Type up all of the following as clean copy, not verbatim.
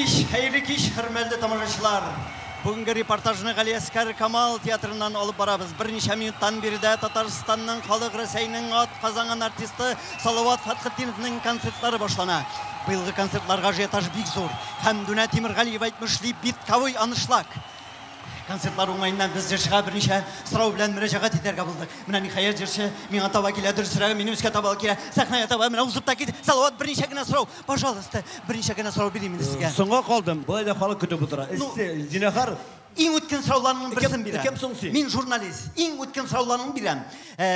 Кич, хәерле кич, хөрмәтле тамашачылар. Бүгенге репортажны Галиәскәр Камал театрыннан алып барабыз. Берничә минуттан биредә Татарстанның халык Рәсәйнең ат казанган артисты Салават Фәтхетдиновның концертлары башлана. Быелгы концертларга ажиотаж бик зур. Хәмдүнә Тимергалиева әйтмешли, битковый аншлаг. Концертлар уңаеннан без җырчыга берничә сорау белән мөрәҗәгать итәргә булдык. Менә ниһаять җырчы миңа таба килә, дөресрәге минем өскә таба килә, сәхнәгә таба менә узып та китте. Салават, берничә генә сорау, пожалуйста, берничә генә сорау бирим инде сезгә. Соңга калдым. Болай да халык көтеп утыра. Ну, Эссе, зинһар. Иң үткен сорауларның берсен бирәм. Кем соң син? Мин журналист. Иң үткен сорауларны бирәм.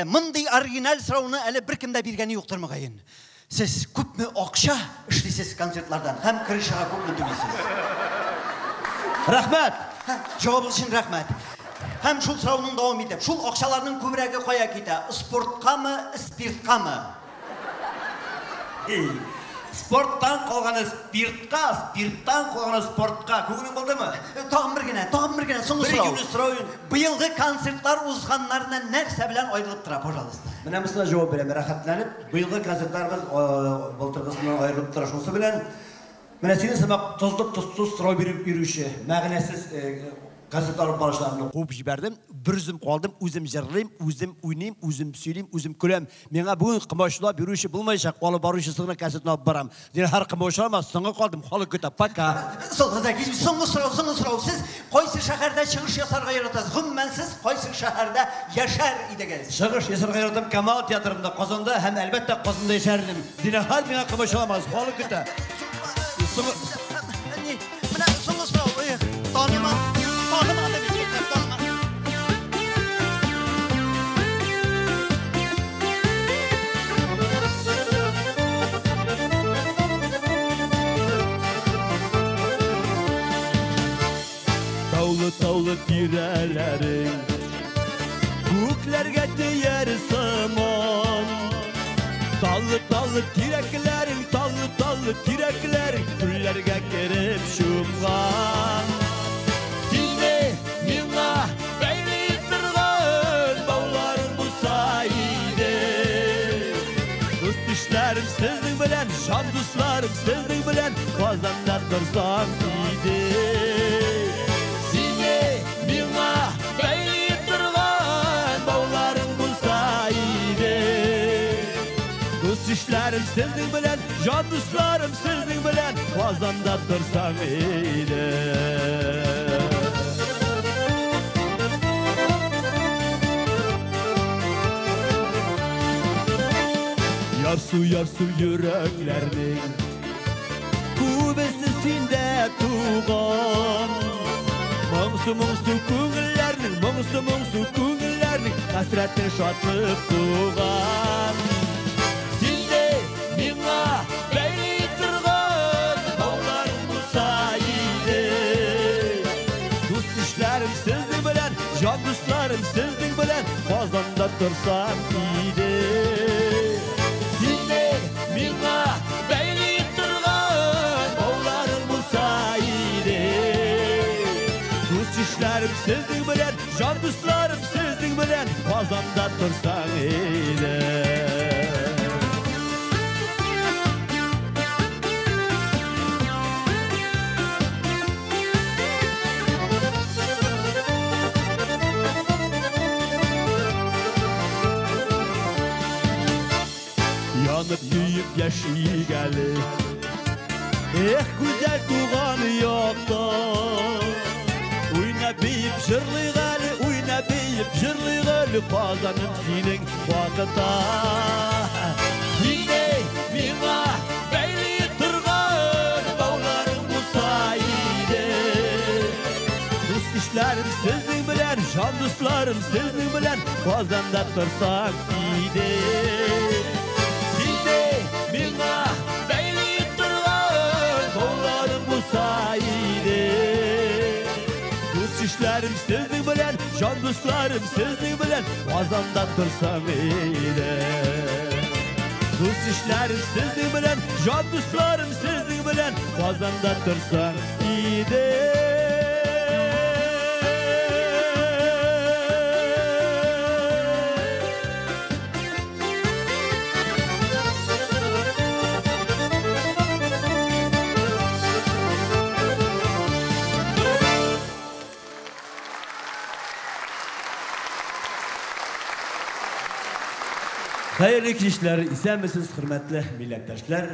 Мондый оригиналь сорауны әле беркем дә биргәне юктыр мөгаен. Сез күпме акча эшлисез концертлардан һәм крышага күпме түлисез? Рәхмәт. Җавабыгыз өчен рәхмәт. Һәм шул сорауның дәвам итеп, шул акчаларның күбрәге кая китә? Спорткамы, спирткамы? Эй, спорттан калганы спиртка, спирттан калганы спортка. Күңелең булдымы? Тагын бер генә, тагын бер генә соңгы Бер сорау. ике сорау инде. Быелгы концертлар узганнарына нәрсә белән аерылып тора, пожалуйста? Менә монысына җавап бирәм, рәхәтләнеп. Быелгы концертларыбыз былтыргысыннан аерылып тора шунысы белән. Менә синең сымак тозлы тозсыз сорау биреп йөрүче, мәгънәсез концертлар алып баручыларны куып җибәрдем. Бер үзем калдым, үзем җырлыйм, үзем уйныйм, үзем сөйлим, үзем көләм. Миңа бүген комачаулап йөрүче булмаячак, алып баручысы гына концертны алып барам. Зинһар комачаулама, соңга калдым, халык көтә. Пока. Солгыза, соңгы сорау, соңгы сорау. Сез кайсы шәһәрдә чыгыш ясарга яратасыз? Гомумән, сез кайсы шәһәрдә яшәр идегез? Чыгыш ясарга яратам Камал театрында, Казанда һәм әлбәттә Казанда яшәр идем. Зинһар миңа комачауламагыз, халык көтә. Соңгы Ни, менә соңгы сорау. Эх, таныма, танымады бит, танымады. Таулы-таулы тирәләрең күкләргә тияр сыман. Таллы-таллы тирәкләрең, таллы-таллы тирәкләрең күлләргә кереп чумган. Сине миңа бәйли торган бауларың булса иде. Дус ишләрем сезнең белән, жан дусларым сезнең белән Казанда торсам иде. Сине миңа бәйли торган бауларың булса иде. Дус ишләрем сезнең белән, жан дусларым сезнең белән Казанда торсам иде. Ярсу, ярсу йөрәкләрнең күбесе синдә туган. Моңсу, моңсу күңелләрнең, моңсу, моңсу күңелләрнең хәсрәте шатлык туган. Синдә миңа бәйли торган бауларың булса иде. Дус ишләрем сезнең белән, жан дусларым сезнең белән Казанда торсам иде. Сине миңа бәйли торган бауларың булса иде. Дус ишләрем сезнең белән, жан дусларым сезнең белән Казанда торсаң иде. Янып көеп яшик әле, эх, гүзәл туган якта. Уйнап биеп җырлыйк әле, уйнап биеп җырлыйк әле, Казаным синең вакытта. Сине миңа бәйли торган бауларың булса иде. Дус ишләрем сезнең белән, жан дусларым сезнең белән Казанда торсам иде. Сине миңа бәйли торган бауларың булса иде. Дус ишләрем сезнең белән, жан дусларым сезнең белән Казанда торсам иде. Дус ишләрем сезнең белән, жан дусларым сезнең белән Казанда торсам иде. Хәерле кичләр, исәнмесез, хөрмәтле милләттәшләр,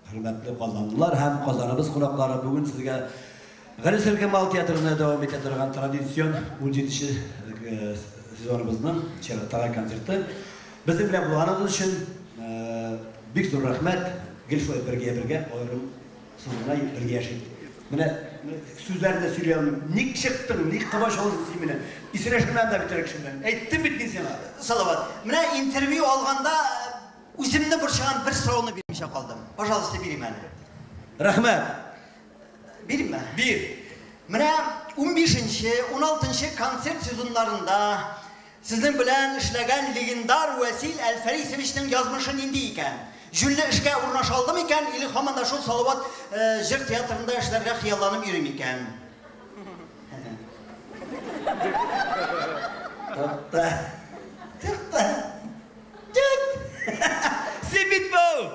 хөрмәтле казанлылар һәм Казаныбыз кунаклары. Бүген сезгә Галиәсгар Камал театрында дәвам итә торган традицион 17 сезоныбызның чираттагы концерты. Безнең белән булганыгыз өчен бик зур рәхмәт. Гел шулай бергә-бергә, аерымсыз гына бергә яшик. Менә сүзләрне дә сөйли алмыйм. Ник чыктың, ник комачаулыйсың син мине? Исерәшмәм дә бит кеше белән. Әйттем бит мин сиңа. Салават, менә интервью алганда үземне борчыган бер сорауны бирмичә калдым. Пожалуйста, бирим әле. Рәхмәт. Биримме? Бир. Менә 15-нче, 16-нчы концерт сезоннарында сезнең белән эшләгән легендар Вәсил Әлфәрисовичның язмышы нинди икән? Җүнле эшкә урнаша алдым икән, или һаман да шул Салават җыр театрында эшләргә хыялланып йөрим икән? Тукта. Тукта. Тик. Син бит бу!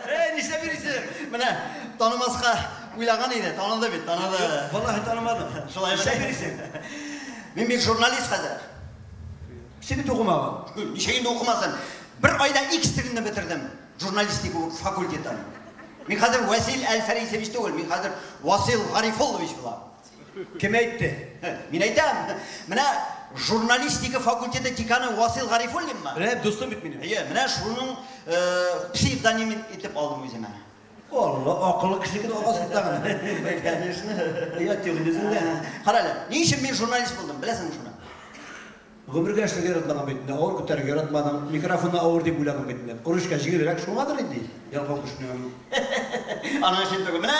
Эй, нишләп йөрисең? Менә танымаска уйлаган иде, таныды бит, таныды. Валлаһи танымадым. Шулай. Нишләп йөрисең? Мин бит журналист хәзер. Син бит укымаган. Ничә инде укымасын? Бер айда экстренны бетердем. Журналистика факультетын. Мин хәзер Вәсил Әлфәрисович түгел, мин хәзер Васил Гарифуллович булам. Кем әйтте? Мин әйтәм. Менә журналистика факультеты деканы Васил Гарифуллинмы? Менә дустым бит минем. Әйе, менә шуның псевдоним итеп алдым үземә. Алла, акыллы кеше генә аласың тагын. Конечно. Я тегелезең дә. Кара әле, ни өчен мин журналист булдым, беләсеңме шуны? Гомергә эшләргә яратмаган бит инде, авыр күтәрергә яратмадың, микрофонны авыр дип уйладың бит инде. Ручка җиңелрәк шуңадыр инде. Ялкау кешенең. Аның өчен түгел. Менә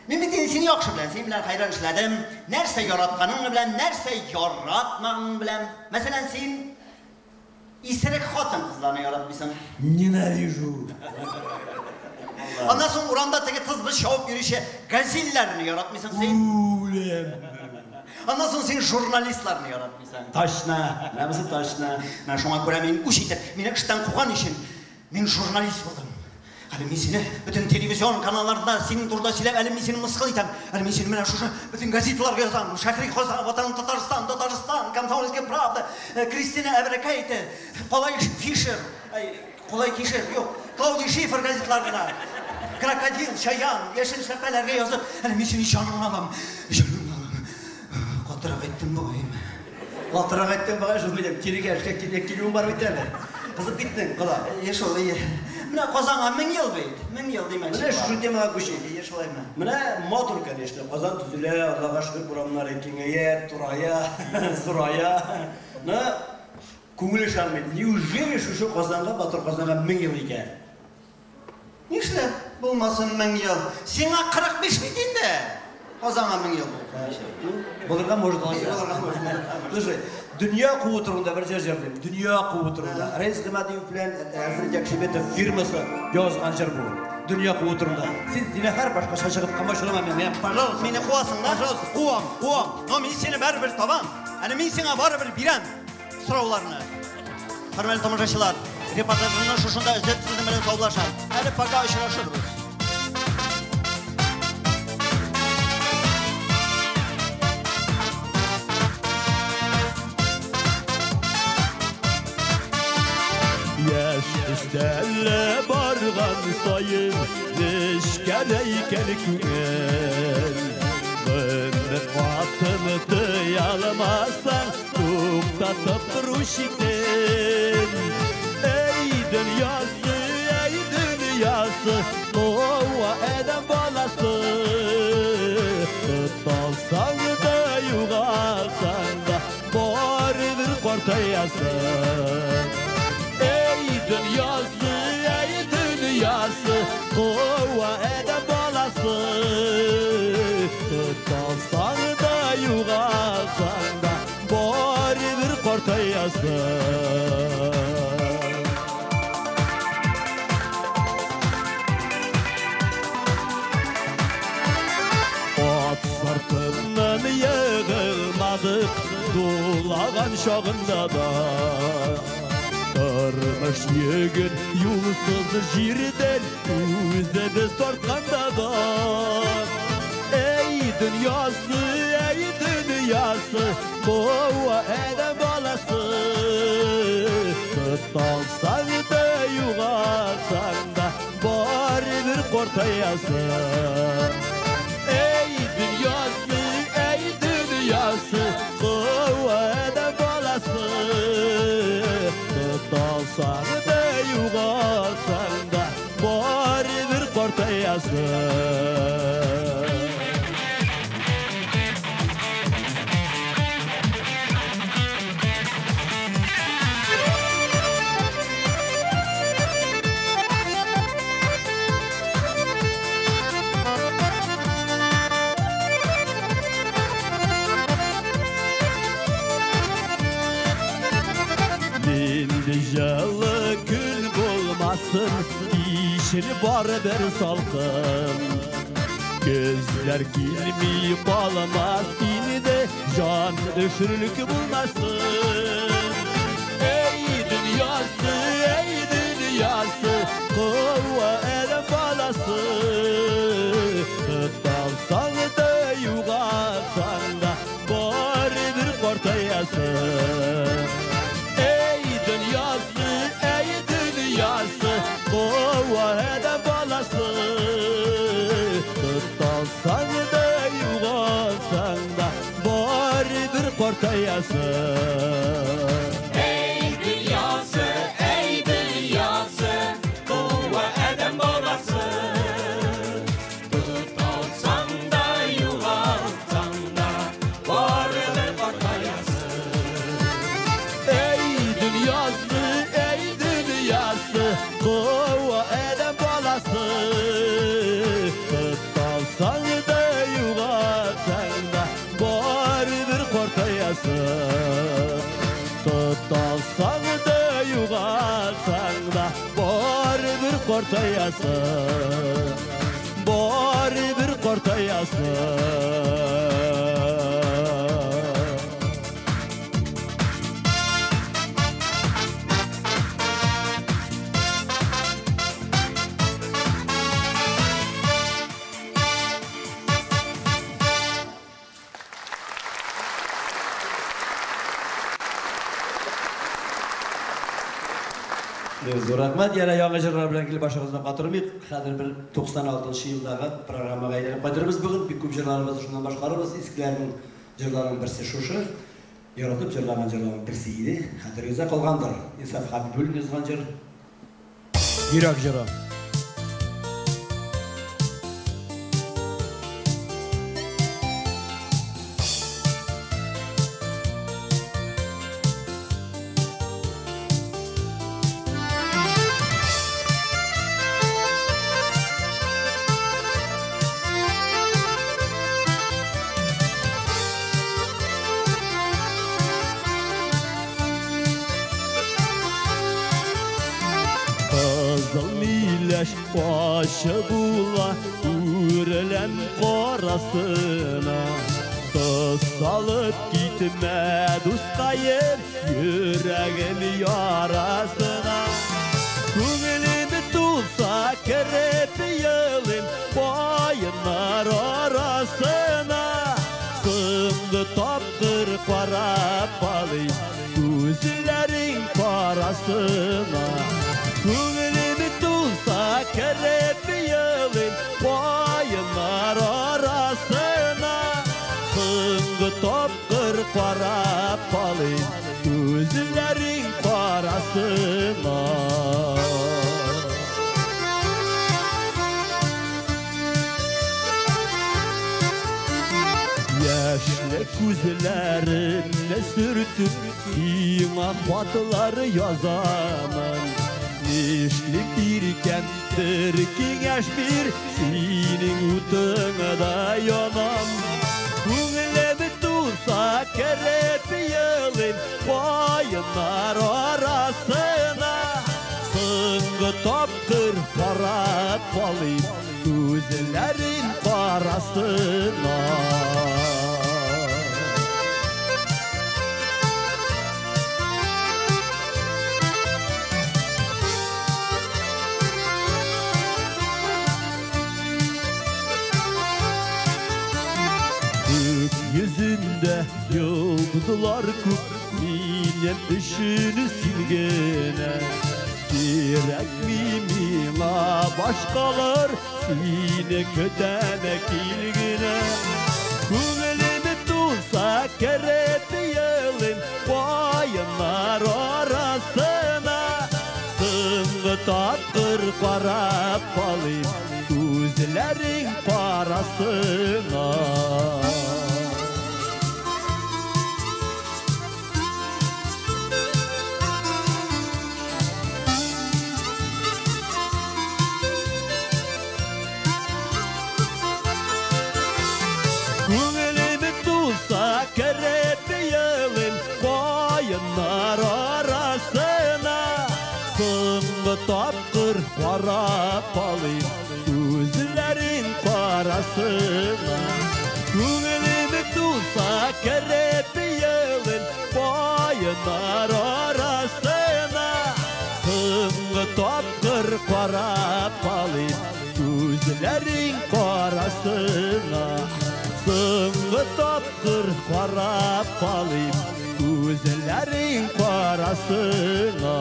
мин бит инде сине яхшы беләм, синең белән хәйран эшләдем. Нәрсә яратканыңны беләм, нәрсә яратмаганыңны беләм. Мәсәлән, син исерек хатын-кызларны яратмыйсың. Ненавижу. Аннан соң урамда теге тыз-быз чабып йөрүче газельләрне яратмыйсың син. Үлем. Аннан соң син журналистларны яратмыйсың. Точно. Менә бусы точно. Менә шуңа күрә мин үч итеп, мине эштән куган өчен мин журналист булдым. Әле мин сине бөтен телевизион каналларда синең турында сөйләп, әле мин сине мыскыл итәм. Әле мин сине менә шушы бөтен газеталарга язам. Шәһри Казан, Ватан Татарстан, Татарстан, Комсомольская правда, Кристина Әбрәкәйте, Калай Фишер, Калай Кишер, юк, Клаудия Шифер газетларына. Крокодил, Чаян, Яшел шәпәләргә язып, әле мин сине җаныңа алам. Җаныңа алам. Катырак әйттем бугай. Катырак әйттем бугай, шул минем кирегә эшкә килүем бар бит әле. Кызып киттең, кода. Әйе шул, әйе. Менә Казанга 1000 ел бит. 1000 ел димәкче. Менә шушы темага күчик. Әйе, шулаймы? Менә матур, конечно, Казан төзелә, Аллага шөкер, урамнары киңәя, турая, зурая. Но күңел ышанмый. Неужели шушы Казанга, матур Казанга 1000 ел икән? Нишләп булмасын 1000 ел? Сиңа 45 бит инде. Казанга 1000 ел булды. Булырга может. Булырга может. Слушай, дөнья куу турында бер җыр җырлыйм. Дөнья куу турында. Рәис Гыймадиев белән Альфред Якшибетов фирмасы язган җыр бу. Дөнья куу турында. Син зинһар башкача чыгып комачаулама мине. Пожалуйста. Мине куасың да? Пожалуйста, куам, куам. Но мин сине барыбер табам. Әле мин сиңа барыбер бирәм сорауларны. Хөрмәтле тамашачылар, репортажымны шушында өзеп сезнең белән саубуллашам. Әле пока очрашырбыз. Яшь өстәле барган саен нечкәрә икән күңел. Гомер атын тыя алмасаң, туктатып тору читен. Эй, дөньясы, эй, дөньясы, куа адәм баласы. Тоталсаң да, югалсаң да, барыбер картаясың. Ey dünyası, ey dünyası, kova edem balası. Tutalsan da yugalsan da, baribir kartayasın. At sırtından yığılmadık, dulağan şağında da. Тормыш йөген юлсыз җирдән үзебез тартканда да. Эй, дөньясы, эй, дөньясы, куа адәм баласы. Тоталсаң да югалсаң да барыбер картаясың. Эй дөньясы, эй дөньясы, куәдә баласы. Тоталсаң да югалсаң да барыбер картаясың. Жылы күн болмасын, кишер барыбер салкын. Көзләр килми калмас инде, жан өшерлек булмасын. Эй дөньясы, эй дөньясы, куа адәм баласы. Тоталсаң да югалсаң да барыбер картаясың. Эй дөньясы, эй дөньясы, куа адәм баласы. Тоталсаң да югалсаң да барыбер картаясың. Эй дөньясы, эй дөньясы, куа адәм баласы. Тоталсаң да югалсаң да барыбер картаясың. Эй дөньясы, эй дөньясы, куа адәм баласы. Тоталсаң да югалсаң да барыбер картаясың. Тоталсаң да югалсаң да барыбер картаясың. Барыбер картаясың. Зур рәхмәт. Яна яңа җырлар белән килеп башыгызны катырмыйк. Хәзер бер 96 елдагы программага әйләнеп кайтырбыз бүген. Бик күп җырларыбызны шуннан башкарырбыз. Искеләрнең җырларының берсе шушы. Яратып җырлаган җырларның берсе иде. Хәтерегездә калгандыр. Инсаф Хәбибуллин язган җыр. Йөрәк җыры. Кызыл миләш ашы була, үреләм карасына. Тоз салып китмә, дускаем, йөрәгем ярасына. Күңелем тулса кереп елыйм каеннар арасына. Соңгы тапкыр карап калыйм күзләрең карасына. Күңелем тулса кереп елыйм каеннар арасына. Соңгы тапкыр карап калыйм күзләрең карасына. Яшьле күзләремне сөртеп, сиңа хатлар язамын. Нишлик иркәм, бер киңәш бир, синең утыңда янам. Күңелем тулса кереп елыйм каеннар арасына. Соңгы тапкыр карап калыйм күзләрең карасына. Gökyüzünde yıldızlar күп, мин Минем өчен син генә кирәкми миңа башкалар, сине көтәм кил генә. Күңелем тулса кереп елыйм каеннар арасына, соңгы тапкыр карап калыйм күзләрең карасына. Күңелем тулса кереп елыйм каеннар арасына, соңгы тапкыр карап калыйм күзләрең карасына. Күңелем тулса кереп елыйм каеннар арасына, соңгы тапкыр карап калыйм күзләрең карасына. Соңгы тапкыр карап калыйм күзләрең карасына.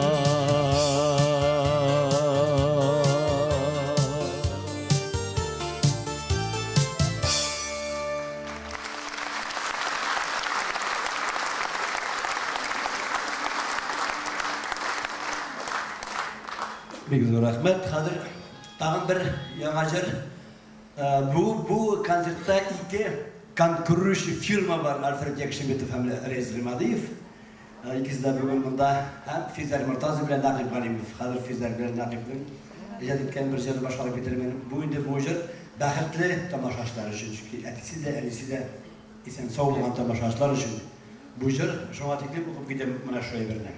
Бик зур рәхмәт. Хәзер тагын бер яңа җыр. Бу концертта ике конкурирующий фирма бар, Альфред Якшеметов һәм Рәис Гыймадиев. Икесе дә бүген монда, һәм Физәр Мортазин белән Нәкыйп Галимов. Хәзер Физәр белән Нәкыйпнең иҗат иткән бер җырын башкарып китермен. Бу инде бу җыр бәхетле тамашачылар өчен, чөнки әтисе дә, әнисе дә исән сау булган тамашачылар өчен бу җыр. Шуңа тиклем укып китәм менә шул әйберне.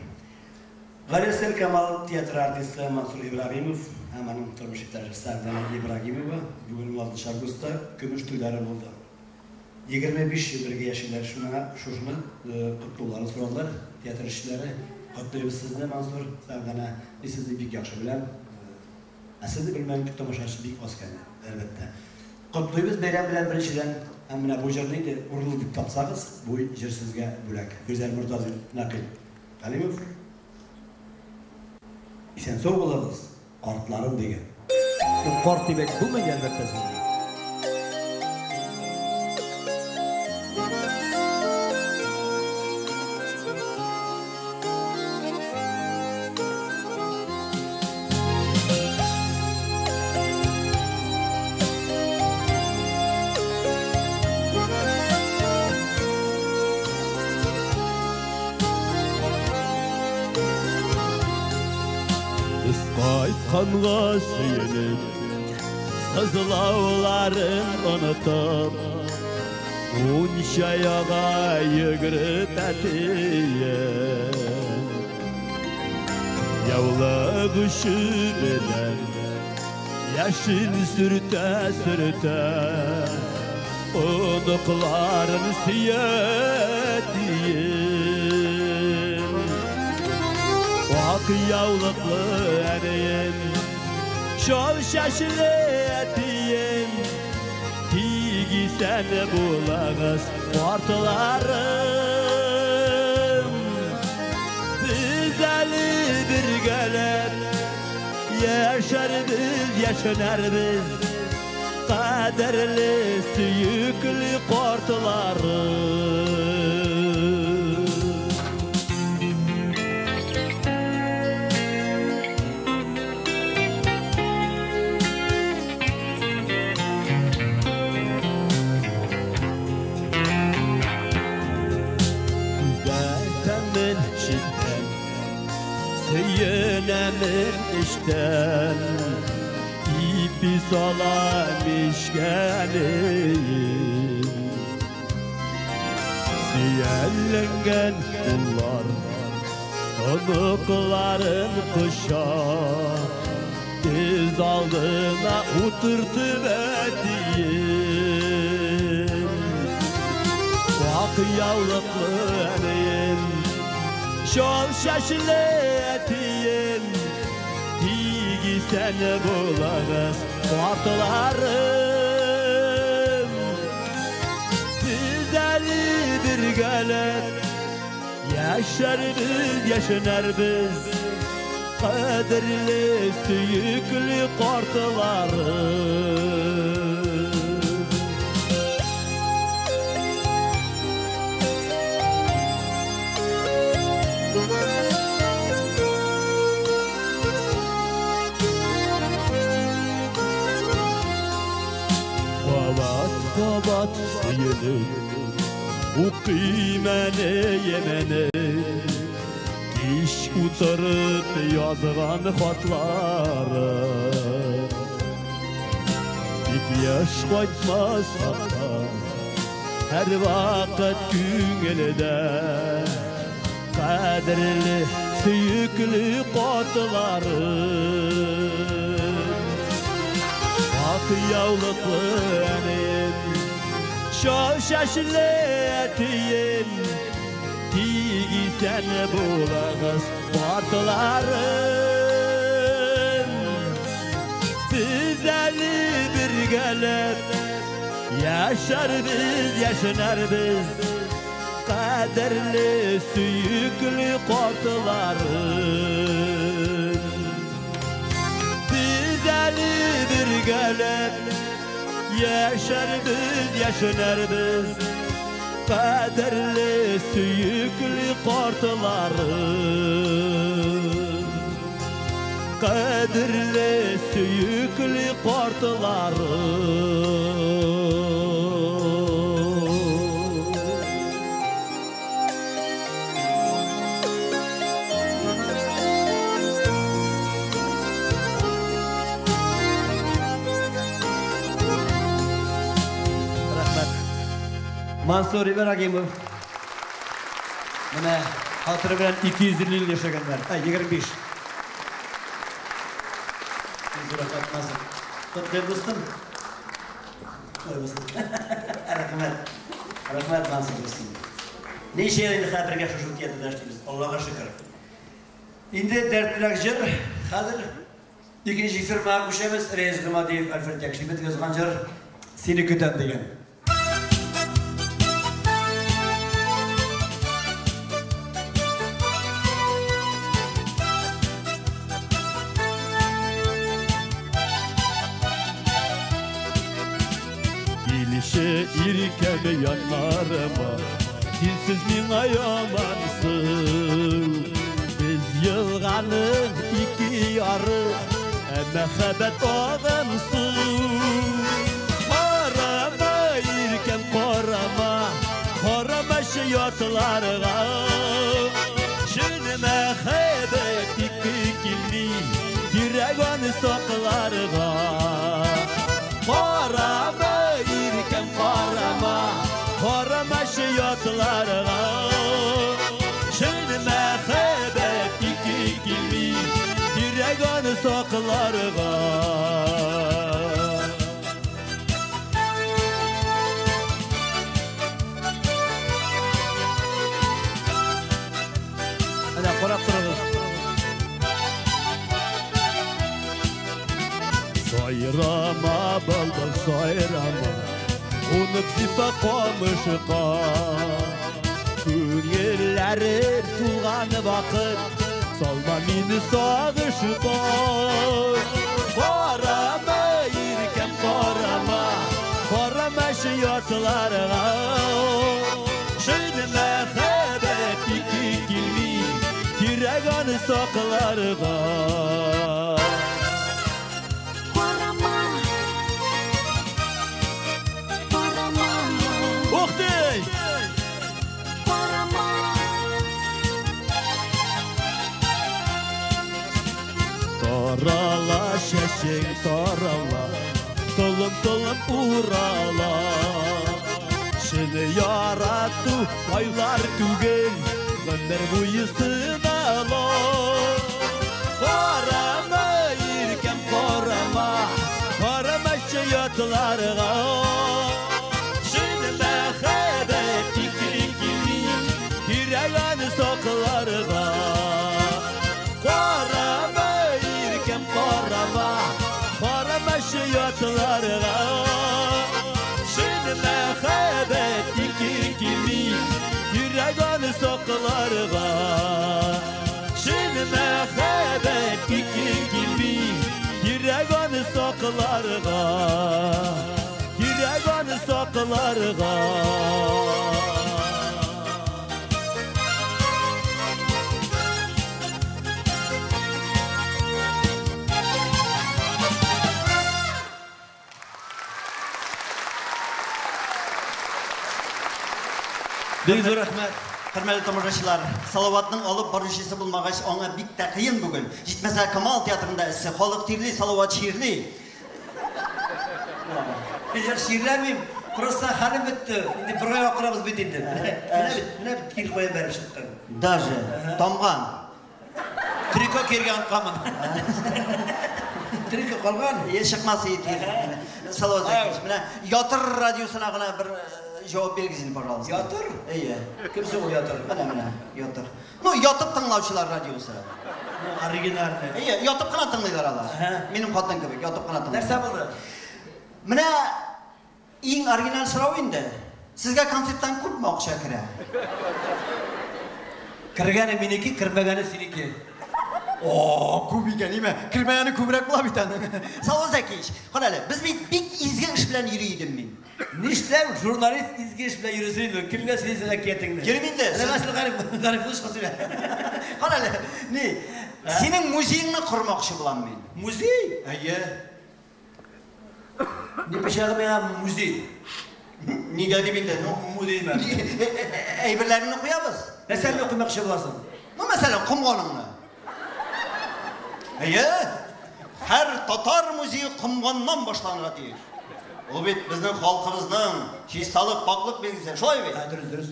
Галиәсгар Камал театры артисты Мансур Ибрагимов һәм аның тормыш иптәше Сәрдәнә Ибрагимова бүген 16 августта көмеш туйлары булды. 25 ел бергә яшиләр, шуңа шушыны котлауларын сорадылар театр эшчеләре. Котлыйбыз сезне, Мансур, Сәрдәнә. Мин сезне бик яхшы беләм. Ә сезне белмәгән тамашачы бик аз икән, әлбәттә. Котлыйбыз бәйрәм белән беренчедән. Һәм менә бу җырны инде урынлы дип тапсагыз, бу җыр сезгә бүләк. Гүзәл Мортазин, Нәкыйп Галимов. Исән сау булыгыз, картларым дигән. Карт дип әйтеп булмый, әлбәттә, сезне. Без кайтканга сөенеп, сызлауларын онытып, мунча яга йөгереп әтием. Яулык очы белән яшен сөртә-сөртә, оныкларын сөя әтием. Ак яулыклы әнием, шал чәчле әтием, тик исән булыгыз, картларым. Без әле бергәләп яшәрбез, яшенәрбез, кадерле, сөекле картларым. Күзәтәмен читтән, сөенәмен эчтән, ипи салам эчкәнем. Сөялләнгән куллар оныкларын коча, тез алдына утыртып әтием. Ак яулыклы әнием, шал чәчле әтием, тик исән булыгыз, картларым. Без әле бергәләп Яшәрбез, яшенәрбез, кадерле, сөекле картларым. Кабат сөенеп, укыйм әле йәмәне, кич утырып язган хатлары. Тик яшь кайтмаса да, һәрвакыт күңелдә кадерле, сөекле картларым. Ак яулыклы әнием, чал чәчле әтием, тик исән булыгыз, картларым. Без әле бергәләп яшәрбез, яшенәрбез, кадерле, сөекле картларым. Без әле бергәләп яшәрбез, яшенәрбез, кадерле, сөекле картларым. Кадерле, сөекле картларым. Рәхмәт. Мансур Ибрагимов. Менә хатыры белән 250 ел яшәгәннәр. Ә, 25. Рәхмәт, Мансур. Котлыйм, дустым. Ой, дустым. Рәхмәт. Рәхмәт, Мансур дустым. Ничә ел инде хәзер бергә шушы театрда эшлибез. Аллага шөкер. Инде дәртлерәк җыр. Хәзер икенче фирмага күчәбез. Рәис Гыймадиев, Альфред Якшиметов язган җыр Сине көтәм дигән. Килеше иркәм яннарыма, синсез миңа ямансың. Без елганың ике яры, ә мәхәббәт агымсың. Карама, иркәм, карама, карама ятларга. Чын мәхәббәт ике килми, кирәк аны сакларга. Карама, иркәм, карама, карама ятларга. Чын мәхәббәт ике килми, кирәк аны сакларга. Әнә, карап торыгыз. Сайрама, былбыл, сайрама, кунып зифа камышка. Күңелләрем тулган вакыт, салма мине сагышка. Карама, иркәм, карама, карама ятларга. Чын мәхәббәт ике килми, кирәк аны сакларга. Карама, карама, Ух ты! карама. Тарала чәчең, тарала, толым-толым урала. Чын ярату айлар түгел, гомер буе сынала. Карама, иркәм, карама, карама ятларга. Чын мәхәббәт ике килми, кирәк аны сакларга. Карама, иркәм, карама, карама ятларга. Чын мәхәббәт ике килми, кирәк аны сакларга. сакларга. Чын мәхәббәт ике килми, кирәк аны сакларга. Кирәк аны сакларга. Бик зур рәхмәт. Хөрмәтле тамашачылар, Салаватның алып баручысы булмагач, аңа бик тә кыен бүген. Җитмәсә Камал театрында эссе, халык тирли, Салават чирли. Мин чирләмим, просто хәлем бетте. Инде бер ай акырабыз бит инде. Менә бит кил куя бәреп чыктым. Даже тамган. Трико киргән камын. Трико калган. Е чыкмас ит. Салават Закирович, менә Ятыр радиосына гына бер җавап бирегез инде, пожалуйста. Ятыр? Әйе. Кем соң ул ятыр? Менә, ятыр. Ну, ятып тыңлаучылар радиосы. Ну, оригинальный. Әйе, ятып кына тыңлыйлар алар. Минем хатын кебек, ятып кына тыңлый. Нәрсә булды? Менә иң оригиналь сорау инде. Сезгә концерттан күпме акча керә? Кергәне минеке, кермәгәне синеке. О, күп икән, име? Кермәгәне күбрәк була бит аның. Салават Закиевич, кара әле, без бит бик изге эш белән йөри идем мин. Нишләп журналист изге эш белән йөресен инде? Кемгә сөйлисең әкиятеңне? Йөрим инде. Менә мәсәлән, Гариф сөйлә. Кара әле, ни? Синең музееңны кормакчы булам мин. Музей? Әйе. Ни пычагы миңа музей? Нигә дип инде? Ну, Музейме? әйберләреңне куябыз. Нәрсәне куймакчы буласың? Ну, мәсәлән, комганыңны. Әйе. Һәр татар музее комганнан башланырга тиеш. Ул бит безнең халкыбызның чисталык, пакьлык билгесе. Шулай бит? Дөрес, дөрес.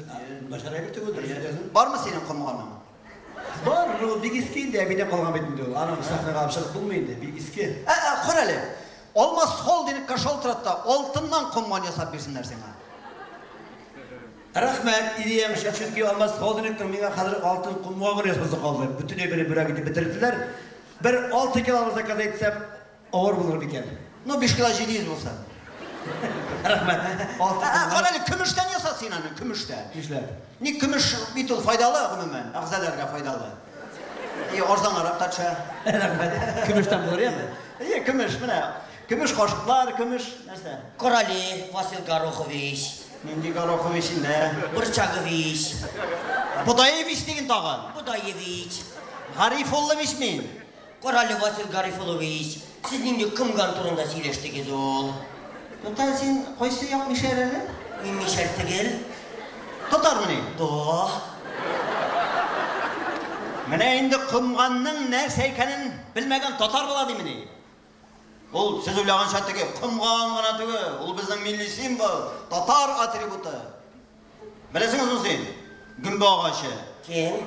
Начар әйбер түгел, дөрес әйтәсең. Бармы синең комганың? Бар, ул бик иске инде, әбидән калган бит инде ул. Аны сәхнәгә алып чыгып булмый инде, бик иске. Кара әле. Алмаз холдингка шалтыратта, алтыннан комган ясап бирсеннәр сиңа. Рәхмәт, идеям шәп, чөнки Алмаз холдингның миңа хәзер алтын комган гына ясасы калды. Бөтен әйберне бүләк итеп бетерделәр. Бер 6 кило заказ әйтсәм, авыр булыр микән? Ну, 5 кило 700 булса. Рәхмәт. Кара әле, көмештән яса син аны, көмештән. Нишләп? Ник көмеш бит ул файдалы гомумән, әгъзаларга файдалы. И арзанрак та төшә. Рәхмәт. Көмештән булыр яме? Әйе, көмеш, менә. Көмеш кашыклар, көмеш нәрсә? Корали Васил Горохович, Нинди Горохович инде? Борчагович, Будаевич диген тагын. Будаевич, Гарифуллович мин. Корали Васил Гарифуллович, сез нинди комган турында сөйләштегез ул? Тукта, син кайсы як мишәр әле? Мин мишәр түгел. Татармыни? Да. Менә инде комганның нәрсә икәнен белмәгән татар була димени. Ул сез уйлаганча теге комган гына түгел, ул безнең милли символ, татар атрибуты. Беләсеңме син? Гөмбә агачы. Кем?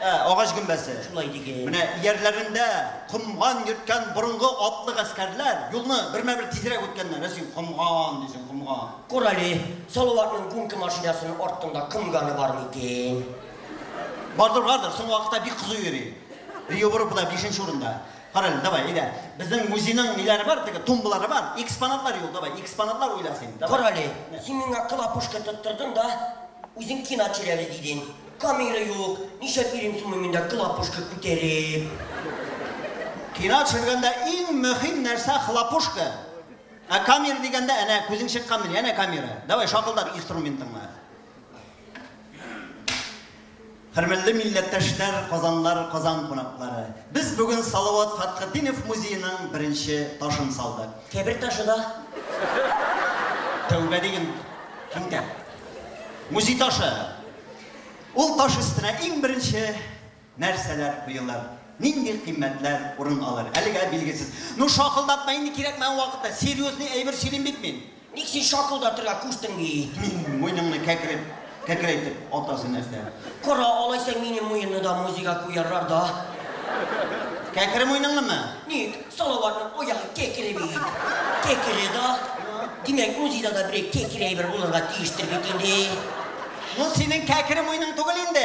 Агач гөмбәсе. Шулай диген. Менә иярләрендә комган йөрткән борынгы атлы гаскәрләр юлны бермә-бер тизрәк үткәннәр. Ә син комган дисең, комган. Корали, Салаватның гонка машинасының артында комганы бар микән? Бардыр, бардыр. Соңгы вакытта бик кызу йөри. Европада 5-нче урында. Кара әле, давай, әйдә. Безнең музейның ниләре бар, теге тумбалары бар. Экспонатлар юк, давай, экспонатлар уйла син. Корали, син миңа клапушка тоттырдың да, үзең кино төшерәбез дидең. Камера юк, нишләп йөрим соң мин дә клапушка күтәреп? Кино төшергәндә иң мөһим нәрсә хлопушка. Ә камера дигәндә, әнә күзең чыккан менә, әнә камера. Давай, шакылдат инструментыңны. Хөрмәтле милләттәшләр, Казанлар, Казан кунаклары. Без бүген Салават Фәтхетдинов музееның беренче ташын салдык. Кәбер ташы да. Тәүбә диген, кимдә? Музей ташы. Ул таш өстенә иң беренче нәрсәләр куелыр, нинди кыйммәтләр урын алыр, әлегә билгесез. Ну, шакылдатма инде кирәкмәгән вакытта, серьезный әйбер сөйлим бит мин. Ник син шакылдатырга куштың бит? Мин муеныңны кәкреп, кәкрәйтеп атасы нәрсә. Кара, алайса минем муенны да музейга куярлар да. Кәкре муеныңнымы? Ник? Салаватның аягы кәкре бит. Кәкре да. Димәк, музейда да берәр кәкре әйбер булырга тиештер бит инде. Ну, синең кәкре муеның түгел инде.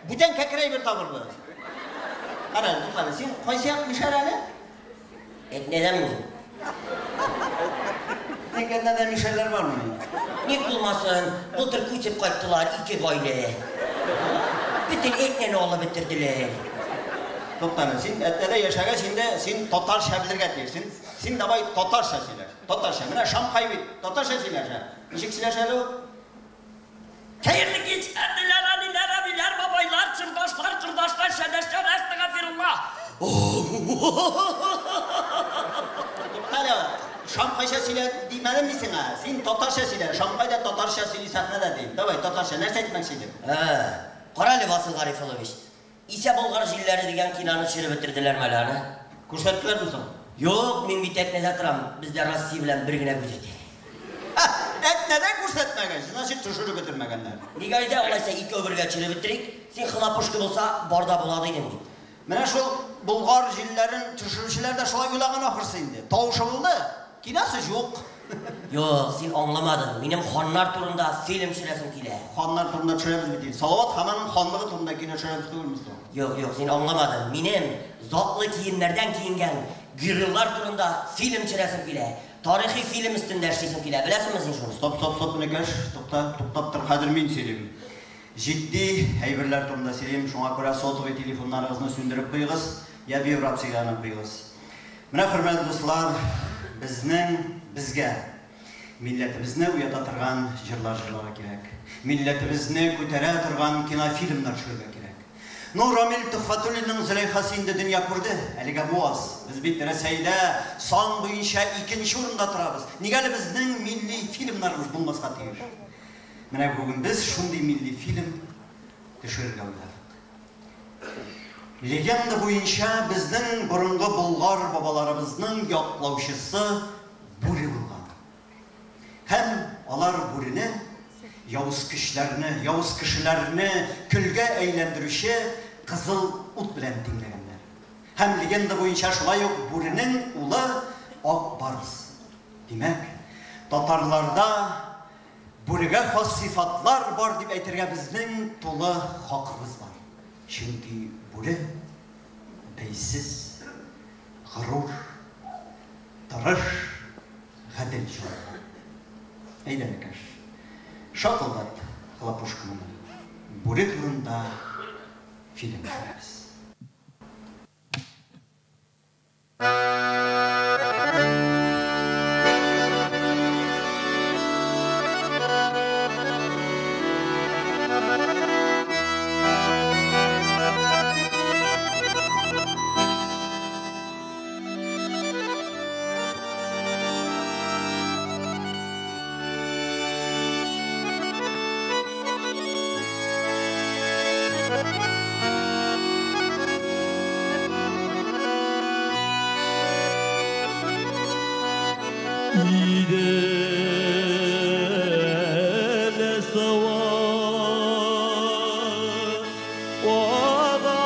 Бүтән кәкре әйбер табырбыз. Кара, туктале, син кайсы як мишәр әле? Әтнәдәнме? Ник әтнәдә мишәрләр бармы? Ник булмасын, былтыр күчеп кайттылар ике гаилә. Бөтен Әтнәне алып бетерделәр. Туктале, син Әтнәдә яшәгәч инде син татарча белергә тиеш. Син давай татарча сөйләш. Татарча. Менә Шамкай бит татарча сөйләшә. Ничек сөйләшә әле ул? Хәерле кич, әниләр, әниләр, әбиләр, бабайлар, чордашлар, кордашлар, шәдәшләр, әстәгафирулла. Туктале, Шамкайча сөйлә димәдем мин сиңа. Син татарча сөйлә. Шамкай да татарча сөйли сәхнәдә ди. Давай, татарча. Нәрсә әйтмәкче идең? Кара әле, Васил Гарифуллович. Исә Болгар җилләре дигән киноны төшереп бетерделәрме әле аны? Күрсәттеләрме соң? Юк, мин бит Әтнәдә торам. Бездә Россия белән бер генә күзәтә. Әтнәдә күрсәтмәгән, значит, төшереп бетермәгәннәр. Ник әйдә, алайса икәү бергә төшереп бетерик. Син хлопушка булса, бар да була дидең бит. Менә шул Болгар җилләрен төшерүчеләр дә шулай уйлаган ахрысы инде. Тавышы булды, киносы юк. Юк, син аңламадың. Минем ханнар турында фильм төшерәсем килә. Ханнар турында төшерәбез бит инде. Салават һәм аның ханлыгы турында кино төшерәбез түгелме соң? Юк, юк, син аңламадың. Минем затлы киемнәрдән киенгән геройлар турында фильм төшерәсем килә. Тарихи фильм өстендә эшлисем килә. Беләсеңме син шуны? Стоп, стоп, стоп, энекәш, тукта, туктап тор, хәзер мин сөйлим. Җитди әйберләр турында сөйлим, шуңа күрә сотовый телефоннарыгызны сүндереп куегыз, я вибрациягә куегыз. Менә, хөрмәтле дуслар, безнең безгә милләтебезне уята торган җырлар җырларга кирәк. Милләтебезне күтәрә торган кинофильмнар төшерергә кирәк. Ну, Рамил Төхфәтуллинның Зөләйхасы инде дөнья күрде. Әлегә бу аз. Без бит Рәсәйдә сан буенча икенче урында торабыз. Нигә әле безнең милли фильмнарыбыз булмаска тиеш? Менә бүген без шундый милли фильм төшерергә уйладык. Легенда буенча безнең борынгы болгар бабаларыбызның яклаучысы бүре булган. Һәм алар бүрене, явыз көчләрне, явыз кешеләрне көлгә әйләндерүче кызыл ут белән тиңләгәннәр. Һәм легенда буенча шулай ук бүренең улы Ак Барс. Димәк, татарларда бүрегә хас сыйфатлар бар дип әйтергә безнең тулы хакыбыз бар. Чөнки бүре бәйсез, горур, тырыш, гадел җанвар. Әйдә, энекәш, шакылдат хлопушканы. Бүре турында фильм төшерәбез. İdel sava oda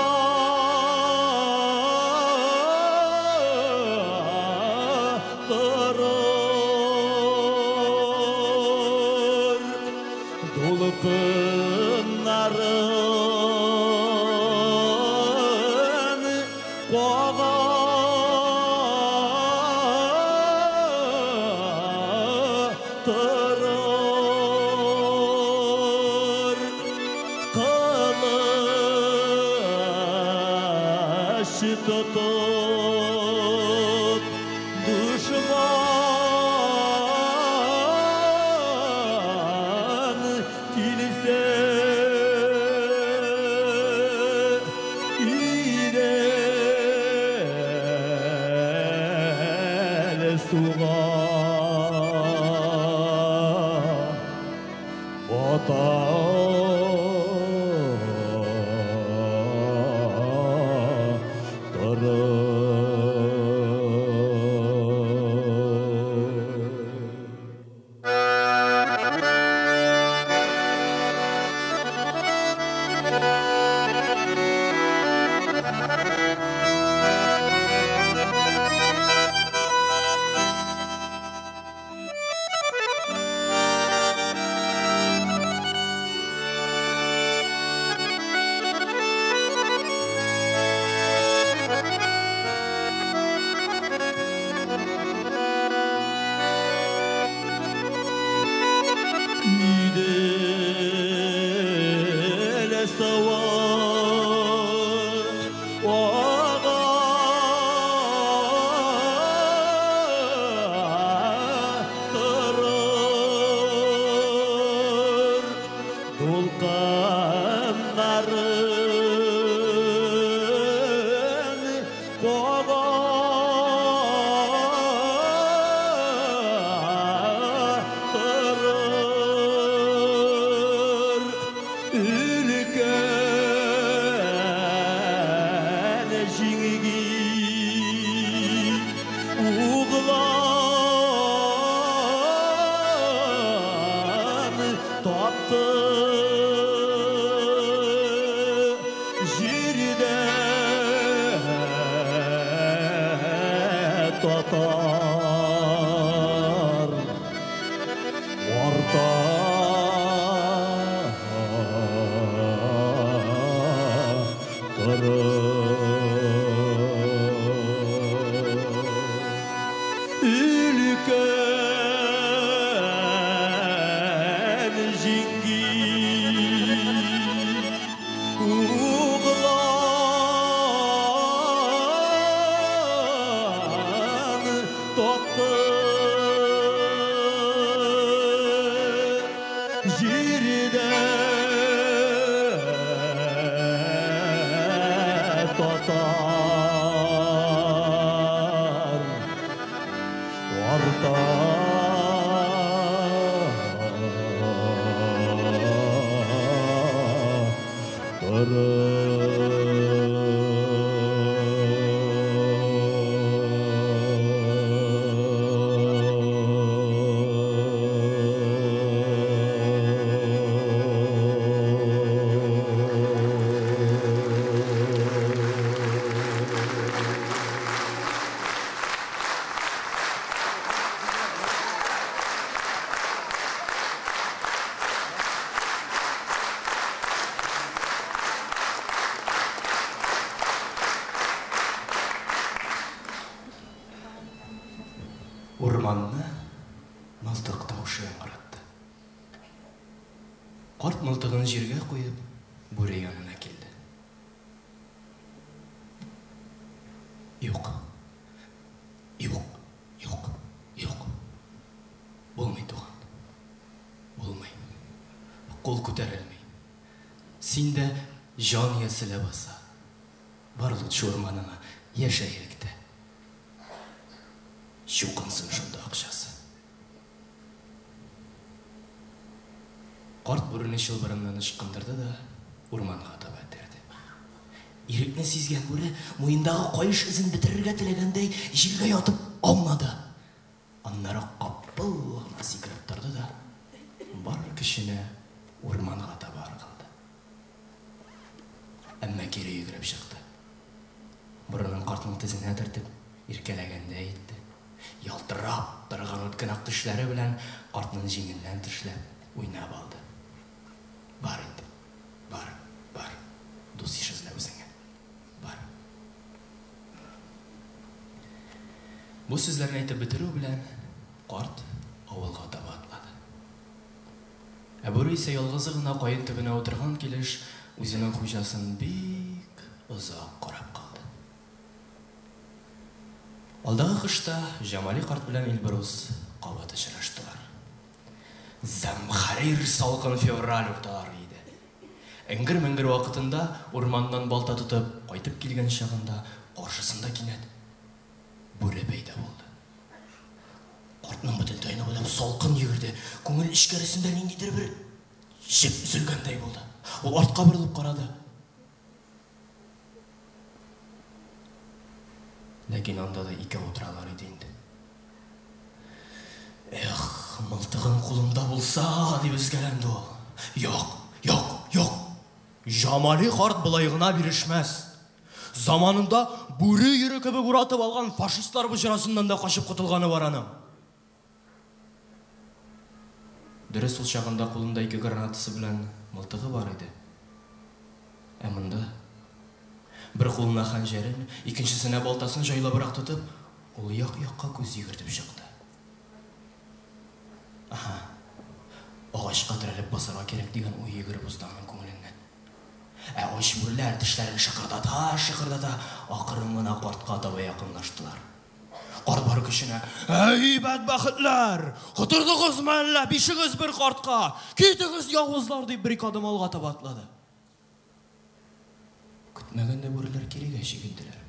durur Dolkunların kovattırır. Kılıç tutup düşman kilise İdel suğa bata Җирдә татар арта торыр. Өлкән җиңги углан тапты. Җирдә татар арта торыр. Урманны мылтык тавышы яңгыратты. Карт мылтыгын җиргә куеп, бүре янына килде. Юк. Юк, юк, юк. Булмый, туган. Булмый. Кул күтәрелми. Син дә җан иясе ләбаса. Бар лучше урманыңа, яшә иректә. Чукынсын шунда акчасы. Карт бүрене чылбырыннан ычкындырды да урманга таба этәрде. Ирекне сизгән бүре муендагы каеш эзен бетерергә теләгәндәй җиргә ятып аунады. Аннары капыл гына сикереп торды да бар көченә урманга таба ыргылды. Әмма кире йөгереп чыкты. Борынын картның тезенә төртеп, иркәләгәндәй итте. Ялтырап торган үткен ак тешләре белән картның җиңеннән тешләп уйнап алды. Бар инде, бар, бар. Дус иш эзлә үзеңә. Бар. Бу сүзләрне әйтеп бетерү белән карт авылга таба атлады. Ә бүре исә ялгызы гына каен төбенә утырган килеш үзенең хуҗасын бик озак карап калды. Алдагы кышта Җамали карт белән Илбрус кабат очраштылар. Зәмхәрир салкын февраль урталары иде. Эңгер-меңгер вакытында урманнан балта тотып кайтып килгән чагында каршысында кинәт бүре пәйда булды. Картның бөтен тәне буйлап салкын йөгерде. Күңел эчкәресендә ниндидер бер җеп өзелгәндәй булды. Ул артка борылып карады. Ләкин анда да икәү утыралар иде инде. Эх, мылтыгым кулымда булса, дип өзгәләнде ул. Юк, юк, юк. Җамали карт болай гына бирешмәс. Заманында бүре йөре кебек уратып алган фашистлар боҗрасыннан да качып котылганы бар аның. Дөрес, ул чагында кулында ике гранатасы белән мылтыгы бар иде. Ә монда бер кулына хәнҗәрен, икенчесенә балтасын җайлабрак тотып, ул як-якка күз йөгертеп чыкты. Аһа, агачка терәлеп басарга кирәк дигән уй йөгереп узды аның күңеленнән. Ә ач бүреләр тешләрен шыкырдата-шыкырдата акрын гына картка таба якынлаштылар. Карт бар көченә: "Әй, бәдбәхетләр! Котырдыгызмы әллә? Бишегез бер картка! Китегез, явызлар!" дип бер-ике адым алга таба атлады. Көтмәгәндә бүреләр кирегә чигенделәр.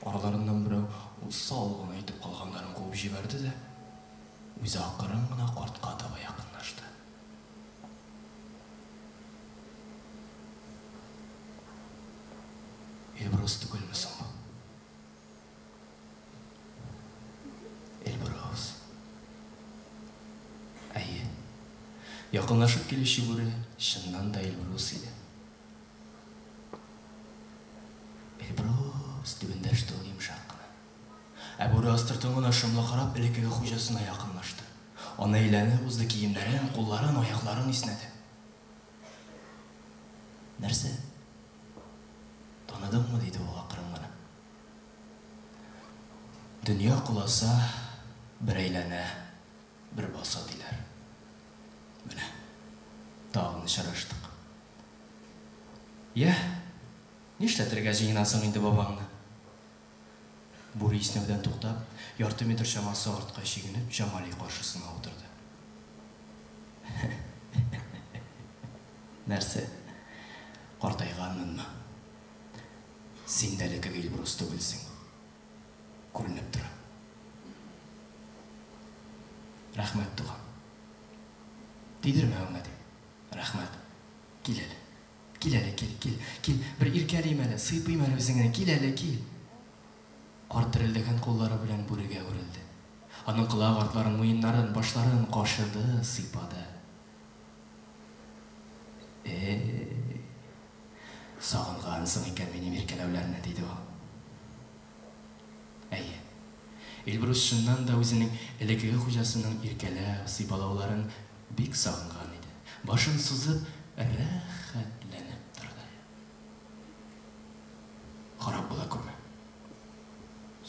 Араларыннан берәү усал гына итеп калганнарын куып җибәрде дә, үзе акрын гына картка таба якынлашты. Эльбрус түгелме соң бу? Эльбрус. Әйе. Якынлашып килүче бүре чыннан да Эльбрус иде. Эльбрус, дип эндәште ул йомшак кына. Ә бүре астыртын гына шомлы карап элеккеге хуҗасына якынлашты. Аны әйләнеп узды, киемнәрен, кулларын, аякларын иснәде. Нәрсә? Таныдыңмы? диде ул акрын гына. Дөнья коласа, бер әйләнә, бер баса, диләр. Менә, тагын очраштык. Йә, нишләтергә җыенасың инде бабаңны? Бүре иснәүдән туктап, ярты метр чамасы артка чигенеп, Җамали каршысына утырды. Нәрсә, картайганмынмы? Син дә элеккеге Эльбрус түгелсең. Күренеп тора. Рәхмәт, туган. Тидермә аңа дип. Рәхмәт. Кил әле. Кил әле, кил, кил, кил. Бер иркәлим әле, сыйпыйм әле үзеңне. Кил әле, кил. Карт дерелдәгән куллары белән бүрегә үрелде. Аның колак артларын, муеннарын, башларын кашыды, сыйпады. Э-э-э, сагынгансың икән минем иркәләүләрне, диде ул. Әйе, Эльбрус чыннан да үзенең элеккеге хуҗасының иркәләү, сыйпалауларын бик сагынган иде. Башын сузып, рәхәтләнеп торды. Харап була күрмә.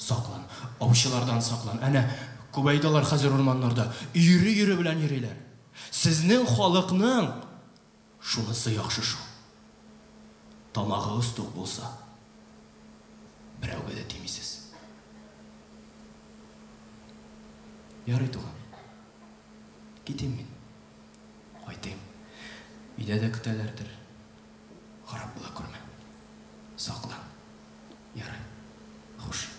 Саклан, аучылардан саклан. Әнә, күбәйде алар хәзер урманнарда. Өере-өере белән йөриләр. Сезнең халыкның шунысы яхшы шул. Тамагыгыз тук булса, берәүгә дә тимисез. Ярый, туган. Китим мин. Кайтыйм. Өйдә дә көтәләрдер. Харап була күрмә. Саклан. Ярый. Хуш.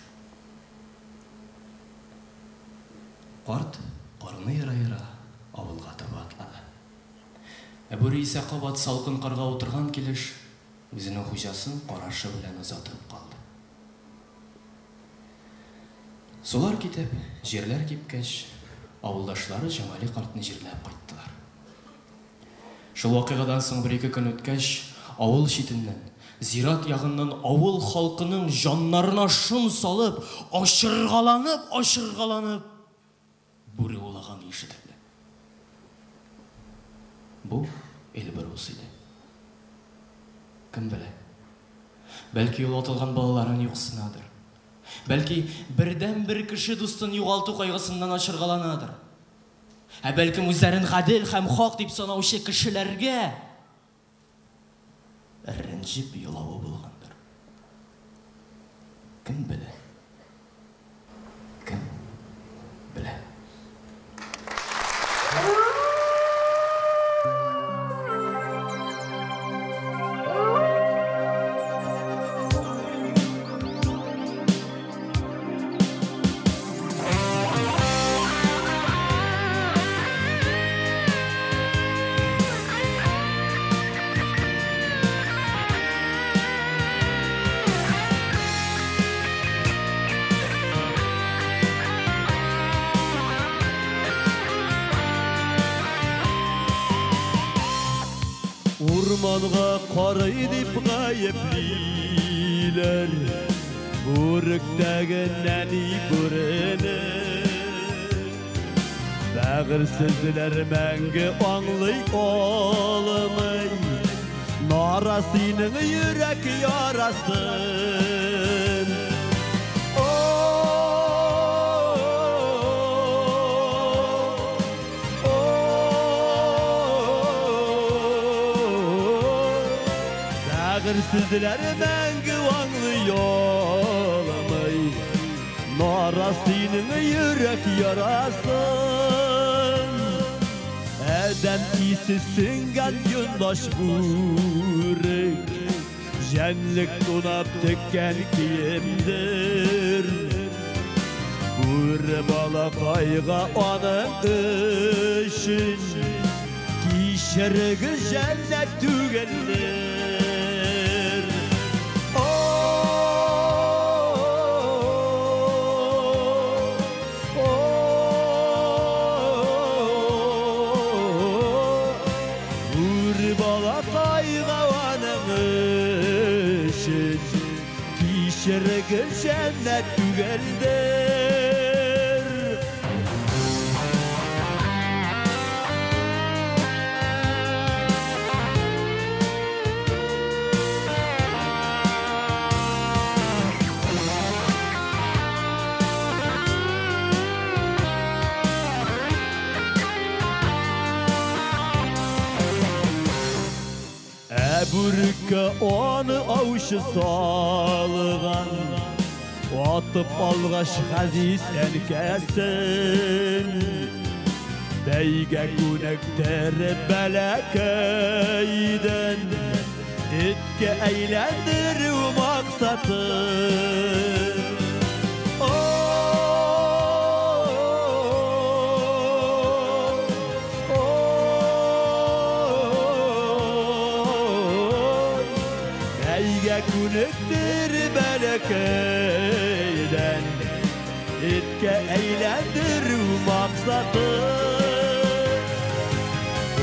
Карт, карны ера-ера, авылга таба атлады. Ә бүре исә кабат салкын карга утырган килеш, үзенең хуҗасын карашы белән озатып калды. Сулар китеп, җирләр кипкәч, авылдашлары Җамали картны җирләп кайттылар. Шул вакыйгадан соң бер-ике көн үткәч, авыл читеннән, зират ягыннан авыл халкының җаннарына шом салып, ачыргаланып-ачыргаланып, бүре улаганы ишетелде. Бу Эльбрус иде. Кем белә, бәлки ул атылган балаларын юксынадыр. Бәлки, бердәнбер кеше дустын югалту кайгысыннан ачыргаланадыр. Ә бәлкем үзләрен гадел һәм хак дип санаучы кешеләргә рәнҗеп елавы булгандыр. Кем белә? Кем белә? Урманга карый дип гаеплиләр Бүректәге нәни бүрене. Бәгырьсезләр мәңге аңлый алмый Нарасыйның йөрәк ярасын. Бәгырьсезләр мәңге аңлый алмый Нарасыйның йөрәк ярасын. Адәм исе сеңгән йондаш бүрек, Җәнлек тунап теккән киемдер. Бүре балакайга аның өчен Кичерегез җәннәт түгелдер. Бүре балакайга аның өчен Череге җәннәт түгелдер. Бүреккә аны аучы салган, атып алгач газиз әнкәсен. Бәйгә күнектереп бәләкәйдән, эткә әйләндерү максаты. Күnektir bələkəydən, etkə əyləndirü maksatı.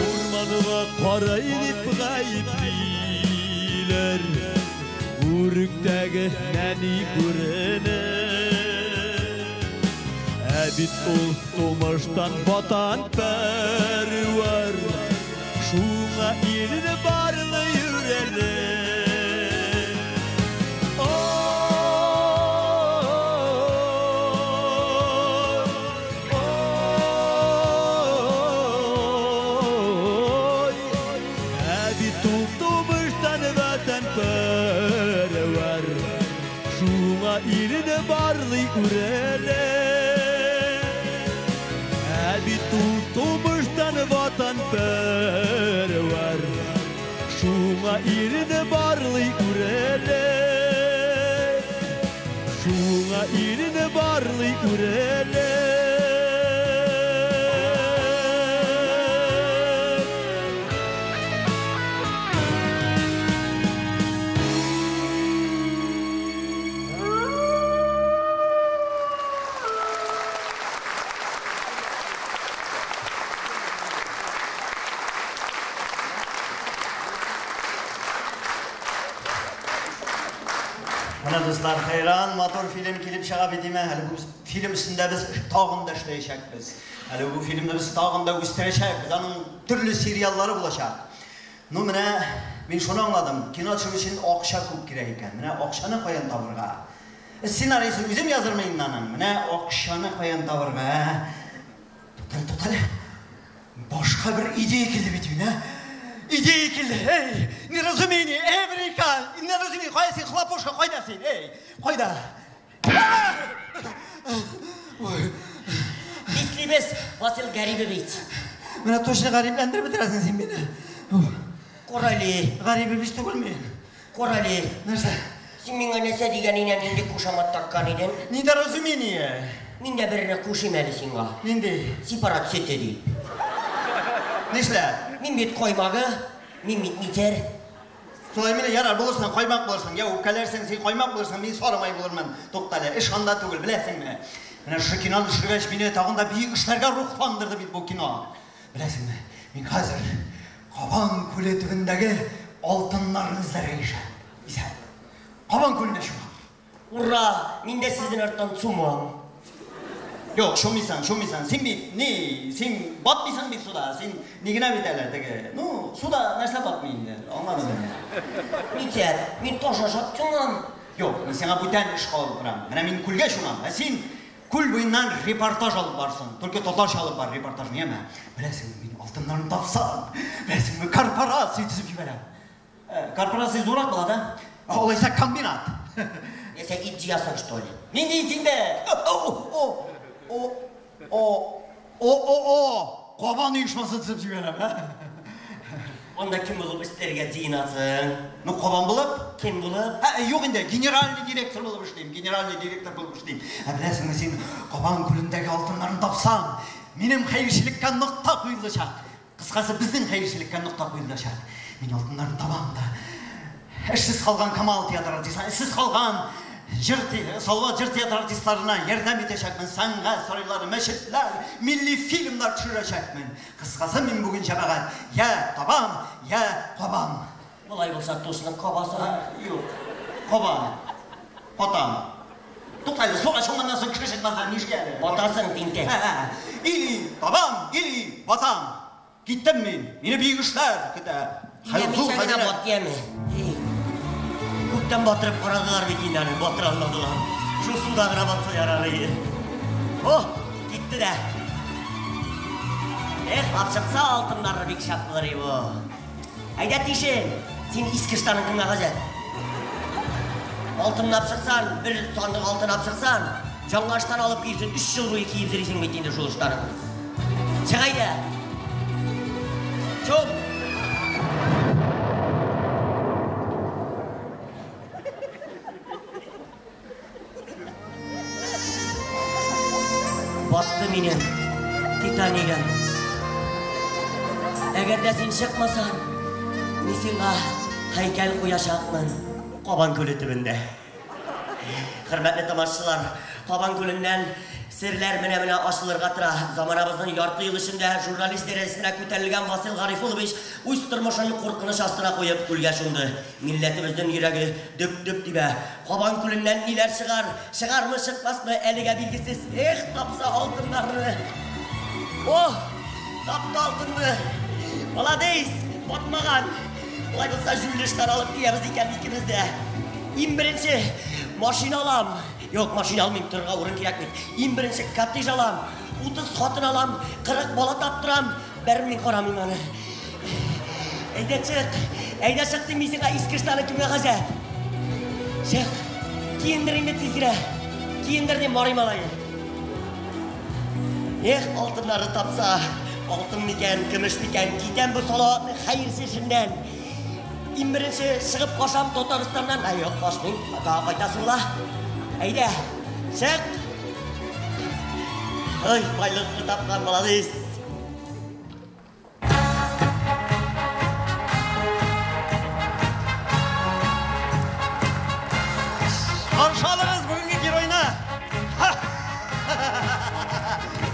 Urmanığa qara edib qayıplilər, Үрüktəgi nəni görünü. Ә бит ул тумыштан ватан пәрвәр, шуңа илне барлы йөрәле. Илне барлый үреле. Ә бит ул тумыштан ватан пәрвәр, шуңа илне барлый үреле. Шуңа илне барлый үреле. Менә дуслар, хәйран матур фильм килеп чыга бит димә. Әле бу фильм өстендә без тагын да эшләячәкбез. Әле бу фильмны без тагын да үстерәчәкбез. Аның төрле сериаллары булачак. Ну менә мин шуны аңладым. Кино төшерү өчен акча күп кирәк икән. Менә акчаны каян табырга? Сценарийсын үзем язырмын инде аның. Менә акчаны каян табырга? Туктале, туктале. Башка бер идея килде бит менә. Идея килде. Эй, неразумение, эврика! Неразумение, кая син, хлопушка, кайда син? Эй, кайда? Нишлибез, Васил Гарибович? Менә точно гарипләндереп бетерәсең син мине. Корали. Гарибович түгел мин. Корали. Нәрсә? Син миңа нәрсә дигән инән нинди кушамат таккан идең? Недоразумение. Мин дә берне кушыйм әле сиңа. Нинди? Сепарат сөте дип. Нишләп? Мин бит каймагы, мин бит нитәр. Шулай мени, ярар, булырсың, каймак булырсың. Я үпкәләрсең, син каймак булырсың, мин сарымай булырмын. Туктале, эш анда түгел, беләсеңме? Менә шушы киноны төшергәч, мине тагын да бөек эшләргә рухландырды бит бу кино. Беләсеңме, мин хәзер Кабан күле төбендәге алтыннарны эзләргә ишәм. Исән. Кабан күленә чумам. Ура! Мин дә сезнең арттан чумам. Юк, шумыйсың, шумыйсың. Син бит, ни, син батмыйсың бит суда. Син ни генә бит әле теге. Ну, суда нәрсә батмый инде, аңладың инде. Нитәр, мин таш ашап чумам. Юк, мин сиңа бүтән эш калдырам. Менә мин күлгә чумам, ә син күл буеннан репортаж алып барсың. Только татарча алып бар репортажны, яме. Беләсеңме, мин алтыннарны тапсам, беләсеңме, корпорация төзеп җибәрәм. Корпорация зуррак була да? Алайса комбинат. Нәрсә, ит җыясың, что ли? Нинди ит инде? О, о, о, о, о, о, Кабан оешмасы төзеп җибәрәм, ә? Анда кем булып эшләргә җыенасың? Ну, кабан булып? Кем булып? Ә, юк инде, генеральный директор булып эшлим, генеральный директор булып эшлим. Ә беләсеңме, син Кабан күлендәге алтыннарны тапсаң, минем хәерчелеккә нокта куелачак. Кыскасы, безнең хәерчелеккә нокта куелачак. Мин алтыннарны табам да. Эшсез калган Камал театры артистлары, эшсез калган Салават җыр театры артистларына ярдәм итәчәкмен, сәнгать сарайлары, мәчетләр, милли фильмнар төшерәчәкмен. Кыскасы, мин бүген җәмәгать, я табам, я кабам. Болай булса, тосның кабасы. Юк, кабан. Батам. Тукта әле, суга чумганнан соң кеше чыкмаса нишли әле? Батасың, тинтәк. Или табам, или батам. Киттем мин. Мине бөек эшләр көтә. Хәзер мин генә бат яме. Күптән батырып карадылар бит инде аны, батыра алмадылар. Шул суда гына батса ярар иде. О, китте дә. Эх, апчыкса алтыннары бик шәп булыр иде бу. Әйдә тишен, син иске штаның кемгә хаҗәт? Алтынны апчыксан, бер сандык алтын апчыксан, жаңа штан алып киерсең, 3 ел буе киеп йөрисең бит инде шул штаныңны. Чык әйдә. Чум. Батты минем Титаникым. Әгәр дә син чыкмасаң, мин сиңа һәйкәл куячакмын Кабан күле төбендә. Хөрмәтле тамашачылар, Кабан күленнән серләр менә-менә ачылырга тора. Заманабызның ярты ел эчендә журналист дәрәҗәсенә күтәрелгән Васил Гарифуллович үз тормышын куркыныч астына куеп күлгә чумды. Милләтебезнең йөрәге дөп-дөп тибә. Кабан күленнән ниләр чыгар? Чыгармы, чыкмасмы, әлегә билгесез. Эх, тапса алтыннарны. О, тапты алтынны. Молодец, батмаган. Болай булса җүнле штан алып киябез икән икебез дә. Иң беренче машина алам. Юк, машина алмыйм, торырга урын кирәкми. Иң беренче коттедж алам, 30 хатын алам, 40 бала таптырам. Бәрен мин карамыйм аны. Әйдә чык, әйдә чык дим мин сиңа, иске штаны кемгә хаҗәт? Чык, киендер инде тиз генә. Киендер дим, барыйм алай. Эх, алтыннары тапса, алтын микән, көмеш микән, китәм бу Салаватның хәерсез эшеннән. Иң беренче чыгып кашам Татарстаннан. Ә юк, кашмыйм, тагы кайтасың ла. Әйдә, чык. Ой, байлыкны тапкан, молодец. Каршы алыгыз бүгенге геройны.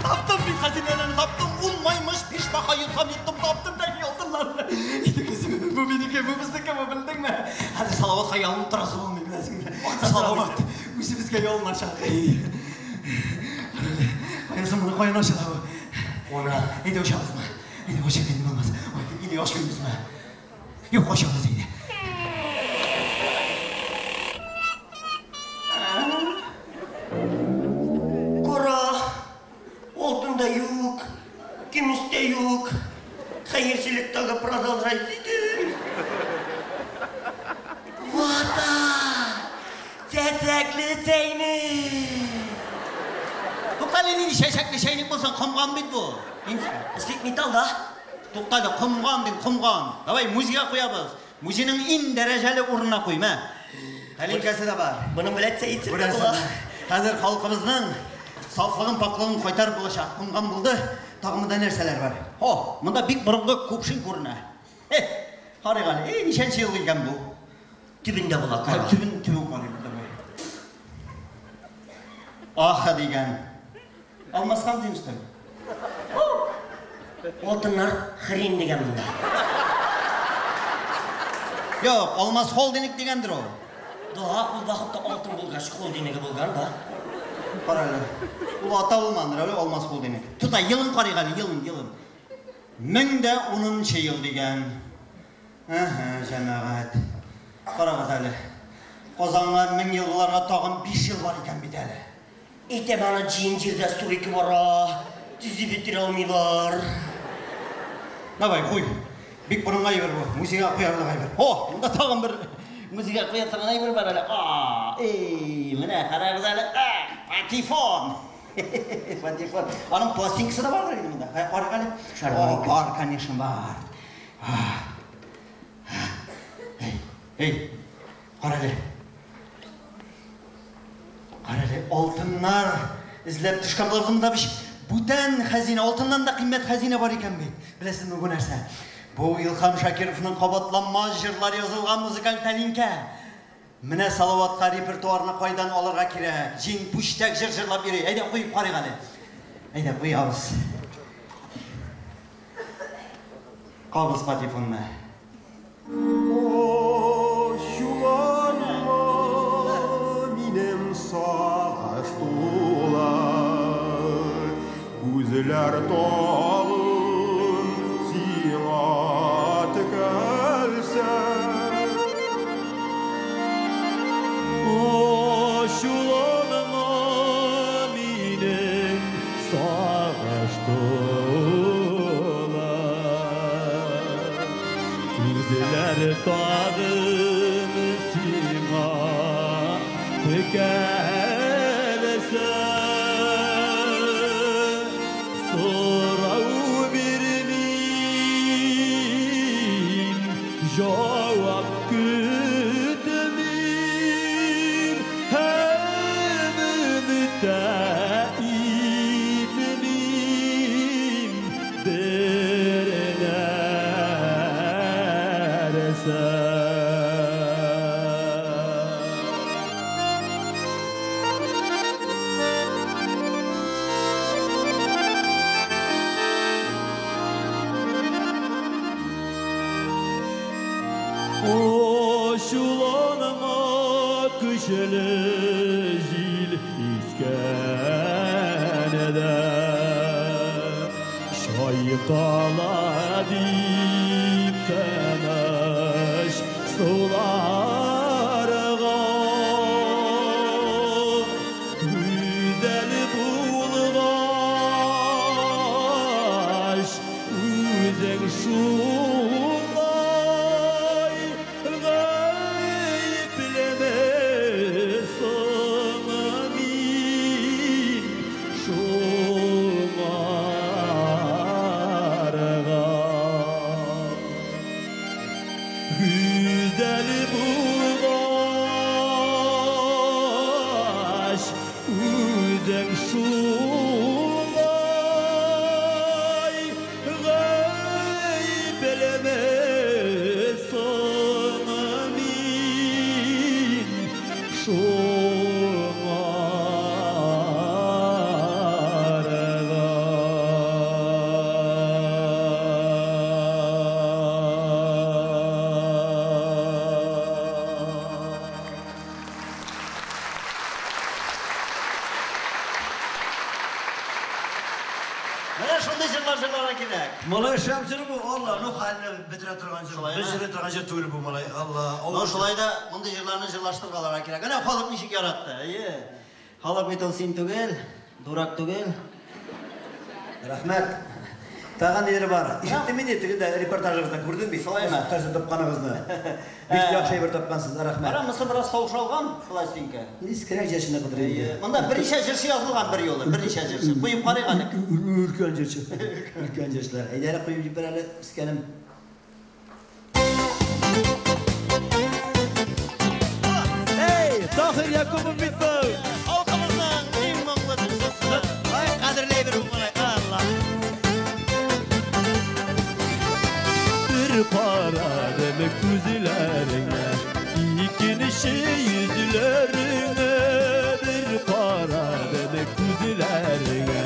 Таптым мин хәзинәләрне, таптым. Ун маймыш, биш бака йотсам йоттым, таптым да алтыннарны. Бу минеке, бу безнеке, бу белдеңме? Хәзер Салаватка ялынып торасы булмый, беләсеңме? Салават үзебезгә ялыначак. Каян соң моны, каян ачыла бу? Оны. Әйдә ачабызмы? Әйдә ачыйк инде булмаса. Ой, или ачмыйбызмы? Юк, ачабыз әйдә. Кара, алтын да юк, көмеш тә юк. Хәерчелек тагы продолжать итә. Вата! Чәчәкле чәйнек! Туктале, нинди чәчәкле чәйнек булсын, комган бит бу. Эшлик металл да. Туктале, комган дим, комган. Давай музейга куябыз. Музейның иң дәрәҗәле урынына куй, мә. Тәлинкәсе дә бар. Моның белән чәй эчәргә була. Хәзер халкыбызның сафлыгын, пакьлыгын кайтарып булачак. Комган булды. Тагы монда нәрсәләр бар? О, монда бик борынгы кувшин күренә. Карыйк әле. Ничәнче ел икән бу? Төбендә була, кара. Төбен, төбен карыйк, давай. Аха дигән. Алмасхан димстер. Алтыннар хрен дигән монда. Юк, Алмаз холдинг дигәндер ул. Да, ул вакытта алтын булгач, холдингы булган да. Кара әле. Ул ата булмандыр әле Алмаз холдинг. Тута, елын карыйк әле, елын, елын. 1010 ел дигән. Әһә, җәмәгать. Карагыз әле. Казанга 1000 ел буларга тагын 5 ел бар икән бит әле. Әйтәм аны җыен җирдә стройка бара, төзеп бетерә алмыйлар. Давай, куй. Бик борынга әйбер бу. Музейга куярлык әйбер. О, монда тагын бер музейга куя торган әйбер бар әле. А, эй, менә карагыз әле. Ах, патефон. Патефон. Аның пластинкасы да бардыр инде монда. Кая, карыйк әле. Шарманка. О, бар, конечно, бар. Эй, кара әле. Кара әле, алтыннар эзләп төшкән булар монда бит. Бүтән хәзинә, алтыннан да кыйммәт хәзинә бар икән бит. Беләсезме бу нәрсә? Бу Илһам Шакировның кабатланмас җырлар язылган музыкаль тәлинкә. Менә Салаватка репертуарны кайдан алырга кирәк? Җиң пүчтәк җыр җырлап йөри. Әйдә куеп карыйк әле. Әйдә куябыз. Кабыз патефонны. Ачуланма мине. Күзләр тагын сиңа текәлсә. Ачуланма минем сагыш тулы күзләр тагын сиңа текәлсә. Сорау бирмим, җавап көтмим һәм өмет тә итмим бер нәрсә. Ачуланма көчле җил искәндә, чайкала дип тыныч суларга. Гүзәл булгач, үзең шулай гаеплеме соң мин шуңарга? Гүзәл булгач, үзең шулай гаеплеме соң мин шуңарга? Менә шундый җырлар җырларга кирәк. Малай шәп җыр бу, Алла, ну хәлне бетерә торган җыр. Шулаймы? Бетерә торган җыр түгел бу, малай. Алла. Ну шулай да мондый җырларны җырлаштыргаларга кирәк. Әнә халык ничек яратты. Әйе. Халык бит ул син түгел, дурак түгел. Рәхмәт. Тагын ниләр бар? Ишеттем инде тегендә репортажыгыздан күрдем бит. Шулаймы? Кайсы тапканыгызны. Бик яхшы әйбер тапкансыз, рәхмәт. Кара, монысы бераз таушалган пластинка. Искерәк җырчыны кыдыр инде. Монда берничә җырчы язылган бер юлы, берничә җырчы. Куеп карыйк әле. Өлкән җырчы. Өлкән җырчылар. Әйдә әле куеп җибәр әле, искәнем. Эй, Тахир Якупов бит бу. Халкыбызның иң моңлы җырчысы. Ай, кадерле әйбер бу малай. Алла. Bir qararım күзләреңә, икенче йөзләреңә. Bir qararım күзләреңә,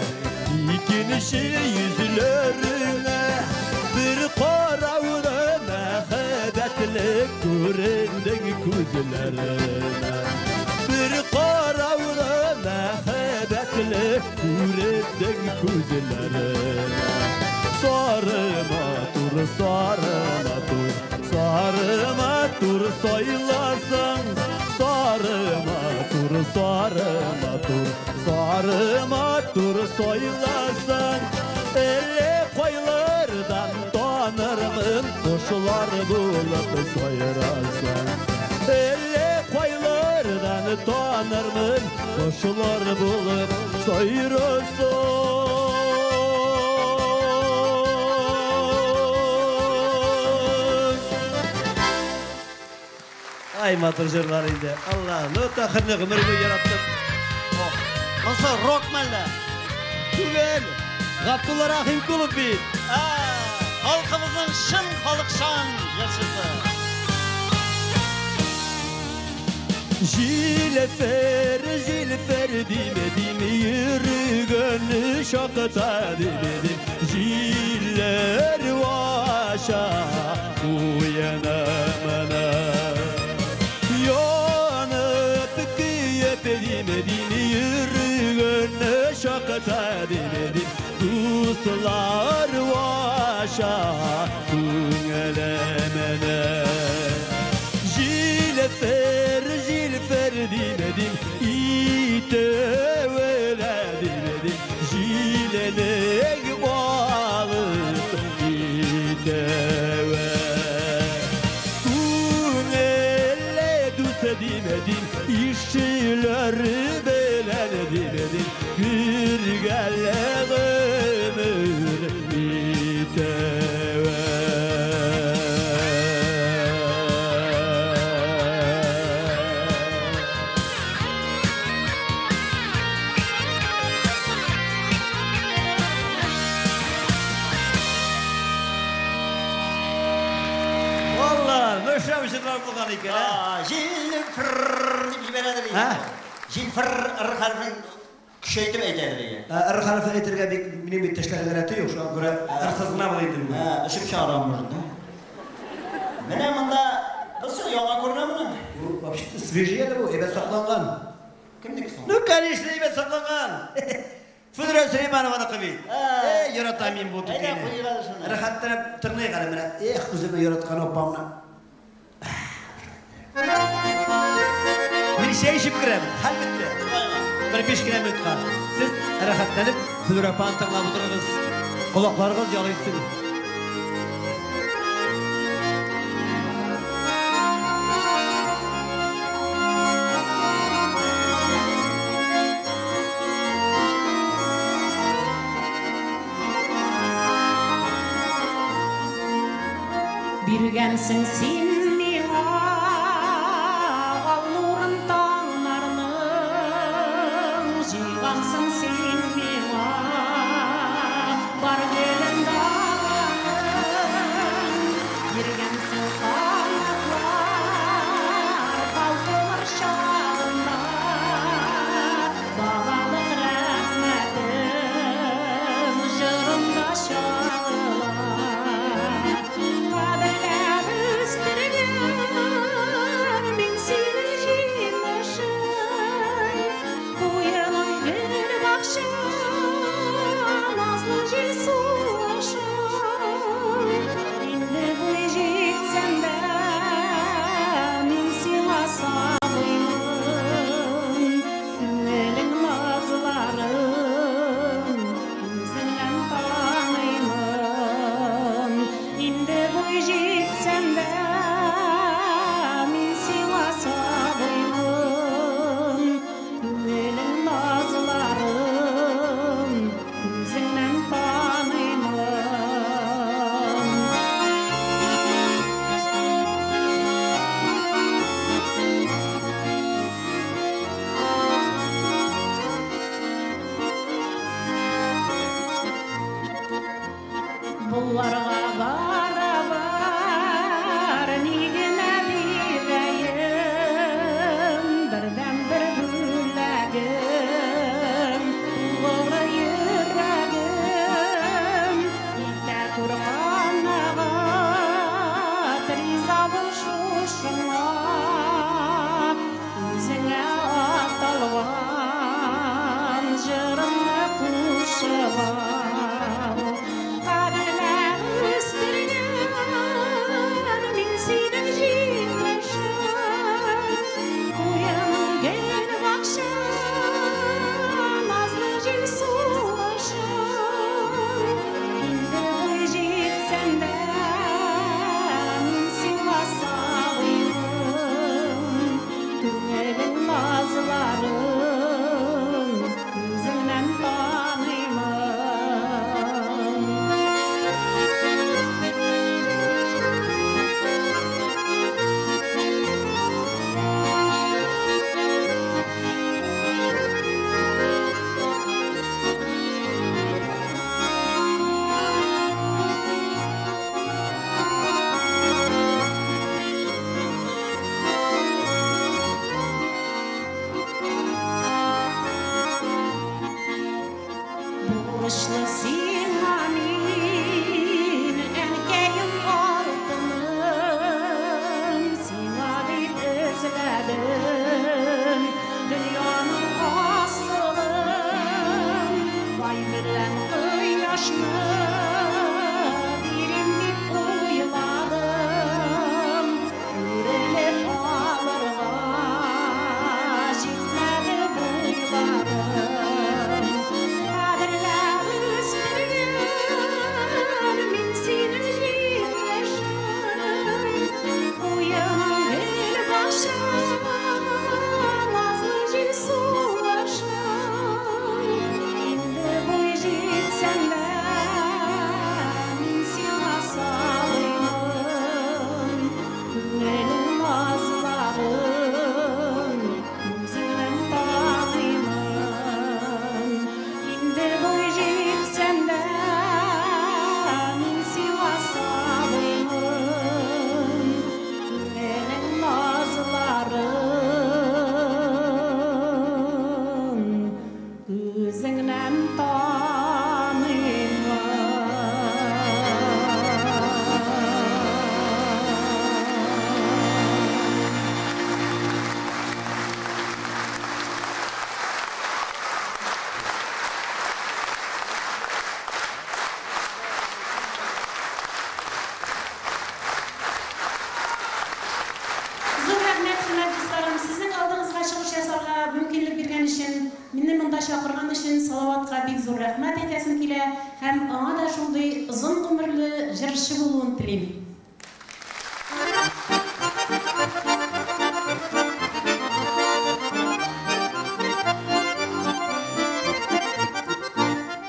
икенче йөзләреңә. Bir qaravda мәхәббәтле күрендең күзләреңә. Bir qaravda мәхәббәтле күрендең күзләреңә. Sarı matur, sarı matur, sarı matur sayılasan. Sarı matur, sarı matur, sarı matur sayılasan. Elle koylardan tanırmın, kuşlar bulup sayırasan. Elle koylardan tanırmın, kuşlar bulup sayırasan. Ай, матур җырлар инде. Алла, ну Тахирны гомер буе яраттым. Монысы рок мәллә? Түгел, Габдулла Рахимкулов бит. Халкыбызның чын халыкчан җырчысы. Җилфер, җилфер димедим, йөргән чакта димедим. Җилләр ваша куенымны. Янып көеп димедим, йөргән чакта димедим. Дуслар ваша күңелемне. Җилфер, җилфер димедим, итәвелә димедим, җиленең алып китәве. Күңелле дус димедим, ишчеләр белән димедим, биргәле гомер итәве. Валла, ну шәп җырлар булган икән, ә? Җилфер дип җибәрәдер Ә? Җилфер р хәрефен көчәйтеп әйтәдер иде. Р хәрефен әйтергә бик минем бит тешләргә рәте юк, шуңа күрә ырсыз гына булыр инде бу. Өшеп чыгарам может, да? Менә монда бусы яңа күренә моның. Бу вообще-то свежий әле бу, әйбәт сакланган. Кемнеке соң? Ну, конечно, әйбәт сакланган. Федора Сөләйманованыкы бит. Эй, яратам мин бу Әйдә, түтәйне. куйыйк әле шуны. Рәхәтләнеп тыңлыйк әле менә. Эх, үземне яраткан апамны. Мин чәй эчеп керәм, хәл бетте. Бер 5 кенә минутка. Сез рәхәтләнеп Федора апаны тыңлап утырыгыз. Колакларыгыз ял итсен. Биргәнсең син миңа ал нурын таңнарның, җыйгансың син миңа бар гөлен даланың. Биргәнсең канатлар балкылыр чагында, балалык рәхмәтем җырымда чагыла. Кадерләп үстергән чакырган өчен Салаватка бик зур рәхмәт әйтәсем килә һәм аңа да шундый озын гомерле җырчы булуын телим.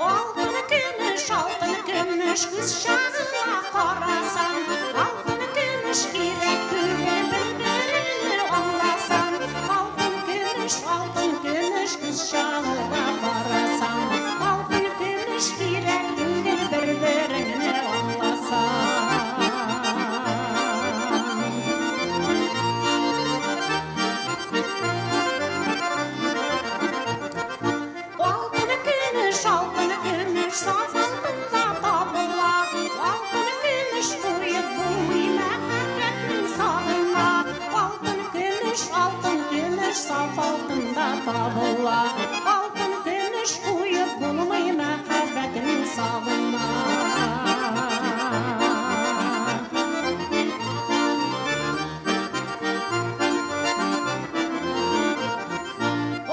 Алтын көмеш, алтын көмеш, күз чагына карасаң, алтын көмеш кирәк түгел, бер-береңне аңласаң. Алтын көмеш, алтын көмеш, күз чагына карасаң, алтын көмеш кирәк түгел, бер-береңне аңласаң. Алтын көмеш, алтын көмеш, саф алтында табыла. Алтын көмеш куеп булмый мәхәббәтнең сагына. Алтын көмеш, алтын көмеш, саф алтында табыла. Алтын көмеш куеп булмый мәхәббәтнең сагына.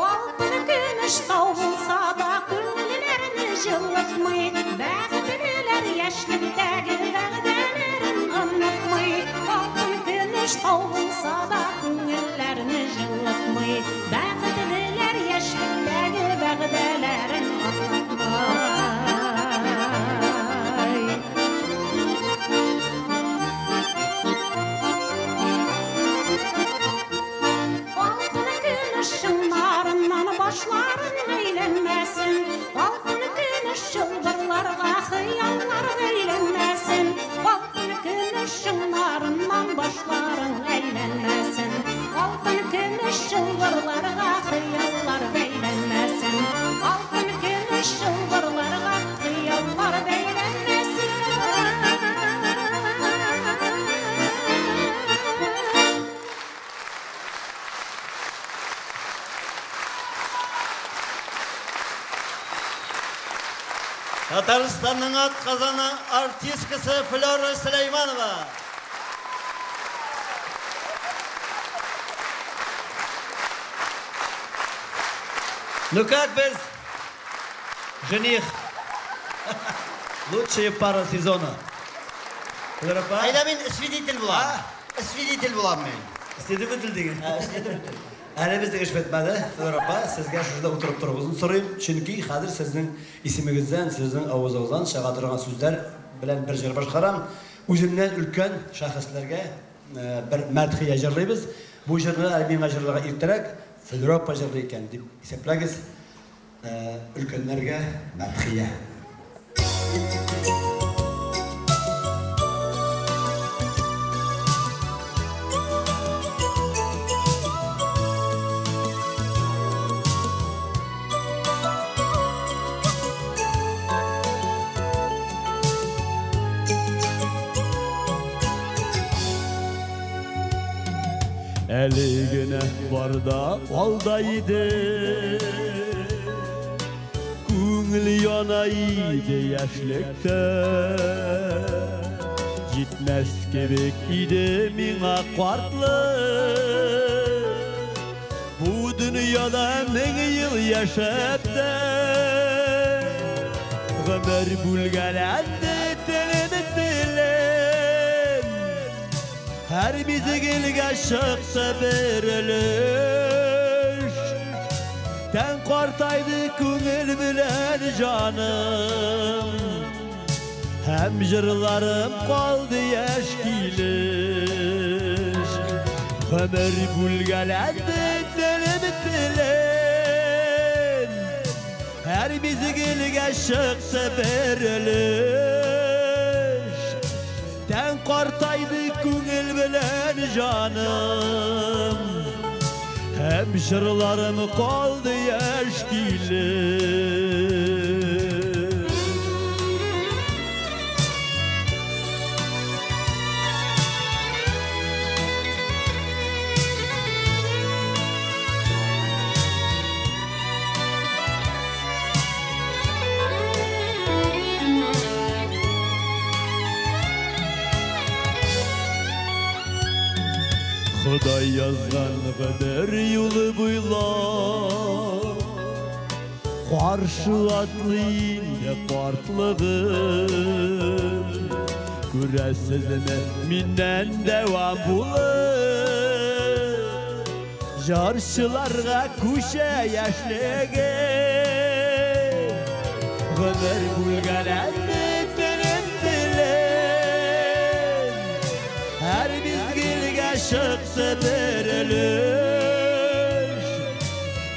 Алтын көмеш тау булса да күңелләрне җылытмый, бәхетлеләр яшьлектәге вәгъдәләрен онытмый. Алтын көмеш тау булса да күңелләрне җылытмый, бәхетлеләр яшьлектәге вәгъдәләрен онытмый. Алтын көмеш чыңнарыннан башларың әйләнмәсен, алтын көмеш чылбырларга хыяллар бәйләнмәсен. Алтын көмеш чыңнарыннан башларың әйләнмәсен, алтын көмеш чылбырларга хыяллар бәйләнмәсен. Алтын көмеш чылбырларга хыяллар бәйләнмәсен. Татарстанның атказанган артисткасы Флера Сөләйманова. Ну как без жених? Лучшая пара сезона. Флера апа? Әйдә мин свидетель булам. Свидетель булам мин. Свидетель диген. Әле безнең эш бетмәде. Флера апа, сезгә шушында утырып торуыгызны сорыйм. Чөнки хәзер сезнең исемегездән, сезнең авызыгыздан чыга торган сүзләр белән бер җыр башкарам. Үземнән өлкән шәхесләргә бер мәдхия җырлыйбыз. Бу җырны әле миңа җырларга иртәрәк Флера апа җырлый икән дип исәпләгез. Өлкәннәргә мәдхия. Әле генә барда алда иде, күңел яна иде яшьлектә. Җитмәс кебек иде миңа картлык, бу дөньяда мең ел яшәп тә. Гомер бүлгәләнде телем телем, һәр мизгелгә чыкты бер өлеш. Тән картайды күңел белән җаным, һәм җырларым калды яшь килеш. Гомер бүлгәләнде телем телем, һәр мизгелгә чыкты бер өлеш. Тән картайды күңел белән җаным, һәм җырларым калды яшь килеш. Ходай язган гомер юлы буйлап Каршы атлый инде картлыгым. Күрәсезме, миннән дәвам булып, җырчыларга күчә яшьлегем. Гомер бүлгәләнде телем телем, һәр мизгелгә чыкты бер өлеш.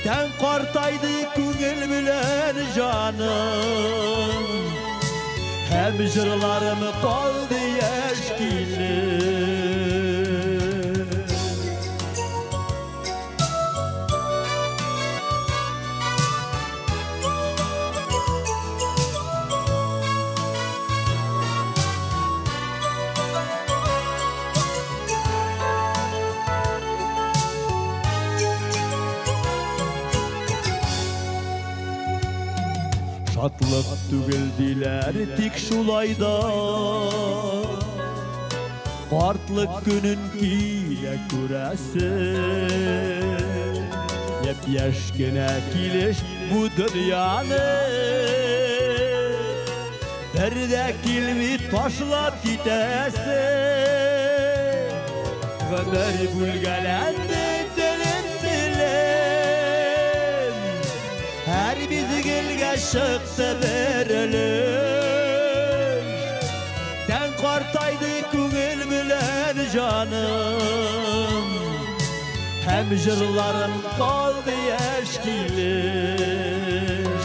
Тән картайды, күңел белән җаным, һәм җырларым калды яшь килеш. Шатлык түгел диләр, тик шулай да картлык көнен килә күрәсең. Япь-яшь кенә килеш бу дөньяны бер дә килми ташлап китәсең. Гомер бүлгәләнде телем телем, һәр мизгелгә чыкты бер өлеш. Тән картайды, күңел белән җаным, һәм җырларым калды яшь килеш.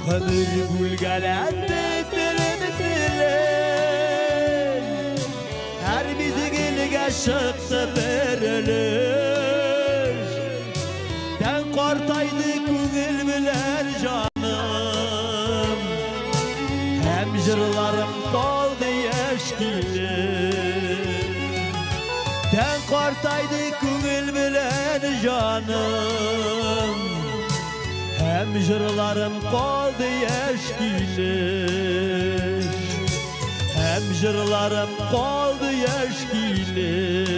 Гомер бүлгәләнде телем телем, һәр мизгелгә чыкты бер өлеш. Тән картайды, күңел белән җаным, һәм җырларым калды яшь килеш. Тән картайды, күңел белән җаным, һәм җырларым калды яшь килеш. Һәм җырларым калды яшь килеш.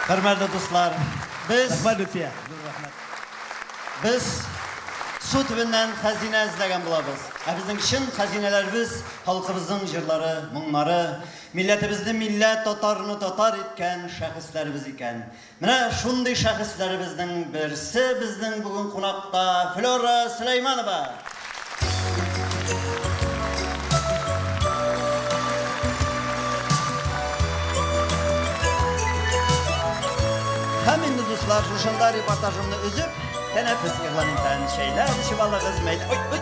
Хөрмәтле дуслар, без Рәхмәт, Лүтфия. Зур рәхмәт. Без су төбеннән хәзинә эзләгән булабыз. Ә безнең чын хәзинәләребез халкыбызның җырлары, моңнары, милләтебезне милләт, татарны татар иткән шәхесләребез икән. Менә шундый шәхесләребезнең берсе безнең бүген кунакта Флера Сөләйманова. Һәм инде, дуслар, шушында репортажымны өзеп, тәнәфес игълан итәм. Чәйләр эчеп алыгыз, мәйдә. Ой, ой.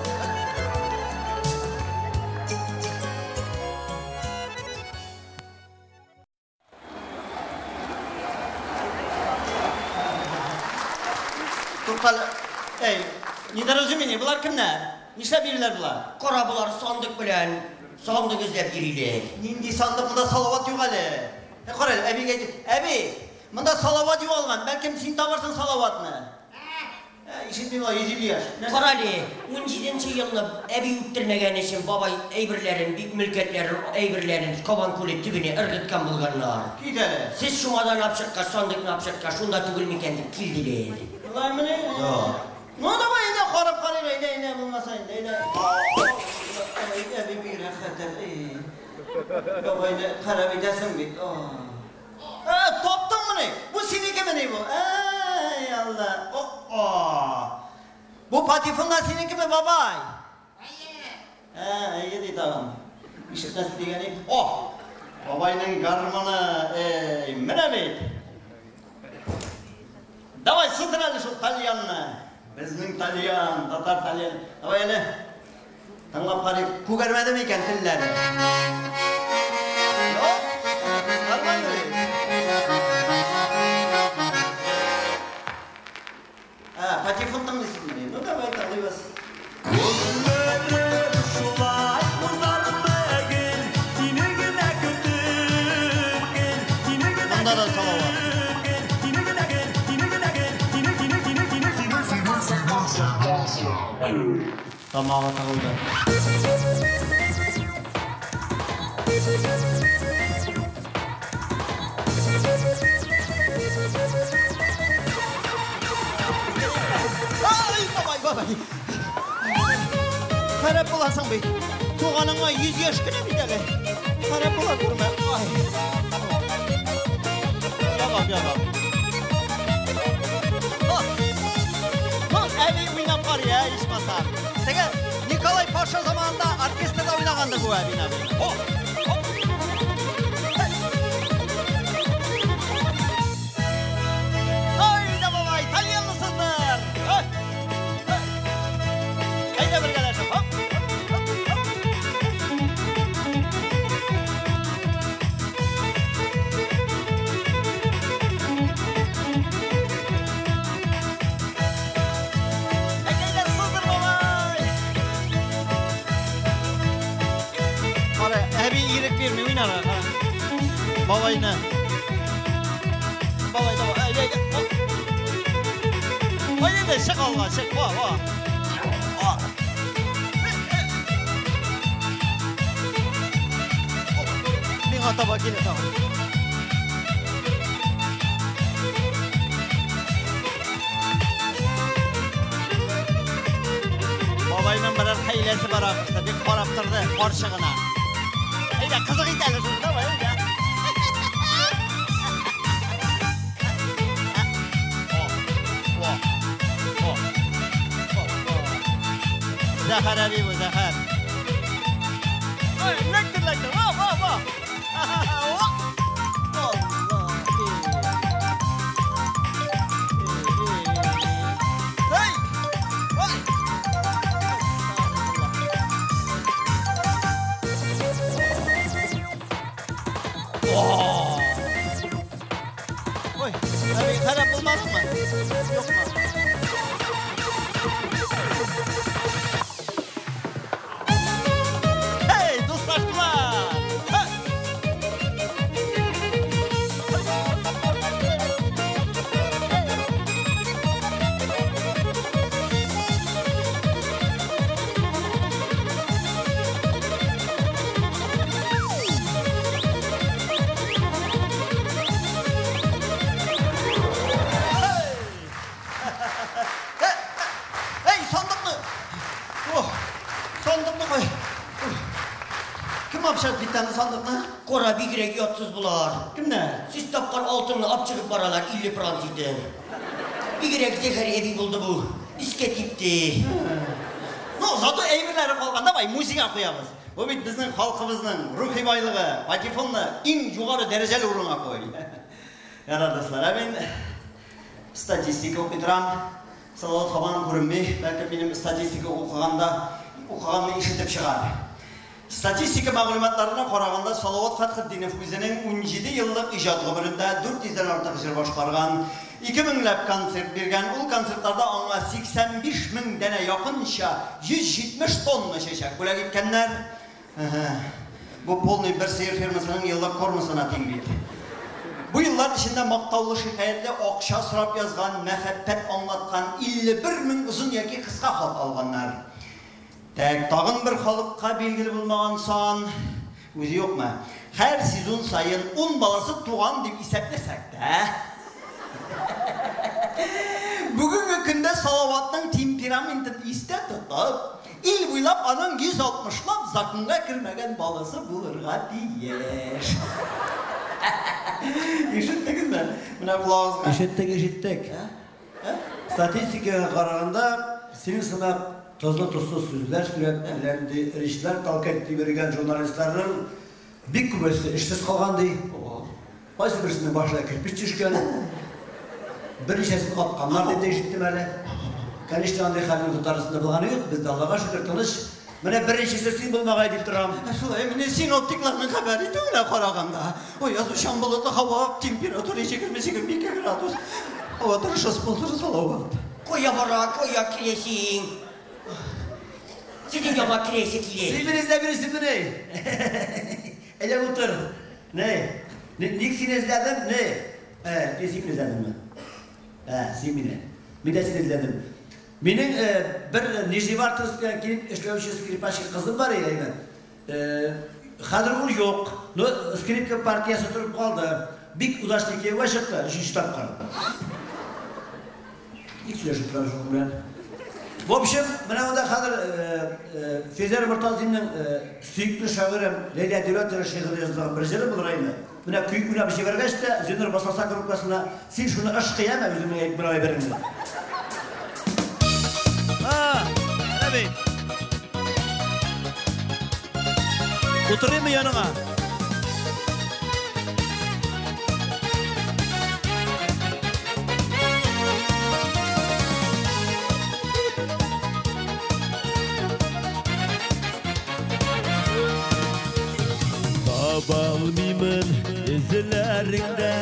Туктале. Эй, недоразумение, болар кемнәр? Нишләп йөриләр болар? Кара, болар сандык белән сандык эзләп йөриләр. Нинди сандык, монда Салават юк әле. Кара әле, әбигә әйт. Әби, монда Салават югалган, бәлкем син табарсың Салаватны. Ишетмим болар, 150 яшь. Нәрсә? Кара әле, 17 елны әби үттермәгән өчен бабай әйберләрен, бик мөлкәтләрен, әйберләрен Кабан күле төбенә ыргыткан булганнар. Кит әле. Сез шуңадан алып чыккач, сандыкны алып чыккач, шунда түгел микән дип килделәр. Болай мени? Да. Ну, давай, әйдә, карап карыйк, әйдә, әйдә, булмаса инде, әйдә. Әй, әби бигрәк хәтәр, эй. Бабай, харап итәсең бит. Таптыңмыни? Бу синекемени бу? Әй, Алла. О-о. Бу патефоннар синекеме, бабай? Әйе. Әйе ди тагын. Ишетмәс дигән. О! Бабайның гармоны, эй, менә бит. Давай, сыздыр әле шул тальянны. Безнең тальян, татар тальян. Давай әле. Тыңлап карыйк. Күгәрмәде микән телләре? Юк. Нормально бит. Патефон тыңлыйсыңмыни? Ну, давай, тыңлыйбыз. Гомерем шулай узармы гел, сине генә көтеп, гел, сине генә Монда да Салават. көтеп, гел, сине генә гел, сине генә гел, сине, сине, сине, сине, сине, Тамагы тыгылды. Ай, бабай, бабай. Харап буласың бит. Туганыңа 100 яшь кенә бит әле. Харап була күрмә. Ай. Ягап, ягап. Әби уйнап карый, ә, ичмасам. Теге Николай Паша заманында оркестрда уйнагандыр бу әби, наверное. О, оп. Ай да бабай, итальянлысыңдыр. Ай. Әйдә бергәләшеп. Хоп. Әйдә, сыздыр бабай. Кара, әби ирек бирми уйнарга, кара. Бабайны. Бабай, давай, әйдә, әйдә. Оп. Ай, әйдә, чык алга, чык. Во, во. О. Миңа таба килә тагын. Бабайның берәр хәйләсе бар ахрысы, бик карап торды карчыгына. Әйдә, кызык ит әле шуны, давай, әйдә. О, о, о, о, о. Зәһәр әби бу, зәһәр. Ой, ләктер, ләктер, во, во, во. О. Алла, эй. Эй, ой. Ой, әби, харап булмадыңмы? Юкмы? Hey, дуслаштылар! Ха! Эй, сандыкны! О, сандыкны куй. Кем алып чыгып китте аны сандыкны? Кара, бигрәк оятсыз болар. Кемнәр? Сез тапкан алтынны алып чыгып баралар 50 франц итеп. Бигрәк зәһәр әби булды бу. Искә типте. Ну, зато әйберләре калган. Давай, музейга куябыз. Бу бит безнең халкыбызның рухи байлыгы. Патефонны иң югары дәрәҗәле урынга куй. Ярар, дуслар, ә мин статистика укый торам. Салават һаман күренми. Бәлкем минем статистика укыганда укыганны ишетеп чыгар. Статистика мәгълүматларына караганда Салават Фәтхетдинов үзенең 17 еллык иҗат гомерендә 400 дән артык җыр башкарган, 2000 ләп концерт биргән. Ул концертларда аңа 85 мең данә якынча 170 тонна чәчәк бүләк иткәннәр. Бу полный бер сыер фермасының еллык кормасына тиң бит. Бу еллар эчендә мактаулы шикаятьле акча сорап язган, мәхәббәт аңлаткан 51 мең озын яки кыска хат алганнар. Тәк, тагын бер халыкка билгеле булмаган сан, үзе юкмы? Һәр сезон саен 10 баласы туган дип исәпләсәк тә. Бүгенге көндә Салаватның темпераментын истә тотып, ил буйлап аның 160лап законга кермәгән баласы булырга тиеш. Ишеттегезме? Менә колагыгызга. Ишеттек, ишеттек. Статистикага караганда, синең сымак тозлы тозсыз сүзләр сөйләп, әллә речьләр талкать дип йөргән журналистларның бик күбесе эшсез калган ди. Кайсы берсенең башына кирпеч төшкән, берничәсен атканнар дип тә ишеттем әле. Конечно, андый хәлнең Татарстанда булганы юк, бездә Аллага шөкер тыныч. Менә беренчесе син булмагай дип торам. Шулай, менә синоптикларның хәбәр итүенә караганда, ой, язучан болытлы һава, температура 20-22 градус. Һава торышы спонсоры Салават. Кая бара, кая киләсең? Синең яңа киләсе килә. Син мине эзләп йөрисеңмени? Әйдә утыр. Не? Ник сине эзләдем? Не? Син мине эзләдеңме? Син мине. Мин дә сине эзләдем. Минем бер Нижневартовскка килеп эшләүче скрипачка кызым бар иде. Хәзер ул юк. Но скрипка партиясе торып калды. Бик удачный кияүгә чыкты, өченче тапкыр. Бик сөйләшеп торам шуның белән. В общем, менә монда хәзер Фезәр Мортазинның сөекле шагыйрем Ләйлә Дәүләтова шигыре язылган бер җыры булыр инде. Менә көй уйнап җибәргәч тә, Зиннур басаса группасына, син шуны ышкы яме үзеңнең әйтеп бер әйбереңне. А, менә бит. Утырыймы яныңа? Табалмыймын эзләреңдә,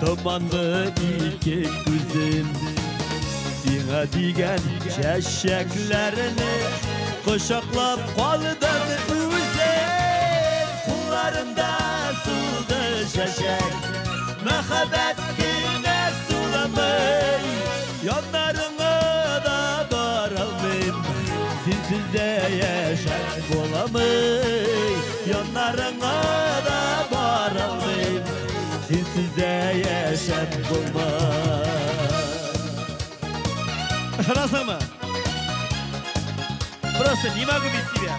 томанлы ике күзем. Сиңа дигән чәчәкләрне кочаклап калдым үзем. Кулларымда сулды чәчәк, мәхәббәт кенә суламый. Яннарыңа да баралмыйм, синсез дә яшәп буламый. Яннарыңа да баралмыйм, синсез дә яшәп булмый. Ышанасыңмы? Просто не могу без тебя.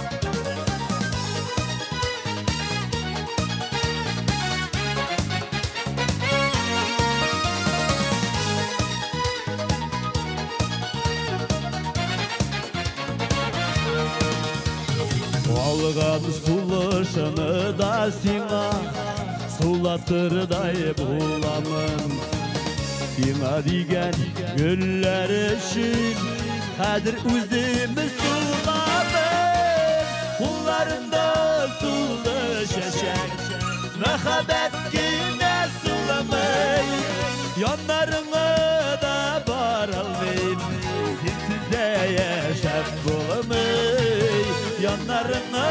Алган сулышыны да сиңа сулатырдай буламын. Сиңа дигән гөлләр өчен хәзер үзем суламын. Кулларымда сулды чәчәк, мәхәббәт кенә суламый. Яннарыңа да баралмыйм, синсез дә яшәп булмый. Яннарыңа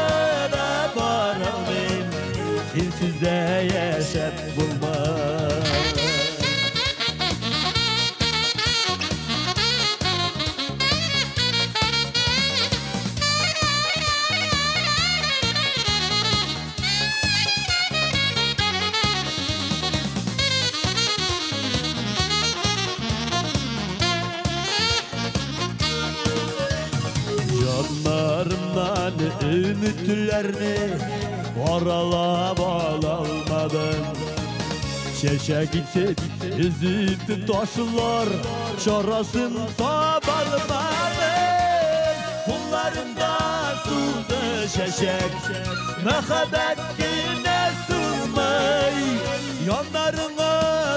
да баралмыйм, синсез дә яшәп булмый. Яннарымнан үмітләрне аралап алалмадым. Чәчәк итеп өзеп ташлар чарасын табалмадым. Кулларымда сулды чәчәк, мәхәббәт кенә сулмый. Яннарыңа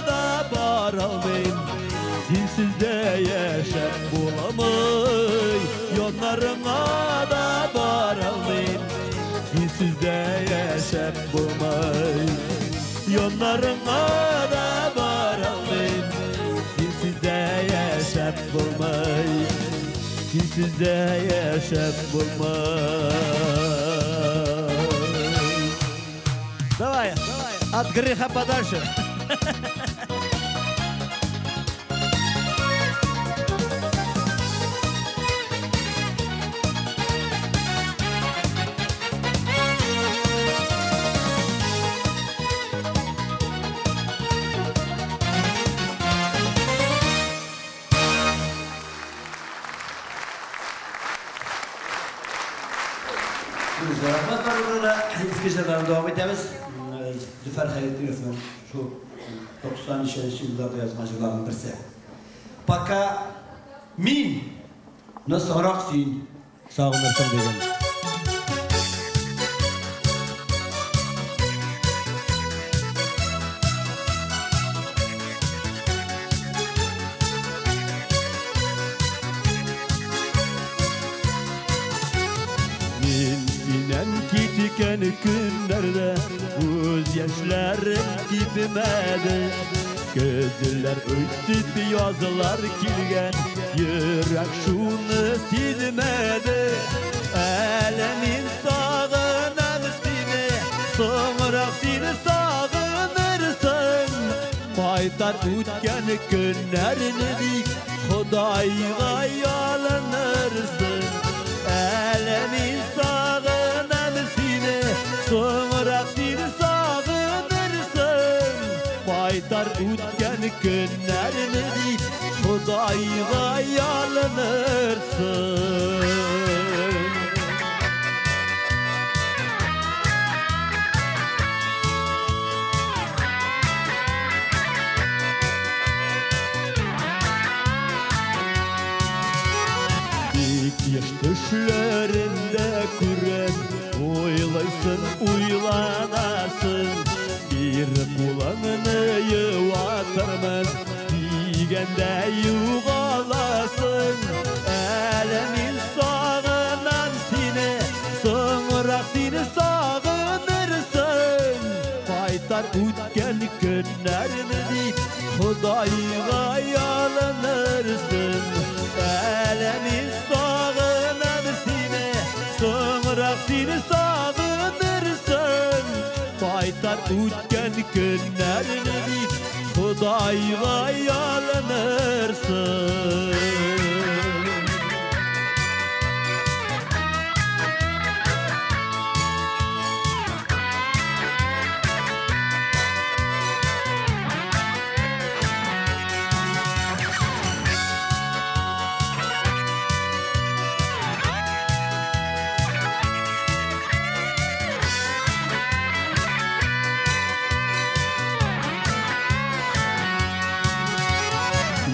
да баралмыйм, синсез дә яшәп буламый. Яннарыңа да баралмыйм, синсез дә яшәп булмый. Яннарыңа да баралмыйм, синсез дә яшәп булмый. Синсез дә яшәп булмый. Давай, от греха подальше. Рәхмәт барыгызга. Иске җырларны дәвам итәбез. Зөфәр Хәйретдиновның шул 90нчы елларда язган җырларының берсе. Пока мин, но соңрак син сагынырсың дигән. Мин синнән киткән көннәрдә күз яшьләрем кипмәде. Көзләр үтеп язлар килгән, йөрәк шуны сизмәде. Әле мин сагынам сине, соңрак сине сагынырсың. Кайтар үткән көннәрне дип Ходайга ялынырсың. Әле мин сагынам сине, соңрак сине сагынырсың. Кайтар үткән көннәрне дип Ходайга ялынырсың. Еш төшләрендә күрәм, уйлайсың, уйланасың. Бир кулыңны юатырмын, дигәндә югаласың. Әле мин сагынам сине, соңрак сине сагынырсың. Кайтар үткән көннәрне дип Ходайга ялынырсың. Әле мин сагынам сине, соңрак сине сагынырсың. Кайтар үткән көннәрне дип Ходайга ялынырсың.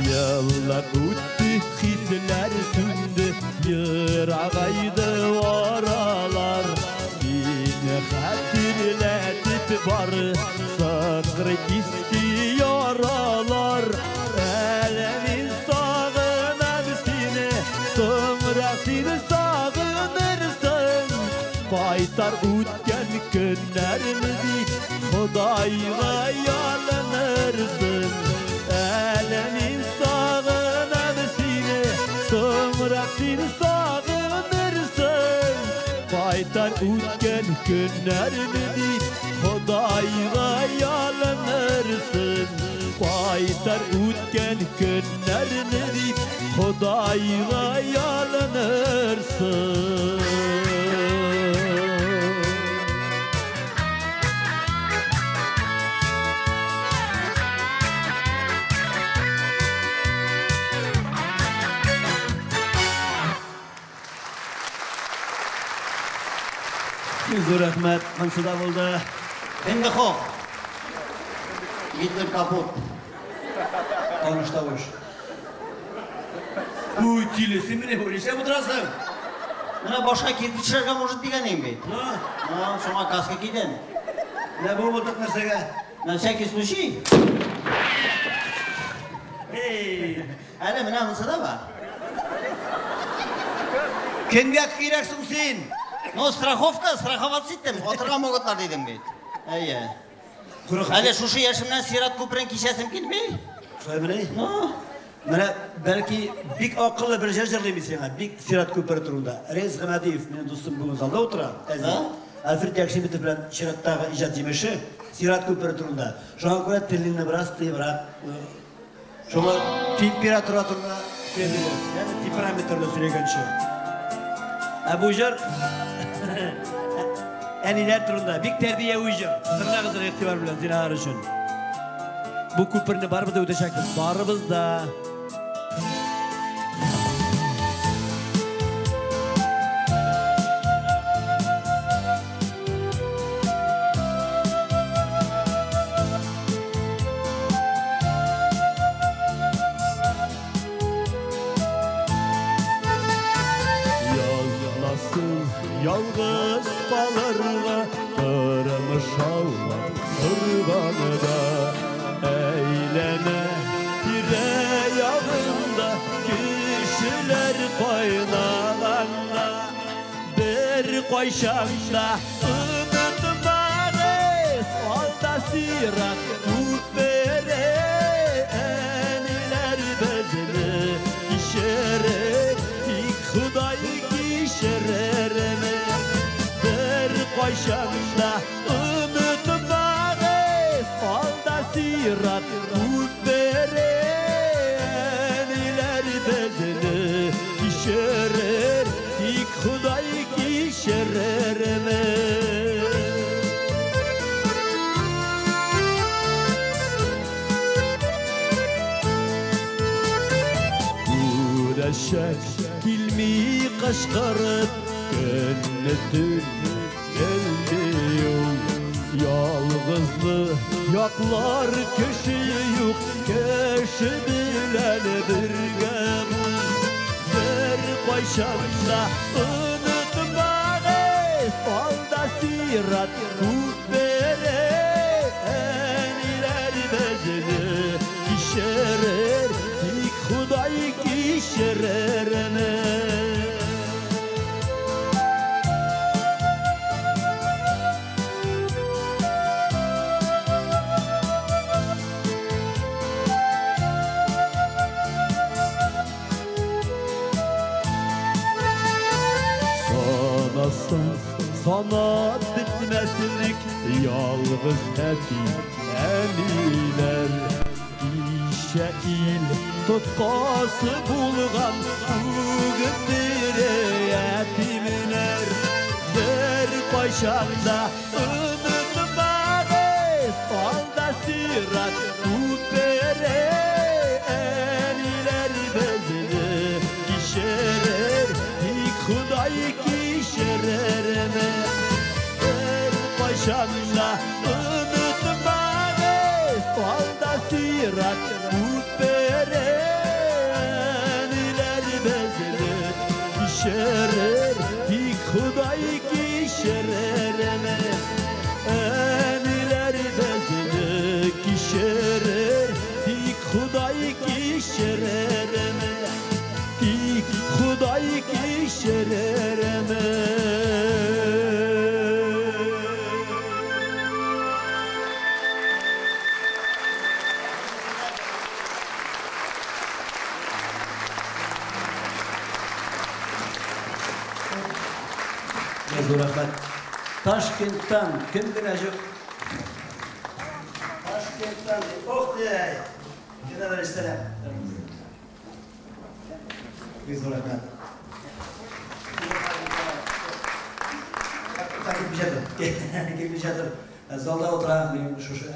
Yıllar öttü, hisler sündü, yırağaydı oralar. Seni hatırlatıp barı, sakır isti yaralar. Әле мин сагынам сине, соңрак сине сагынырсың. Кайтар үткән көннәрне дип Ходайга ялынырсың. Әле мин сагынам сине, соңрак сине сагынырсың. Кайтар үткән көннәрне дип Ходайга ялынырсың. Кайтар үткән көннәрне дип Ходайга ялынырсың. Зур рәхмәт, монсы да булды. Инде хох. Гитлер капут. Таныш тавыш. Уй, тиле, син мине нишләп утырасың? Менә башка кирпеч төшәргә может дигән идем бит. Ну, шуңа каска кидем. Менә бу мылтык нәрсәгә? На всякий случай. Эй, әле менә монысы да бар. Кемгә кирәк соң син? Ну, страховка, страховаться иттем. Атырга могутлар дидем бит. Әйе. Әле шушы яшемнән сират күперен кичәсем килми. Шулай мени? Ну, менә бәлки бик акыллы бер җыр җырлыйм сиңа, бик сират күпере турында. Рәис Гамадиев, минем дустым бүген залда утыра. Альфред Якшиметов белән чираттагы иҗат җимеше сират күпере турында. Шуңа күрә телеңне бераз тыйбрак, шуңа температура турында сөйләгән, ягъни темперамент турында сөйләгәнче. Ә бу җыр әниләр турында бик тәрбияви җыр. Тыңлагыз игътибар белән, зинһар өчен. Бу күперне барыбыз да үтәчәкбез, барыбыз да. Yalgız kalırga kırmış ağlar kurbanı eyleme tire yağında kişiler kaynağanda bir koyşanda unutmağız alda sirat kupere eniler bezini kişerir ik Huday kişerir mi bir koyşanda unutmağız alda sirat. Чәчәк килми кычкырып, көнне төн белми ул. Ялгызлы яклар кеше юк, кеше белән бергә бул. Бер кайчан да онытмагыз, алда сират күпере. Әниләр безне кичерер, тик Ходай кичерерме? Санасаң санап бетмәслек ялгыз әти әниләр. Кичә ил тоткасы булган бүген тере ятимнәр. Бер кайчан да онытмагыз, алда сират күпере. Әниләр безне кичерер, тик Ходай кичерерме? Бер кайчан да онытмагыз, алда сират күпере. Әниләр безне кичерер, тик Ходай кичерерме? Әниләр безне кичерер, тик Ходай кичерерме? Тик Ходай кичерерме? Зур рәхмәт. Ташкенттан кем генә юк? Ташкенттан. Ох ты! Кенә сәлам. Бик зур рәхмәт. Килеп җитә. Залда утыра, мин шушы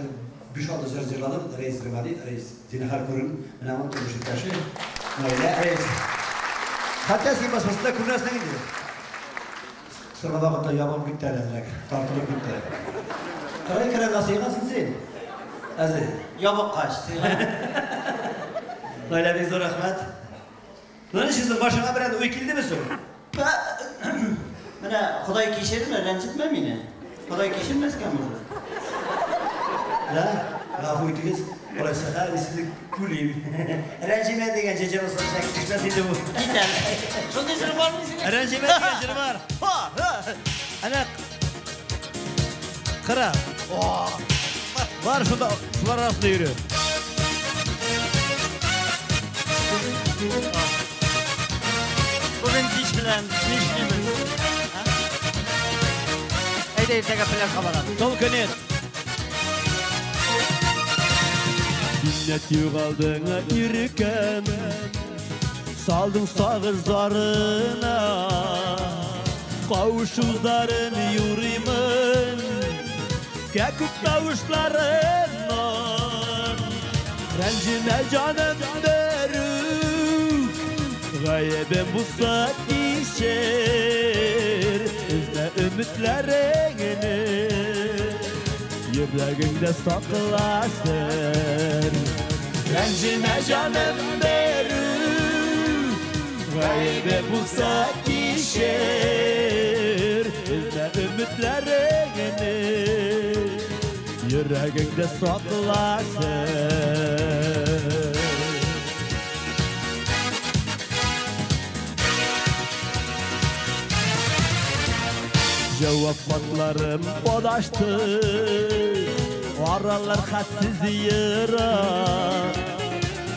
5-6 җыр җырладым. Рәис Гыйбади, Рәис зинһар күрен. Менә аның тормыш иптәше. Наилә Рәис. Хәтта син басмасында күренәсең инде. Соңгы вакытта ябылып китте әле әзрәк, тартылып китте. Кырай керәгә сыйгансың син. Әзер. Ябыккач сыйган. Наилә, бик зур рәхмәт. Ну ничек соң, башыңа берәр уй килдеме соң? Менә Ходай кичерме, рәнҗетмә мине. Ходай кичермәскә может. Да, гафу итегез. Алайса хәзер сезне күлим. Рәнҗемә дигән җыр булса, төшмәс инде бу. Китәр. Шундый җыр бармы синең? Рәнҗемә дигән җыр бар. Әнә кара. Бар шунда, шулар арасында йөре. Бүген кич белән нишлибез? Әйдә, иртәгә пляжга барабыз. Только нет. Кинәт югалдың иркәм, салдың сагыш зарына. Кавышу зарын юрыймын, кәкүк тавышларыннан. Рәнҗемә җаным берүк, гаебем булса кичер. Өзмә өметләреңне, йөрәгеңдә сакласын. Рәнҗемә җаным берүк, гаебем булса кичер. Өзмә өметләреңне, йөрәгеңдә сакласын. Cevap hatlarım odaştı, aralar hadsiz yırak.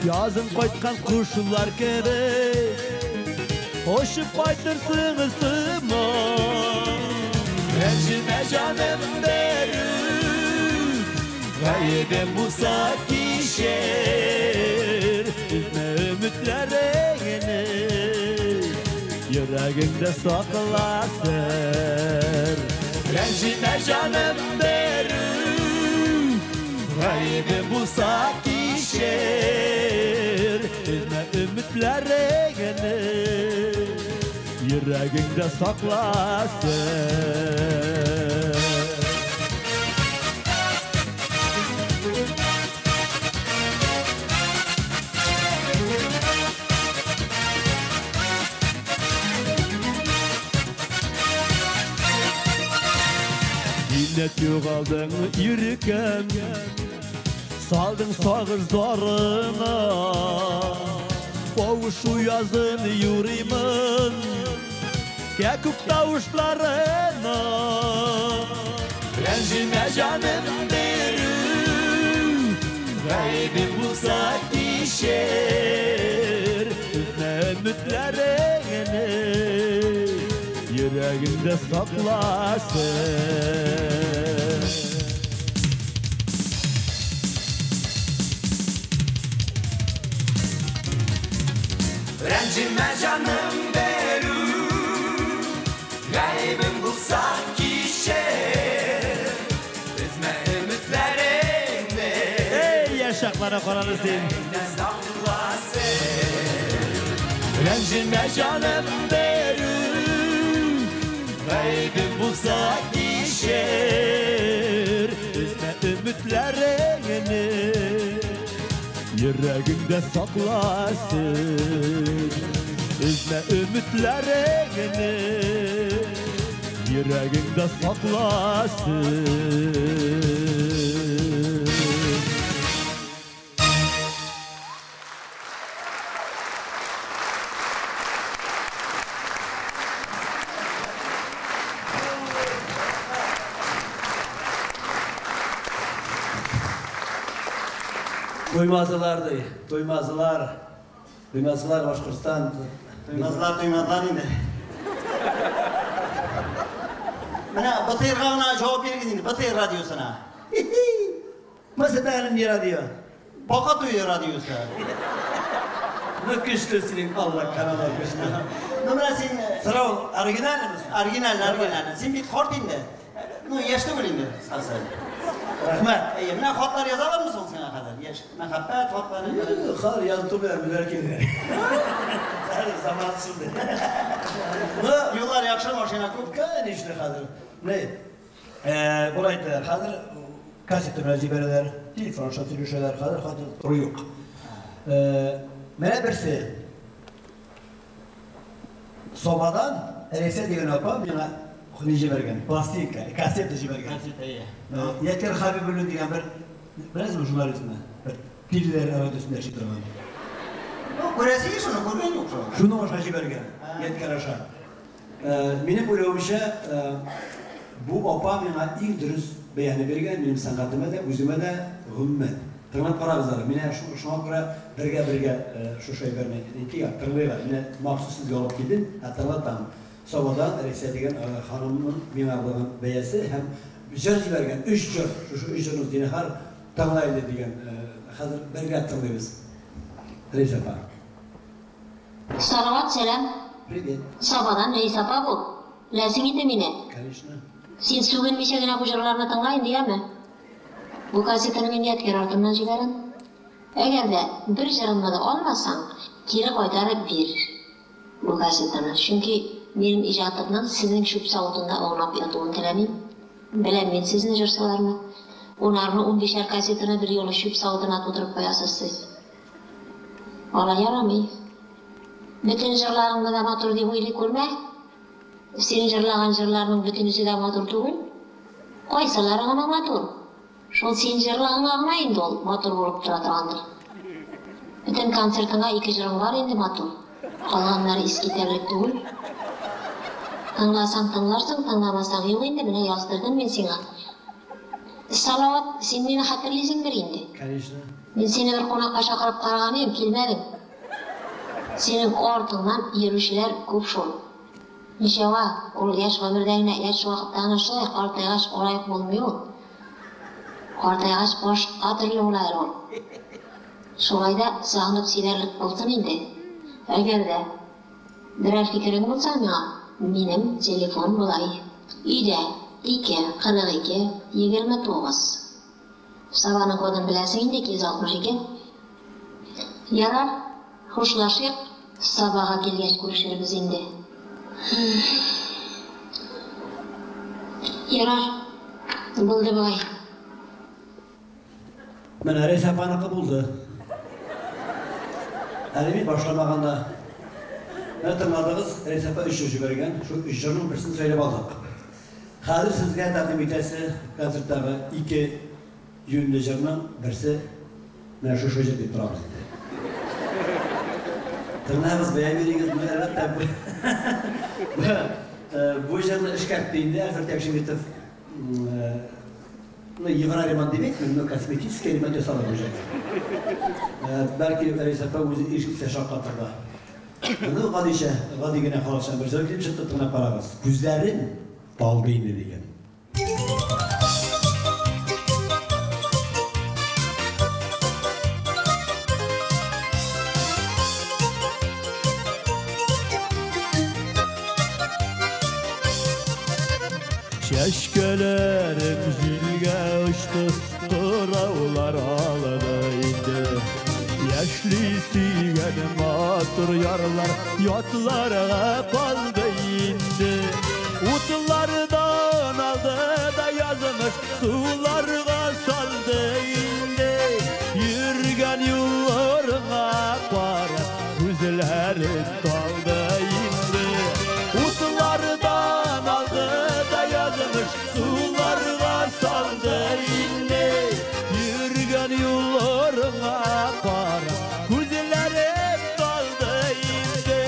Yazın qaytqan quşlar kebek, qo'shib qaytırsın ısıma. Rəncimə canım berük, gayibim bulsa kişer. Üzme ümitlerini, yüreğimde saklasın. Rəncimə canım berük, gayibim bulsa kişer. Üzme ümitlerini, Йөрәгеңдә сакласын. Кинәт югалдың, иркәм, салдың сагыш зарына. Кавышу язын юрыймын кәкүк тавышларына. Рәнҗемә, җаным, берүк, гаебем булса кичер. Өзмә өметләреңне, йөрәгеңдә сакласын. Рәнҗемә, җаным, берүк, гаебем булса кичер. Өзмә өметләреңне. Эй, яшакларына карады син. Сакласын. Рәнҗемә, җаным, берүк, гаебем булса кичер. Өзмә өметләреңне, йөрәгеңдә сакласын. Өзмә өметләреңне, йөрәгеңдә сакласын. Туймазылар ди, туймазылар. Туймазылар, Башкортстан. Туймазылар, туймазылар инде. Менә БТРга гына җавап бирегез инде, БТР радиосына. Мәсәлән, ни радио? Бака туе радиосы. Ну, көчле синең, Алла каналы көчле. Ну, менә син Сорау оригинальныймы? Оригиналь, оригиналь. Син бит карт инде. Ну, яшь түгел инде, кыскасы. Рәхмәт. Әйе, менә хатлар язалармы соң сиңа хәзер? Яшь мәхәббәт хатлары. Хәзер язып тормыйлар, үзләре килә. Хәзер заман шундый. Ну, юллар яхшы, машина күп. Конечно, хәзер. Менә, болай әйтәләр, хәзер кассета белән җибәрәләр, телефон аша сөйләшәләр, хәзер хат тору юк. Менә берсе Сабадан Рәйсә дигән апа миңа ни җибәргән, пластинка, кассета җибәргән. Кассета, иә. Ядкәр Хабибуллин дигән бер, беләсезме журналистны? Бер Тилләр радиосында эшли торган. Ну, күрәсе шуны, күргән юк шуны. Шуны аша җибәргән, Ядкәр аша. Минем уйлавымча, бу апа миңа иң дөрес бәяне биргән, минем сәнгатемә дә, үземә дә, гомумән. Тыңлап карагыз әле, менә шуңа күрә бергә-бергә шушы әйберне әйтик, тыңлыйк әле. Менә махсус сезгә алып килдем, ә тыңлатам. Сабадан Рәйсә дигән ханымның миңа булган бәясе һәм җыр җибәргән, өч җыр, шушы өч җырны зинһар тыңла инде дигән. Хәзер бергә тыңлыйбыз. Рәйсә апа. Салават, сәлам. Привет. Сабадан Рәйсә апа бу. Беләсең инде мине. Конечно. Син сүгенмичә генә бу җырларны тыңла инде, яме? Бу кассетаны мин Ядкәр артыннан җибәрәм. Әгәр дә бер җырымны да алмасаң, кире кайтарып бир бу кассетаны. Чөнки минем иҗатымның сезнең чүп савытында аунап ятуын теләмим. Беләм мин сезне, җырчыларны. Унарны, унбишәр кассетаны бер юлы чүп савытына тутырып куясыз сез. Алай ярамый. Бөтен җырларыңны да матур дип уйлый күрмә. Син җырлаган җырларның бөтенесе дә матур түгел. Кайсылары гына матур? Шул син җырлаганга гына инде ул матур булып тора торгандыр. Бөтен концертыңа ике җырың бар инде матур. Калганнары искитәрлек түгел. Тыңласаң тыңларсың, тыңламасаң юк инде, менә яздырдым мин сиңа. Салават, син мине хәтерлисеңдер инде. Конечно. Мин сине бер кунакка чакырып караган идем, килмәдең. Синең артыңнан йөрүчеләр күп шул. Ничава, ул яшь гомердә генә, яшь вакытта гына шулай, картайгач алай ук булмый ул. Картайгач башка төрле була әле ул. Шулай да сагынып сөйләрлек булсын инде. Әгәр дә берәр фикерең булса миңа, минем телефон болай. Өйдә 2 42 29. Сабаның кодын беләсең инде, 262. Ярар, хушлашыйк, Сабага килгәч күрешербез инде. Ярар, булды бугай. Менә Рәйсә апаныкы булды. Әле мин башламаганда. Менә тыңладыгыз, Рәйсә апа өч җыр җибәргән. Шул өч җырның берсен сөйләп алдык. Хәзер сезгә тәкъдим итәсе концерттагы ике юньле җырның берсе менә шушы җыр дип торабыз инде. Тыңлагыз, бәя бирегез, ну, әлбәттә, бу җырны эшкәртте инде Әлфред Якшеметов. Ну, евроремонт дип әйтмим, но косметический ремонт ясалды бу җырга. Бәлки Рәйсә апа үзе ишетсә шаккатыр да. Ну, гадичә, гади генә халыкчан бер җыр килеп чыкты, тыңлап карагыз. Күзләрем талды инде дигән. Чәчкәләрем җилгә очты, кыраулар алды инде. Яшьли сөйгән матур ярлар ятларга калды инде. Утлардан алды да язмыш, суларга салды инде. Йөргән юлларыңа карап, күзләрем талды инде. Утлардан алды да язмыш, суларга салды инде. Йөргән юлларыңа карап, күзләрем талды инде.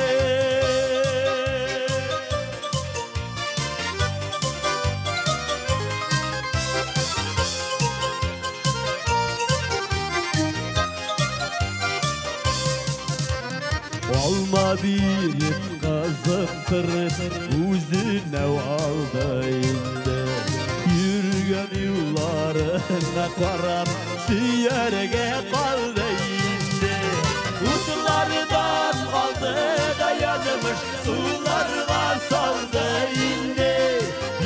Алма биреп кызыктырып, үзенә алды инде. Йөргән юлларыңа карап, сөяргә калды инде. Утлардан алды да язмыш, суларга салды инде.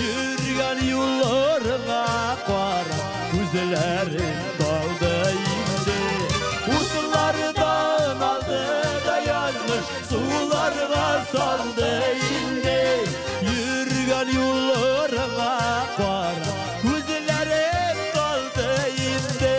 Йөргән юлларыңа карап, күзләрем талды инде. Утлардан алды да язмыш, суларга салды инде. Йөргән юлларыңа карап, күзләрем талды инде.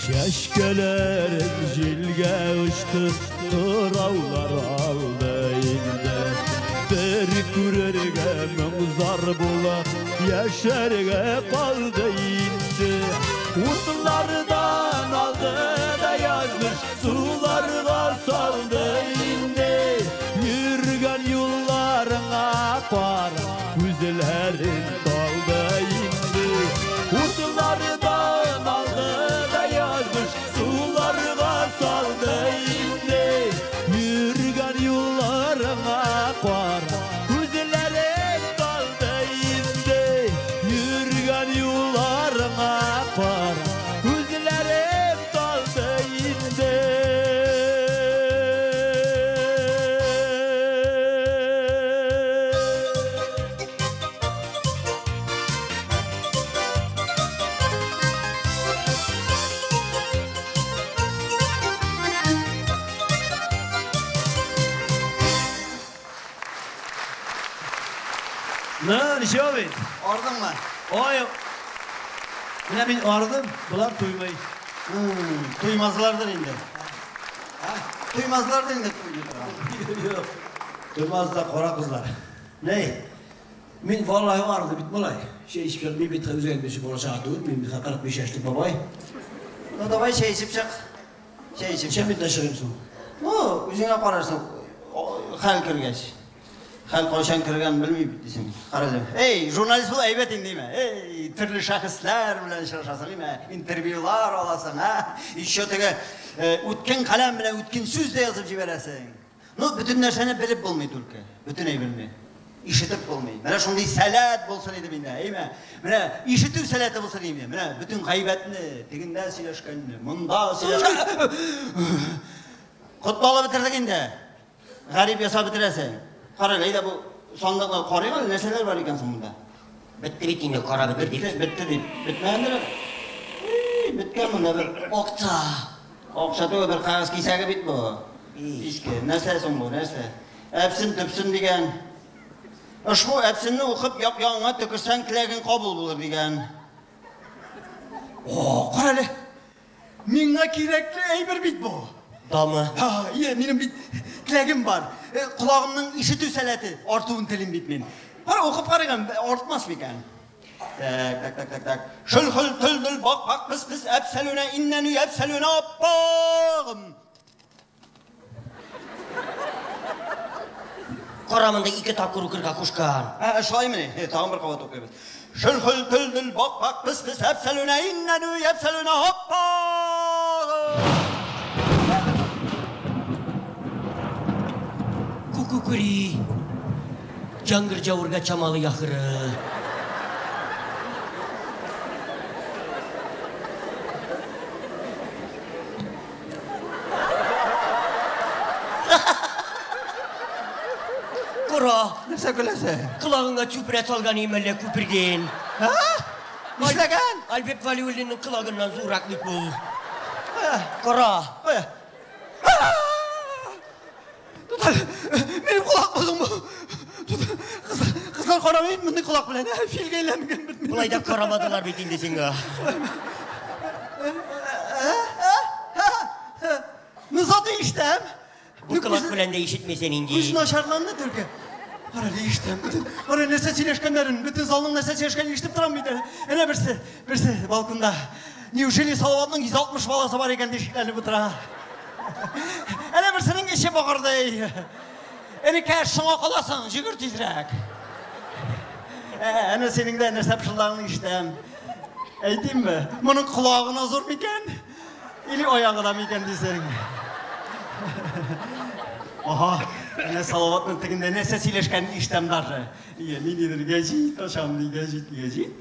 Чәчкәләрем җилгә очты, кыраулар алды инде. Бер күрергә моң-зар була, яшәргә калды инде. Утлардан алды да язмыш, суларга салды инде. Йөргән юлларыңа карап, күзләрем талды инде. Утлардан алды да язмыш, суларга салды инде. Йөргән юлларыңа карап, күзләрем талды инде. Йөргән юлларыңа карап, күзләрем талды инде. Ну, ничего бит? Ардыңмы? Ой, менә мин ардым, болар туймый. Туймазлардыр инде. Туймазлардыр инде туймый торган. Юк, туймаз да кара кызлар. Ней, мин валлаһи ардым бит малай. Чәй эчеп чык, мин бит үзем бит бала чага түгел, мин бит 45 яшьлек бабай. Ну, давай чәй эчеп чык. Чәй эчеп Ничә чык. минутта чыгыйм соң? Ну, үзеңә карарсың, хәл кергәч. Хәл кайчан кергән белми бит дисең. Карале. Эй, журналист бул әйбәт инде, димә. Эй, төрле шәхесләр белән очрашасың, димә. Интервьюлар аласың, а? Еще теге үткен каләм белән үткен сүз дә язып җибәрәсең. Ну, бөтен нәрсәне белеп булмый только. Бөтен әйберне. Ишетеп булмый. Менә шундый сәләт булсын иде миндә, әйме? Менә ишетү сәләте булсын иде. Менә бөтен гайбәтне, тегендә сөйләшкәнне, монда сөйләшкәнне. Котлалып бетердек инде. Гарип ясап бетерәсең. Кара, әйдә бу Сандыкны карыйк әле, нәрсәләр бар икән соң монда? Бетте бит инде, кара бетте дип. Бетте дип. Бетмәгәндер әле. Беткән монда бер. Акча. Акча түгел, бер кәгазь кисәге бит бу. Иске. Нәрсә соң бу, нәрсә? Әпсен төпсен дигән. Ошбу әпсенне укып як-ягыңа төкерсәң, теләгең кабул булыр дигән. О, кара әле. Миңа кирәкле әйбер бит бу. Дамы? Ха, ие, минем бит теләгем бар. Колагымның ишетү сәләте артуын телим бит мин. Кара, укып карыйк, артмас микән? Так, так, так, так, так. Шөл-хөл, төл-дөл, бак-бак, пыс-пыс, әпсәлүнә, иннәнү, әпсәлүнә, аппагым. Кара, монда ике тапкыр укырга кушкан. Ә, шулаймыни? Тагын бер кабат укыйбыз. Шөл-хөл, төл-дөл, бак-бак, пыс-пыс, әпсәлүнә, иннәнү, әпсәлүнә, аппагым. Кукукури. Җангыр җавырга чамалы яхыры. Кара. Нәрсә көләсең? Колагыңа чүпрә салган имәллә күпергән. Һа? Нишләгән? Альберт Вәлиуллинның колагыннан зуррак бит бу. Кара. Кая? Минем колак бозың бу. Кызлар карамый мондый колак белән. Филгә әйләнгән бит. Болай да карамадылар бит инде сиңа. Ну зато ишетәм. Бу колак белән дә ишетмисең инде. Күз начарланды только. Кара, ишетәм. Бөтен, кара, нәрсә сөйләшкәннәрен, бөтен залның нәрсә сөйләшкәнен ишетеп торам бит. Әнә берсе, берсе балконда. Неужели Салаватның 160 баласы бар икән дип шикләнеп утыра. Әнә берсенең эче богырдый. Энекәш, шуңа каласың, җөгер тизрәк. Әнә синең дә нәрсә пышылдагыңны ишетәм. Әйтимме, моның колагына зур микән? Или аягына микән дисең? Аһа, әнә Салаватның тегендә нәрсә сөйләшкәнен ишетәм даже. Ие, ниндидер гәҗит ачам ди, гәҗит, гәҗит.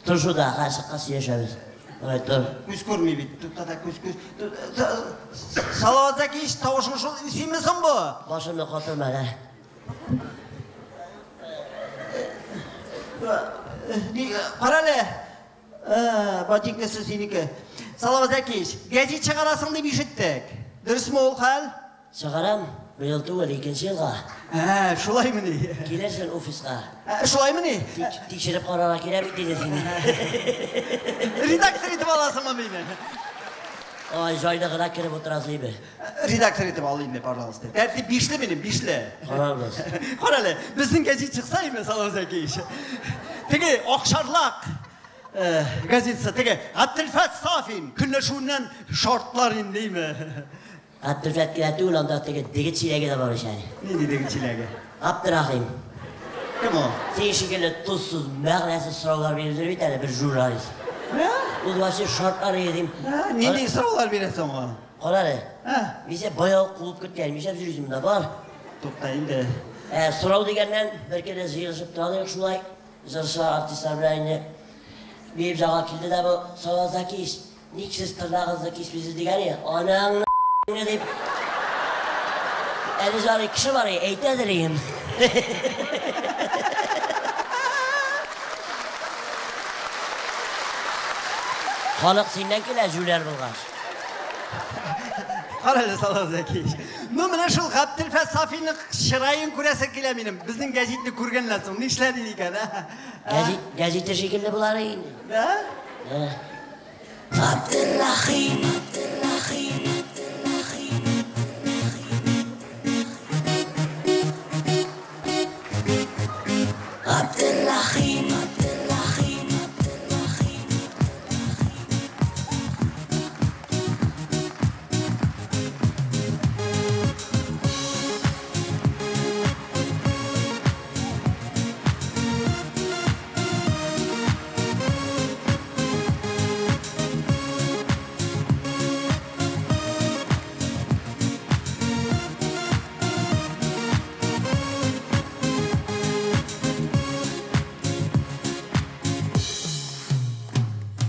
Тор шунда, хәзер чыккач сөйләшәбез. Давай, тор. Күз күрми бит. Тукта да күз, күз. Салават Зәкиевич, тавышың шул синме соң бу? Башымны катырма, ә. Кара әле. Ботинкасы синеке. Салават Зәкиевич, гәзит чыгарасың дип ишеттек. Дөресме ул хәл? Чыгарам, быел түгел, икенче елга. Ә, шулаймыни? Килерсең офиска. Шулаймыни? Тикшереп карарга кирәк бит инде сине. Редактор итеп аласыңмы мине? Ай, җайлы гына кереп утырасы иде. Редактор итеп ал инде, пожалуйста. Тәртип бишле минем, бишле. Карарбыз. Кара әле, безнең гәзит чыкса име, Салават Зәкиевич? Теге Акшарлак газетасы, теге Габделфәт Сафин көнләшүеннән шартлар инде, име? Габделфәт кенә түгел, анда теге дегет чиләге дә бар ич әле. Нинди дегет чиләге? Габдерахим. Кем ул? Син шикелле тозсыз, мәгънәсез сораулар биреп йөри бит әле бер журналист. Ул вообще шартлар иде дим. Нинди сораулар бирә соң ул? Кара әле. Мин сине бая ук куып керткән, нишләп йөрисең монда, бар. Тукта инде. Сорау дигәннән, бер көнне җыелышып тора идек шулай, җырчылар, артистлар белән инде. Минем җанга килде дә бу, Салават Зәкиевич, ник сез тырнагыгызны кисмисез дигән иде. Анаңны дип. Әле жарый кеше бар, әйтәдер идем. Халык синнән килә, җүләр булгач. Кара әле, Салават Зәкиевич. Ну, менә шул Габделфәт Сафинның чыраен күрәсе килә минем. Безнең гәзитне күргәннән соң нишләр икән, ә? Гәзит, гәзите шикелле булар инде. Да? Да. Габдеррахим, Габдеррахим, Габдеррахим. Габдеррахим, Габдеррахим, Габдеррахим.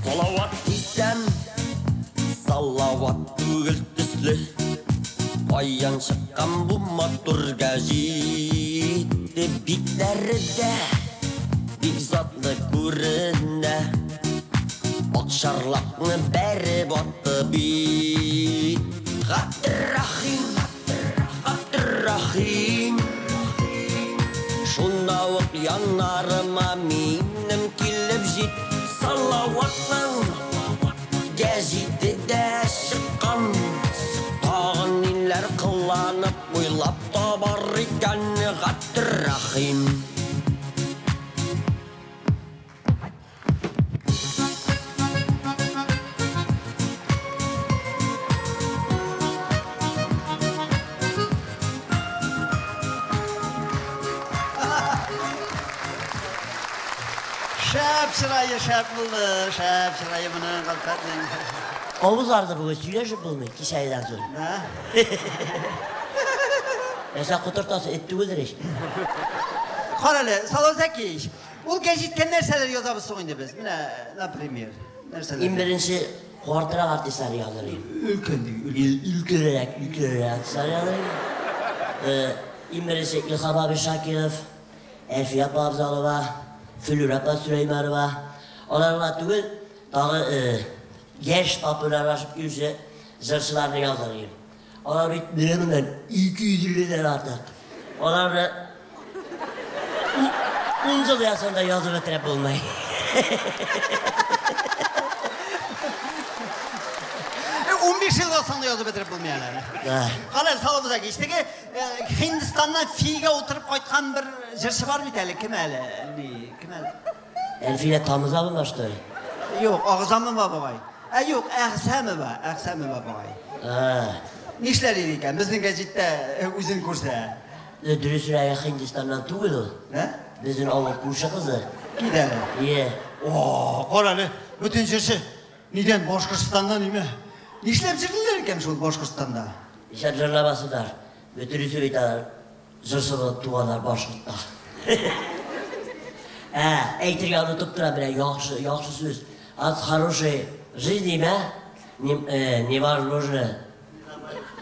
Салават дисәм, Салават түгел төсле. Каян чыккан бу матур гәҗит? китте, битләре дә бик затлы күренә. Акчарлакны бәреп атты бит. Габдеррахим, Габдеррахим. Шунда ук яннарыма минем килеп җит. Салаватның гәҗите дә чыккан. Тагын ниләр кыланып уйлап табар икән Габдеррахим. Шәп чырае, шәп булды, шәп чырае моның Галфәтнең. Авыз арды бүген, сөйләшеп булмый, кичәдән соң. Нәрсә котыртасы, эт түгелдер ич. Кара әле, Салават Зәкиевич, ул гәҗиткә нәрсәләр язабыз соң инде без? Менә, например, нәрсәләр? Иң беренче картрак артистлар языр идем. Өлкән өлкәнрәк, өлкәнрәк артистлар языр идем. Иң беренче Илһам абый Шакиров, Әлфия апа Абзалова, Флүр апа Сөләйманова. Алар гына түгел, тагы яшь популярлашып килүче җырчыларны языр идем. Алар бит менә моннан 250 дән артык. Аларны 10 ел язсаң да язып бетереп булмый. 15 ел язсаң да язып бетереп булмый әле. Кара, Салават Зәкиевич, теге Һиндстаннан филгә утырып кайткан бер җырчы бар бит әле, кем әле? Ни, кем әле? Әлфия тамызамы что ли? Юк, агызамы бабай? Ә юк, Әгъсәмова, Әгъсәмова бабай. Нишләр иде икән? Безнең гәҗиттә үзен күрсә. Дөресрәге Һиндстаннан түгел ул. Ә? Безнең авыл күрше кызы. Кит әле. Ие. О, кара әле, бөтен җырчы нидән Башкортстаннан име? Нишләп җырлыйлар икән шул Башкортстанда? Нишләп җырламасыннар? Бөтенесе бит алар җырчы булып туганнар башкортта. Ә, әйтергә онытып торам, менә яхшы, яхшы сүз. От хорошей жизни, мә? Не, невозможно.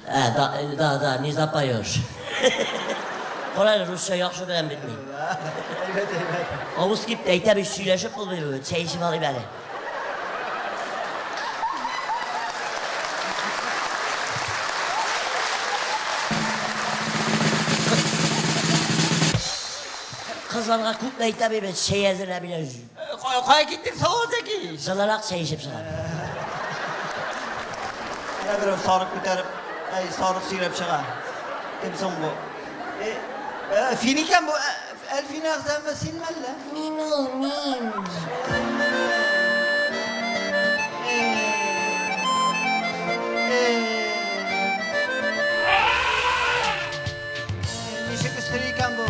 Ә, да, да, да, не запоешь. Кара әле, русча яхшы беләм бит мин. Әйбәт, әйбәт. Авыз кипте, әйтәм ич, сөйләшеп булмый бүген, чәй эчеп алыйм әле. Кызларга күпме әйтәм инде, чәй әзерләп бирә. Кая киттең, Салават Зәкиевич? Җылырак чәй эчеп чыгам. Менә берәү сарык күтәреп, әй, сарык сөйрәп чыга. Кем соң бу? Фин икән бу. Әлфинә Әгъзәмова синме әллә? Мин ул, мин. Ничек өстери икән бу?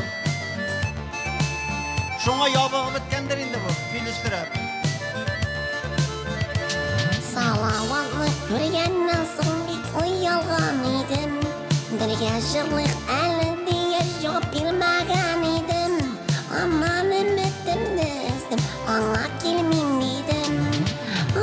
Шуңа ябыгып беткәндер инде бу, фил өстерәп. Салаватны күргәннән соң бик оялган идем. Бергә җырлыйк әле дигәч җавап бирмәгән идем. Аннан өметемне өздем, аңа килмим дидем.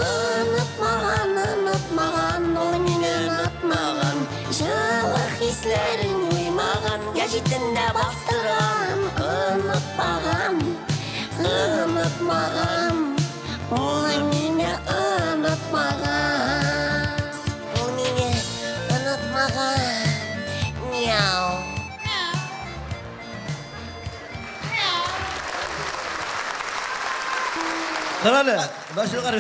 Онытмаган, онытмаган, ул мине онытмаган. Җылы хисләрен уймаган, гәҗитендә бастырган. Онытмаган, онытмаган, ул мине онытмаган. Ул мине онытмаган. Мяу. Кара әле, башылгар,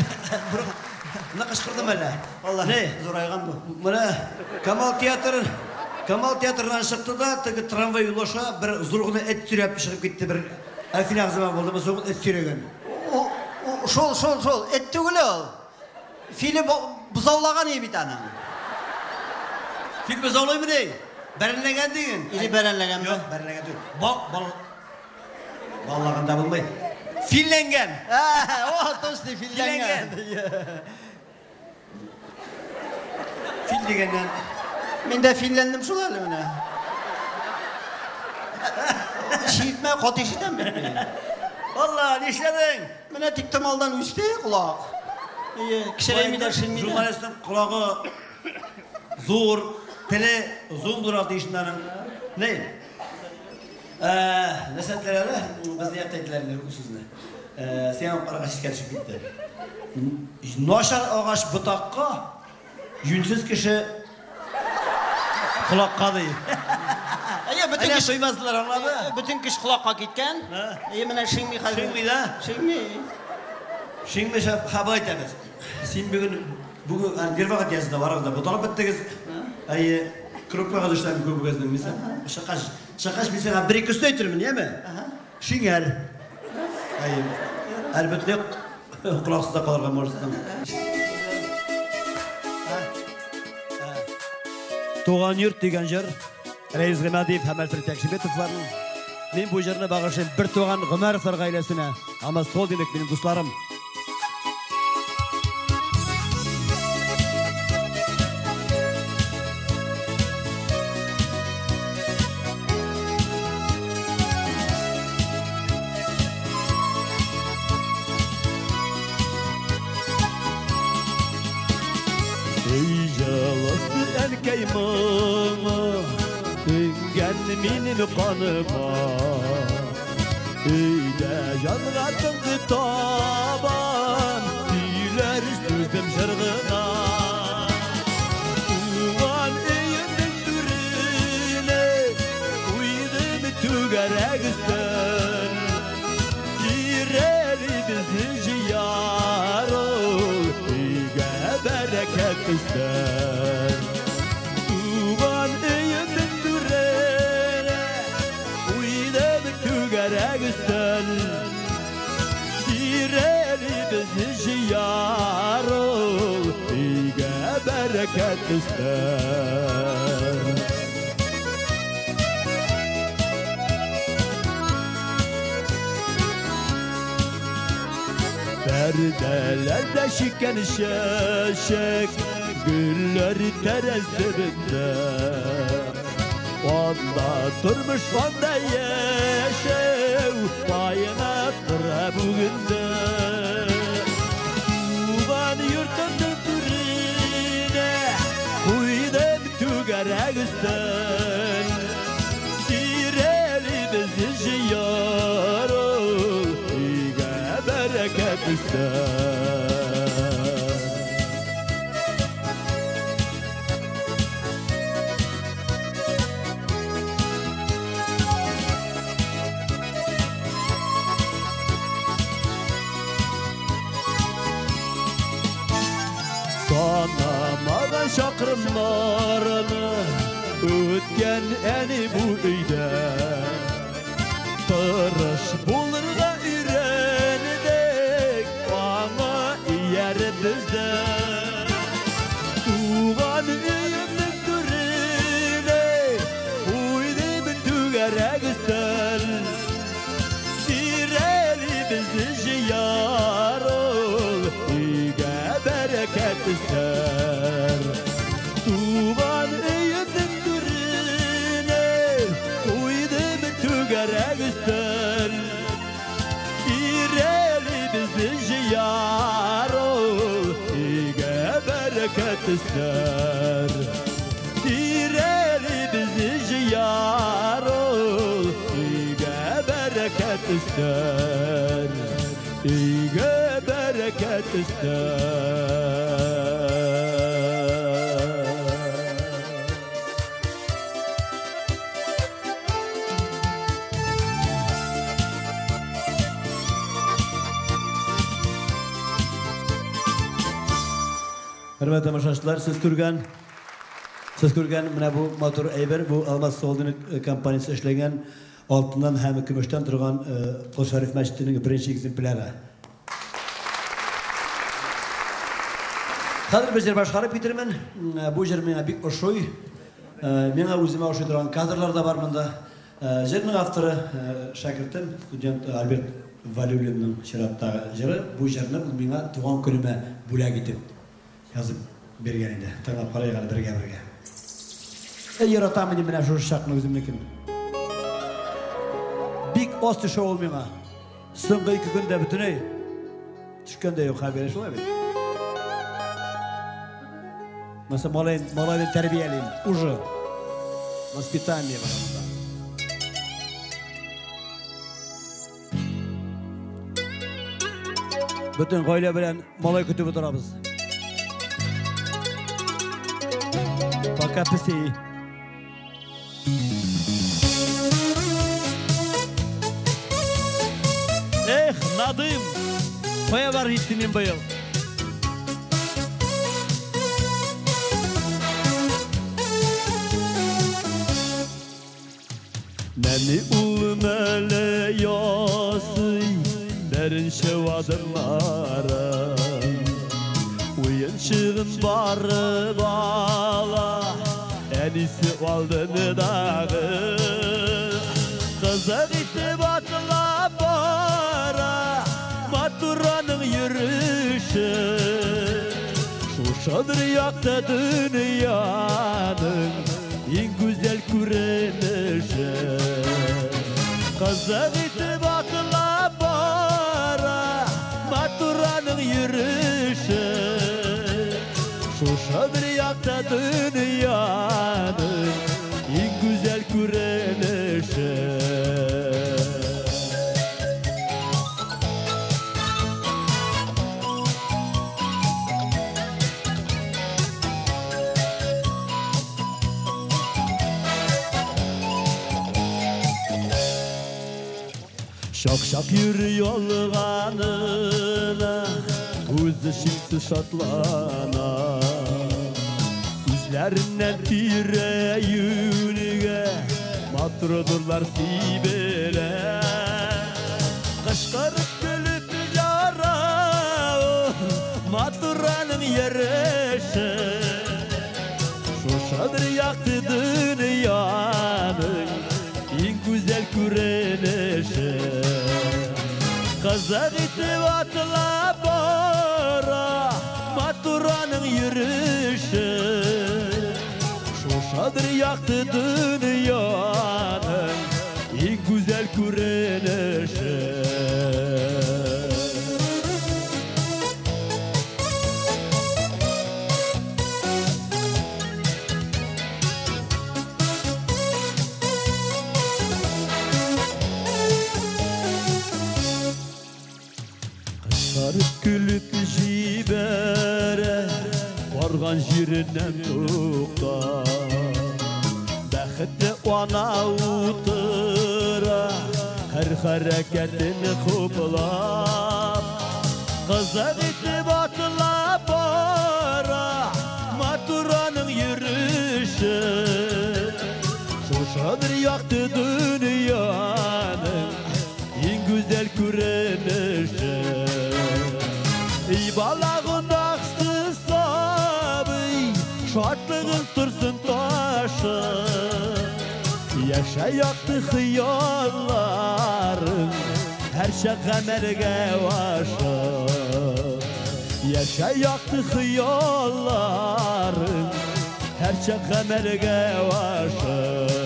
менә кычкырдым әле. Алла, Не? зурайган бу. Менә Камал театр, Камал театрыннан чыкты да, теге трамвай юлы аша бер зур гына эт сөйрәп чыгып китте бер. Әлфинә Әгъзәмова булдымы, зур эт сөйрәгән. Шул, шул, шул, эт түгел ул. Филе бозаулаган иде бит аның. Фил бозаулыймы ни? Бәрәнләгән диген. Или бәрәнләгәнме? Юк, бәрәнләгән түгел. Бал, бал. Баллаганда булмый. Филләнгән. О, точно, филләнгән. Фил дигәннән. Мин дә филләндем шул әле менә. Чиртмә, каты ишетәм бит мин. Алла, нишләдең? Менә тик томалдан үсте колак. Ие, кечерәйми дә, шенми дә. Журналистның колагы зур, теле зур булырга тиеш аның. Ни? Нәрсә әйттеләр әле? Безне якта әйттеләр инде бу сүзне. Сиңа карагач искә төшеп китте. Начар агач ботакка, юньсез кеше колакка ди. Әйе, бөтен Әнә көч туймаслар, аңлады? Бөтен көч колакка киткән. Әйе, менә шиңми хәзер. Шиңми дә? Шиңми. Шиңми шәп хабар итәбез. Син бүген бүген нервага тиясез дә барыгыз да буталып беттегез. Әйе, крупкага төштем күбегезнең. Мин чыккач, чыккач мин сиңа бер ике сүз әйтермен, яме? Шиңәр. Әйе. Әлбәттә, колаксыз да калырга можсың. Туган йорт дигән җыр Рәис Гыймадиев һәм Альфред Якшиметовларның. Мин бу җырны багышлыйм бер туган Гомәровлар гаиләсенә. Ама сол димәк минем дусларым. Ey җылысы әнкәй моңы, иңгән минем каныма. Өйдә җанга тынгы табам, сөйләр сүзем җыр гына. Туган өемнең түренә куйдым түгәрәк өстәл. Тирәли безне җыяр ул, өйгә бәрәкәт өстәр. Туган өемнең түренә куйдым түгәрәк өстәл. Тирәли безне җыяр ул, өйгә бәрәкәт өстәр. Pərdələrdə şikən şəşək, güller tərəz dibində. Onda turmuş, onda yaşav, payına tura bugündə. Tuğan yurtumның түріне қойдым түгәрәк үстел. Тирәли безне җыяр ул, өйгә бәрәкәт өстәр. Санамаган чакрымнарны үткән әни бу өйдә. Тырыш булырга өйрәндек, аңа ияреп без дә. Туган өемнең түренә куйдым түгәрәк өстәл. Тирәли безне җыяр ул, өйгә бәрәкәт өстәр. Туган өемнең түренә куйдым түгәрәк өстәл. Тирәли безне җыяр ул, өйгә бәрәкәт өстәр. Тирәли безне җыяр ул, өйгә бәрәкәт өстәр. Өйгә бәрәкәт өстәр. Хөрмәтле тамашачылар, сез күргән менә бу матур әйбер, бу Алмаз Солдин компаниясе эшләгән алтыннан һәм көмештән торган Кол Шәриф мәчетенең беренче экземпляры. Хәзер бер җыр башкарып китермен. Бу җыр миңа бик ошый. Миңа үземә ошый торган кадрлар да бар монда. Җырның авторы шәкертем, студент Альберт Валиуллинның чираттагы җыры. Бу җырны ул миңа туган көнемә бүләк итеп язып биргән иде. Тыңлап карыйк әле бергә-бергә. Яратам инде менә шушы чакны үземнекен. Бик аз төшә ул миңа. Соңгы ике көндә бөтенләй төшкән дә юк хәбәре, шулай бит. Мәсәлән, малайны тәрбиялим уже. Воспитание бар. Бөтен гаилә белән малай көтеп утырабыз. Пока, песи. Эх, Надым, кая барып җиттем мин быел? Нәни улым әле ясый беренче адымнарын. Уенчыгын барып ала, әнисе алдындагы. Кызык итеп атлап бара, матураның йөреше. Шушыдыр якты дөньяның иң гүзәл күренеше. Кызык итеп атлап бара, матураның йөреше. Шушыдыр якты дөньяның иң гүзәл күренеше. Шак-шак йөри алганына, үзе шиксез шатлана. Күзләреннән тирә-юньгә матур нурлар сибелә. Кычкырып көлеп яра, матураның йөреше. Шушыдыр якты дөньяның иң гүзәл күренеше. Кызык итеп атлап бара, матураның йөреше. Шушыдыр якты дөньяның иң гүзәл күренеше. Кычкырып көлеп җибәрә, барган җиреннән туктап. Бәхетле ана утыра, һәр хәрәкәтен хуплап. Кызык итеп атлап бара, матураның йөреше. Шушыдыр якты дөньяның иң гүзәл күренеше. Ey бала гөнаһсыз сабый, шатлыгың торсын ташып. Яшә якты хыялларың, һәрчак гамәлгә ашып. Яшә якты хыялларың, һәрчак гамәлгә ашып.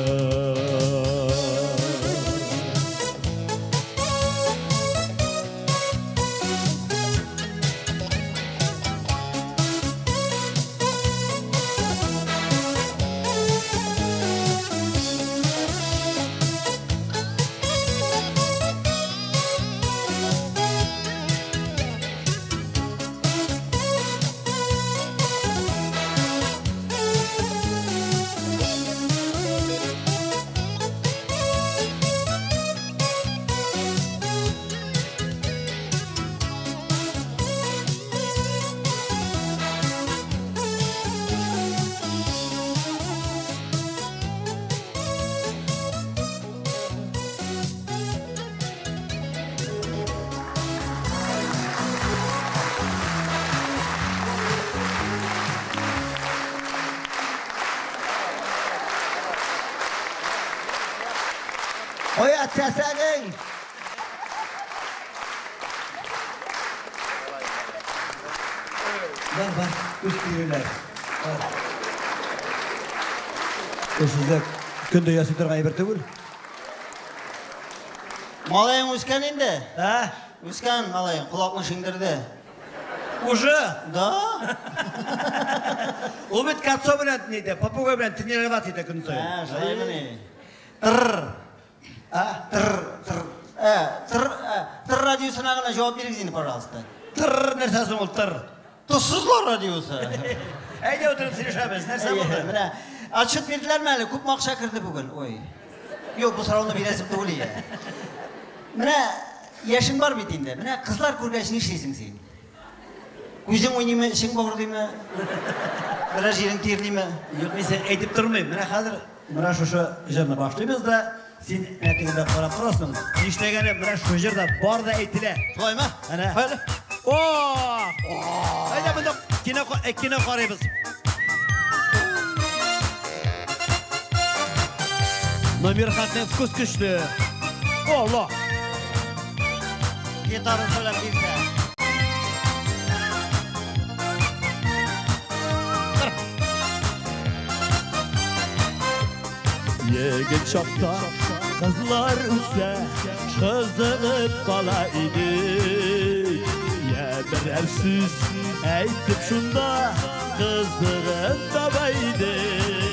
Кая чәчәгең? Бар, бар, үз тиреләр. Бар. Ул сездә көндә ясый торган әйбер түгел. Малаең үскән инде. Ә? Үскән малаең, колакны шиңдерде. Уже? Да. Ул бит кацо белән нидә, попугай белән тренироваться итә көн саен. Ә, шулаймыни? Тр. А? Тр, тр. Тр, тр радиосына гына җавап бирегез инде, пожалуйста. Тыр нәрсәсең ул тыр? Тозсызлар радиосы. Әйдә утырып сөйләшәбез. Нәрсә булды? Менә отчет бирделәрме әле? Күпме акча керде бүген? Ой. Юк, бу сорауны бирәсем түгел иде. Менә яшең бар бит инде. Менә кызлар күргәч нишлисең син? Күзең уйныймы, эчең бавырдыймы? Берәр җирең тирлиме? Юк, мин сиңа әйтеп тормыйм. Менә хәзер менә шушы җырны башлыйбыз да, син менә тегендә карап торасың. Нишләгәне менә шушы җырда бар да әйтелә. Шулаймы? Әнә. Каяле? О! Әйдә монда кино карыйбыз. Но Мирхатның вкус көчле. Алла! Гитара белән бирсә. Егет чакта кызлар үсә, кызыгып кала идек. Я берәр сүз әйтеп шунда кызыгын таба идек.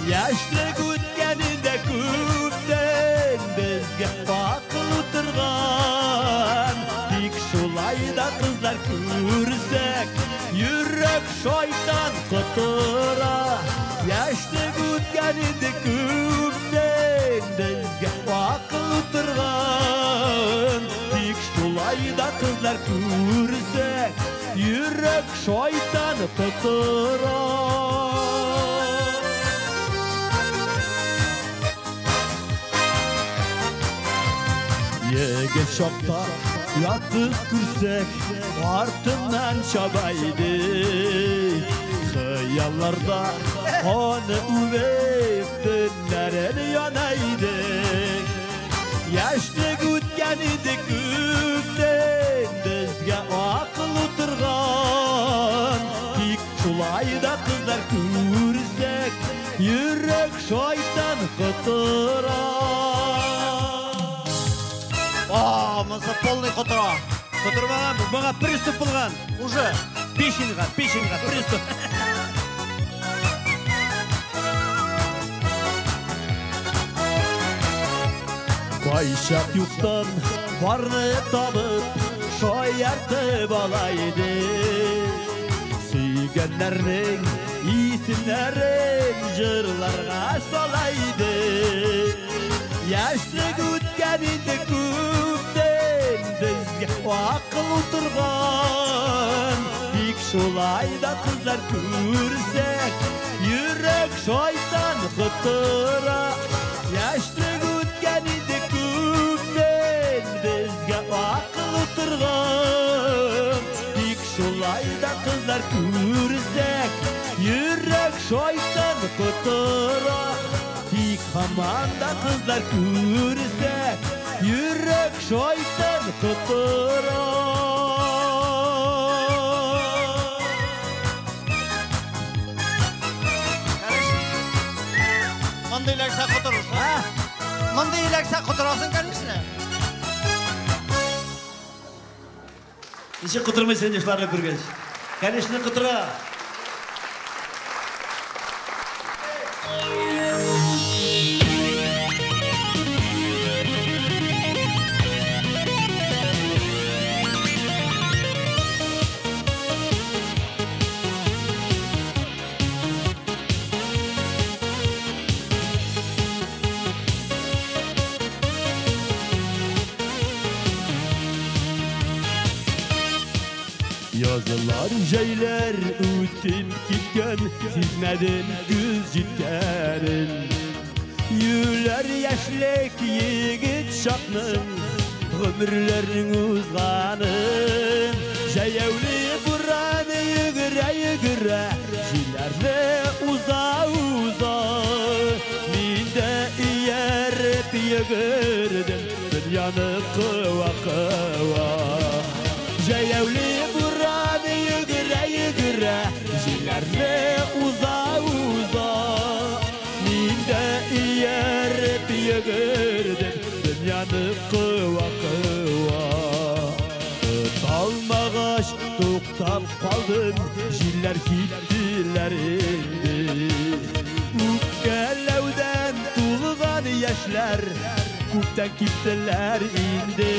Яшьлек үткәнендә күптән безгә акыл утырган. Тик шулай да кызлар күрсәк, йөрәк шайтан котыра. Яшьлек үткән инде күптән безгә акыл утырган. Тик шулай да кызлар күрсәк, йөрәк шайтан котыра. Егет чакта ятып күрсәк, артыннан чаба идек. Хыялларда аны үбеп, төннәрен яна идек. Яшьлек үткән иде күптән, безгә акыл утырган. Тик шулай да кызлар күрсәк, йөрәк шайтан котыра. А, монысы полный котыра. Котырмаган, моңа приступ булган. Уже. Печеньга, печеньга, приступ. Кайчак юктан барны табып, шаяртып ала идек. Сөйгәннәрнең исемнәрен җырларга сала идек. Яшьлек үткән инде күптән, безгә акыл утырган. Тик шулай да кызлар күрсәк, йөрәк шайтан котыра. Яшьлек үткән инде күптән, безгә акыл утырган. Тик шулай да кызлар күрсәк, йөрәк шайтан котыра. Тик һаман да кызлар күрсәк, йөрәк шайтан котыра. Мондый эләксә котырырсың. А? Мондый эләксә котырасың, конечно. Ничек котырмыйсың инде шуларны күргәч? Конечно, котыра. Yazılar җәйләр үтеп киткән, сизмәдем күз җиткәнен. Юләр яшьлек егет чакның, гомерләрнең узганын. Җәяүле буран йөгерә-йөгерә, җилләрне уза-уза. Мин дә ияреп йөгердем, дөньяны кыва-кыва. Җәяүле буран йөгерә-йөгерә, җилләрне уза-уза. Мин дә ияреп йөгердем, дөньяны кыва-кыва. Тоталмагач туктап калдым, җилләр киттеләр инде. Үпкәләүдән тулган яшьләр күптән киттеләр инде.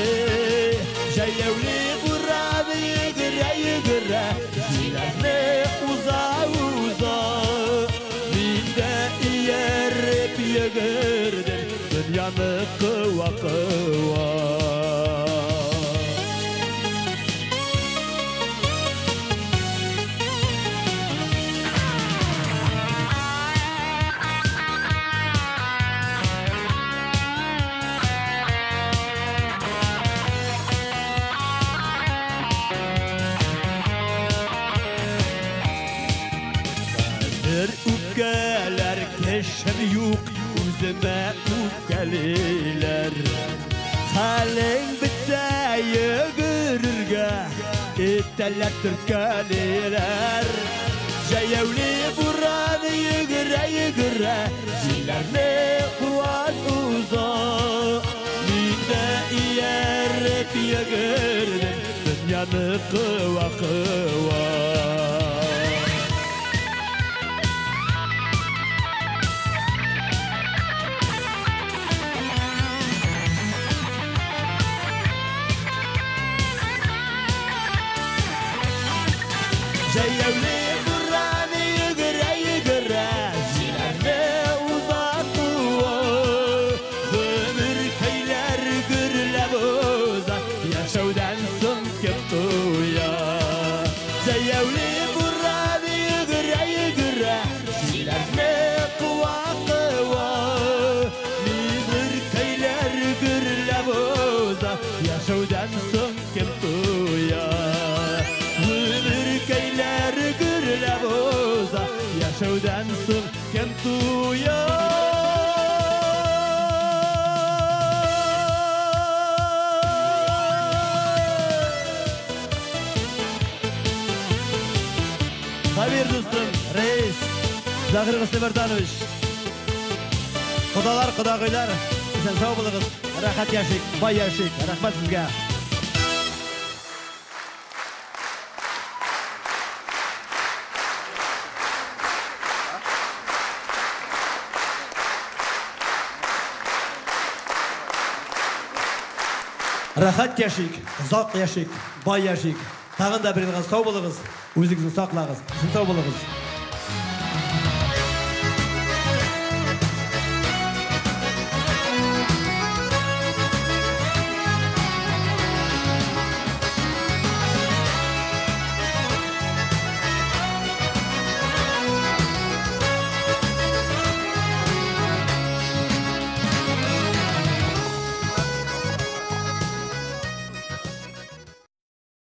Җәяүле буран йөгерә йөгерә, җилләрне уза уза. Мин дә ияреп йөгердем, дөньяны кыва кыва. Хәзер үпкәләр кешем юк, үземә үпкәлиләр. Хәлең бетсә йөгерергә, этәләр, төрткәлиләр. Җәяүле буран йөгерә йөгерә, җилләрне куа уза. Мин дә ияреп йөгердем, дөньяны кыва кыва. Җәяүле буран йөгерә йөгерә, җилләрне уза куа. Гомеркәйләр гөрләп уза, яшәүдән соң кем туя? Җәяүле буран йөгерә йөгерә, җилләрне куа куа. Гомеркәйләр гөрләп уза, яшәүдән соң кем туя? Гомеркәйләр гөрләп уза, яшәүдән соң кем туя? Сабир дустым, рәис, Загир Гыслымәрданович. Кодалар, кодагыйлар, исән сау булыгыз, рәхәт яшик, бай яшик. Рәхмәт сезгә. Рәхәт яшик, озак яшик, бай яшик. Тагын да бер елга сау булыгыз, үзегезне саклагыз. Исән сау булыгыз.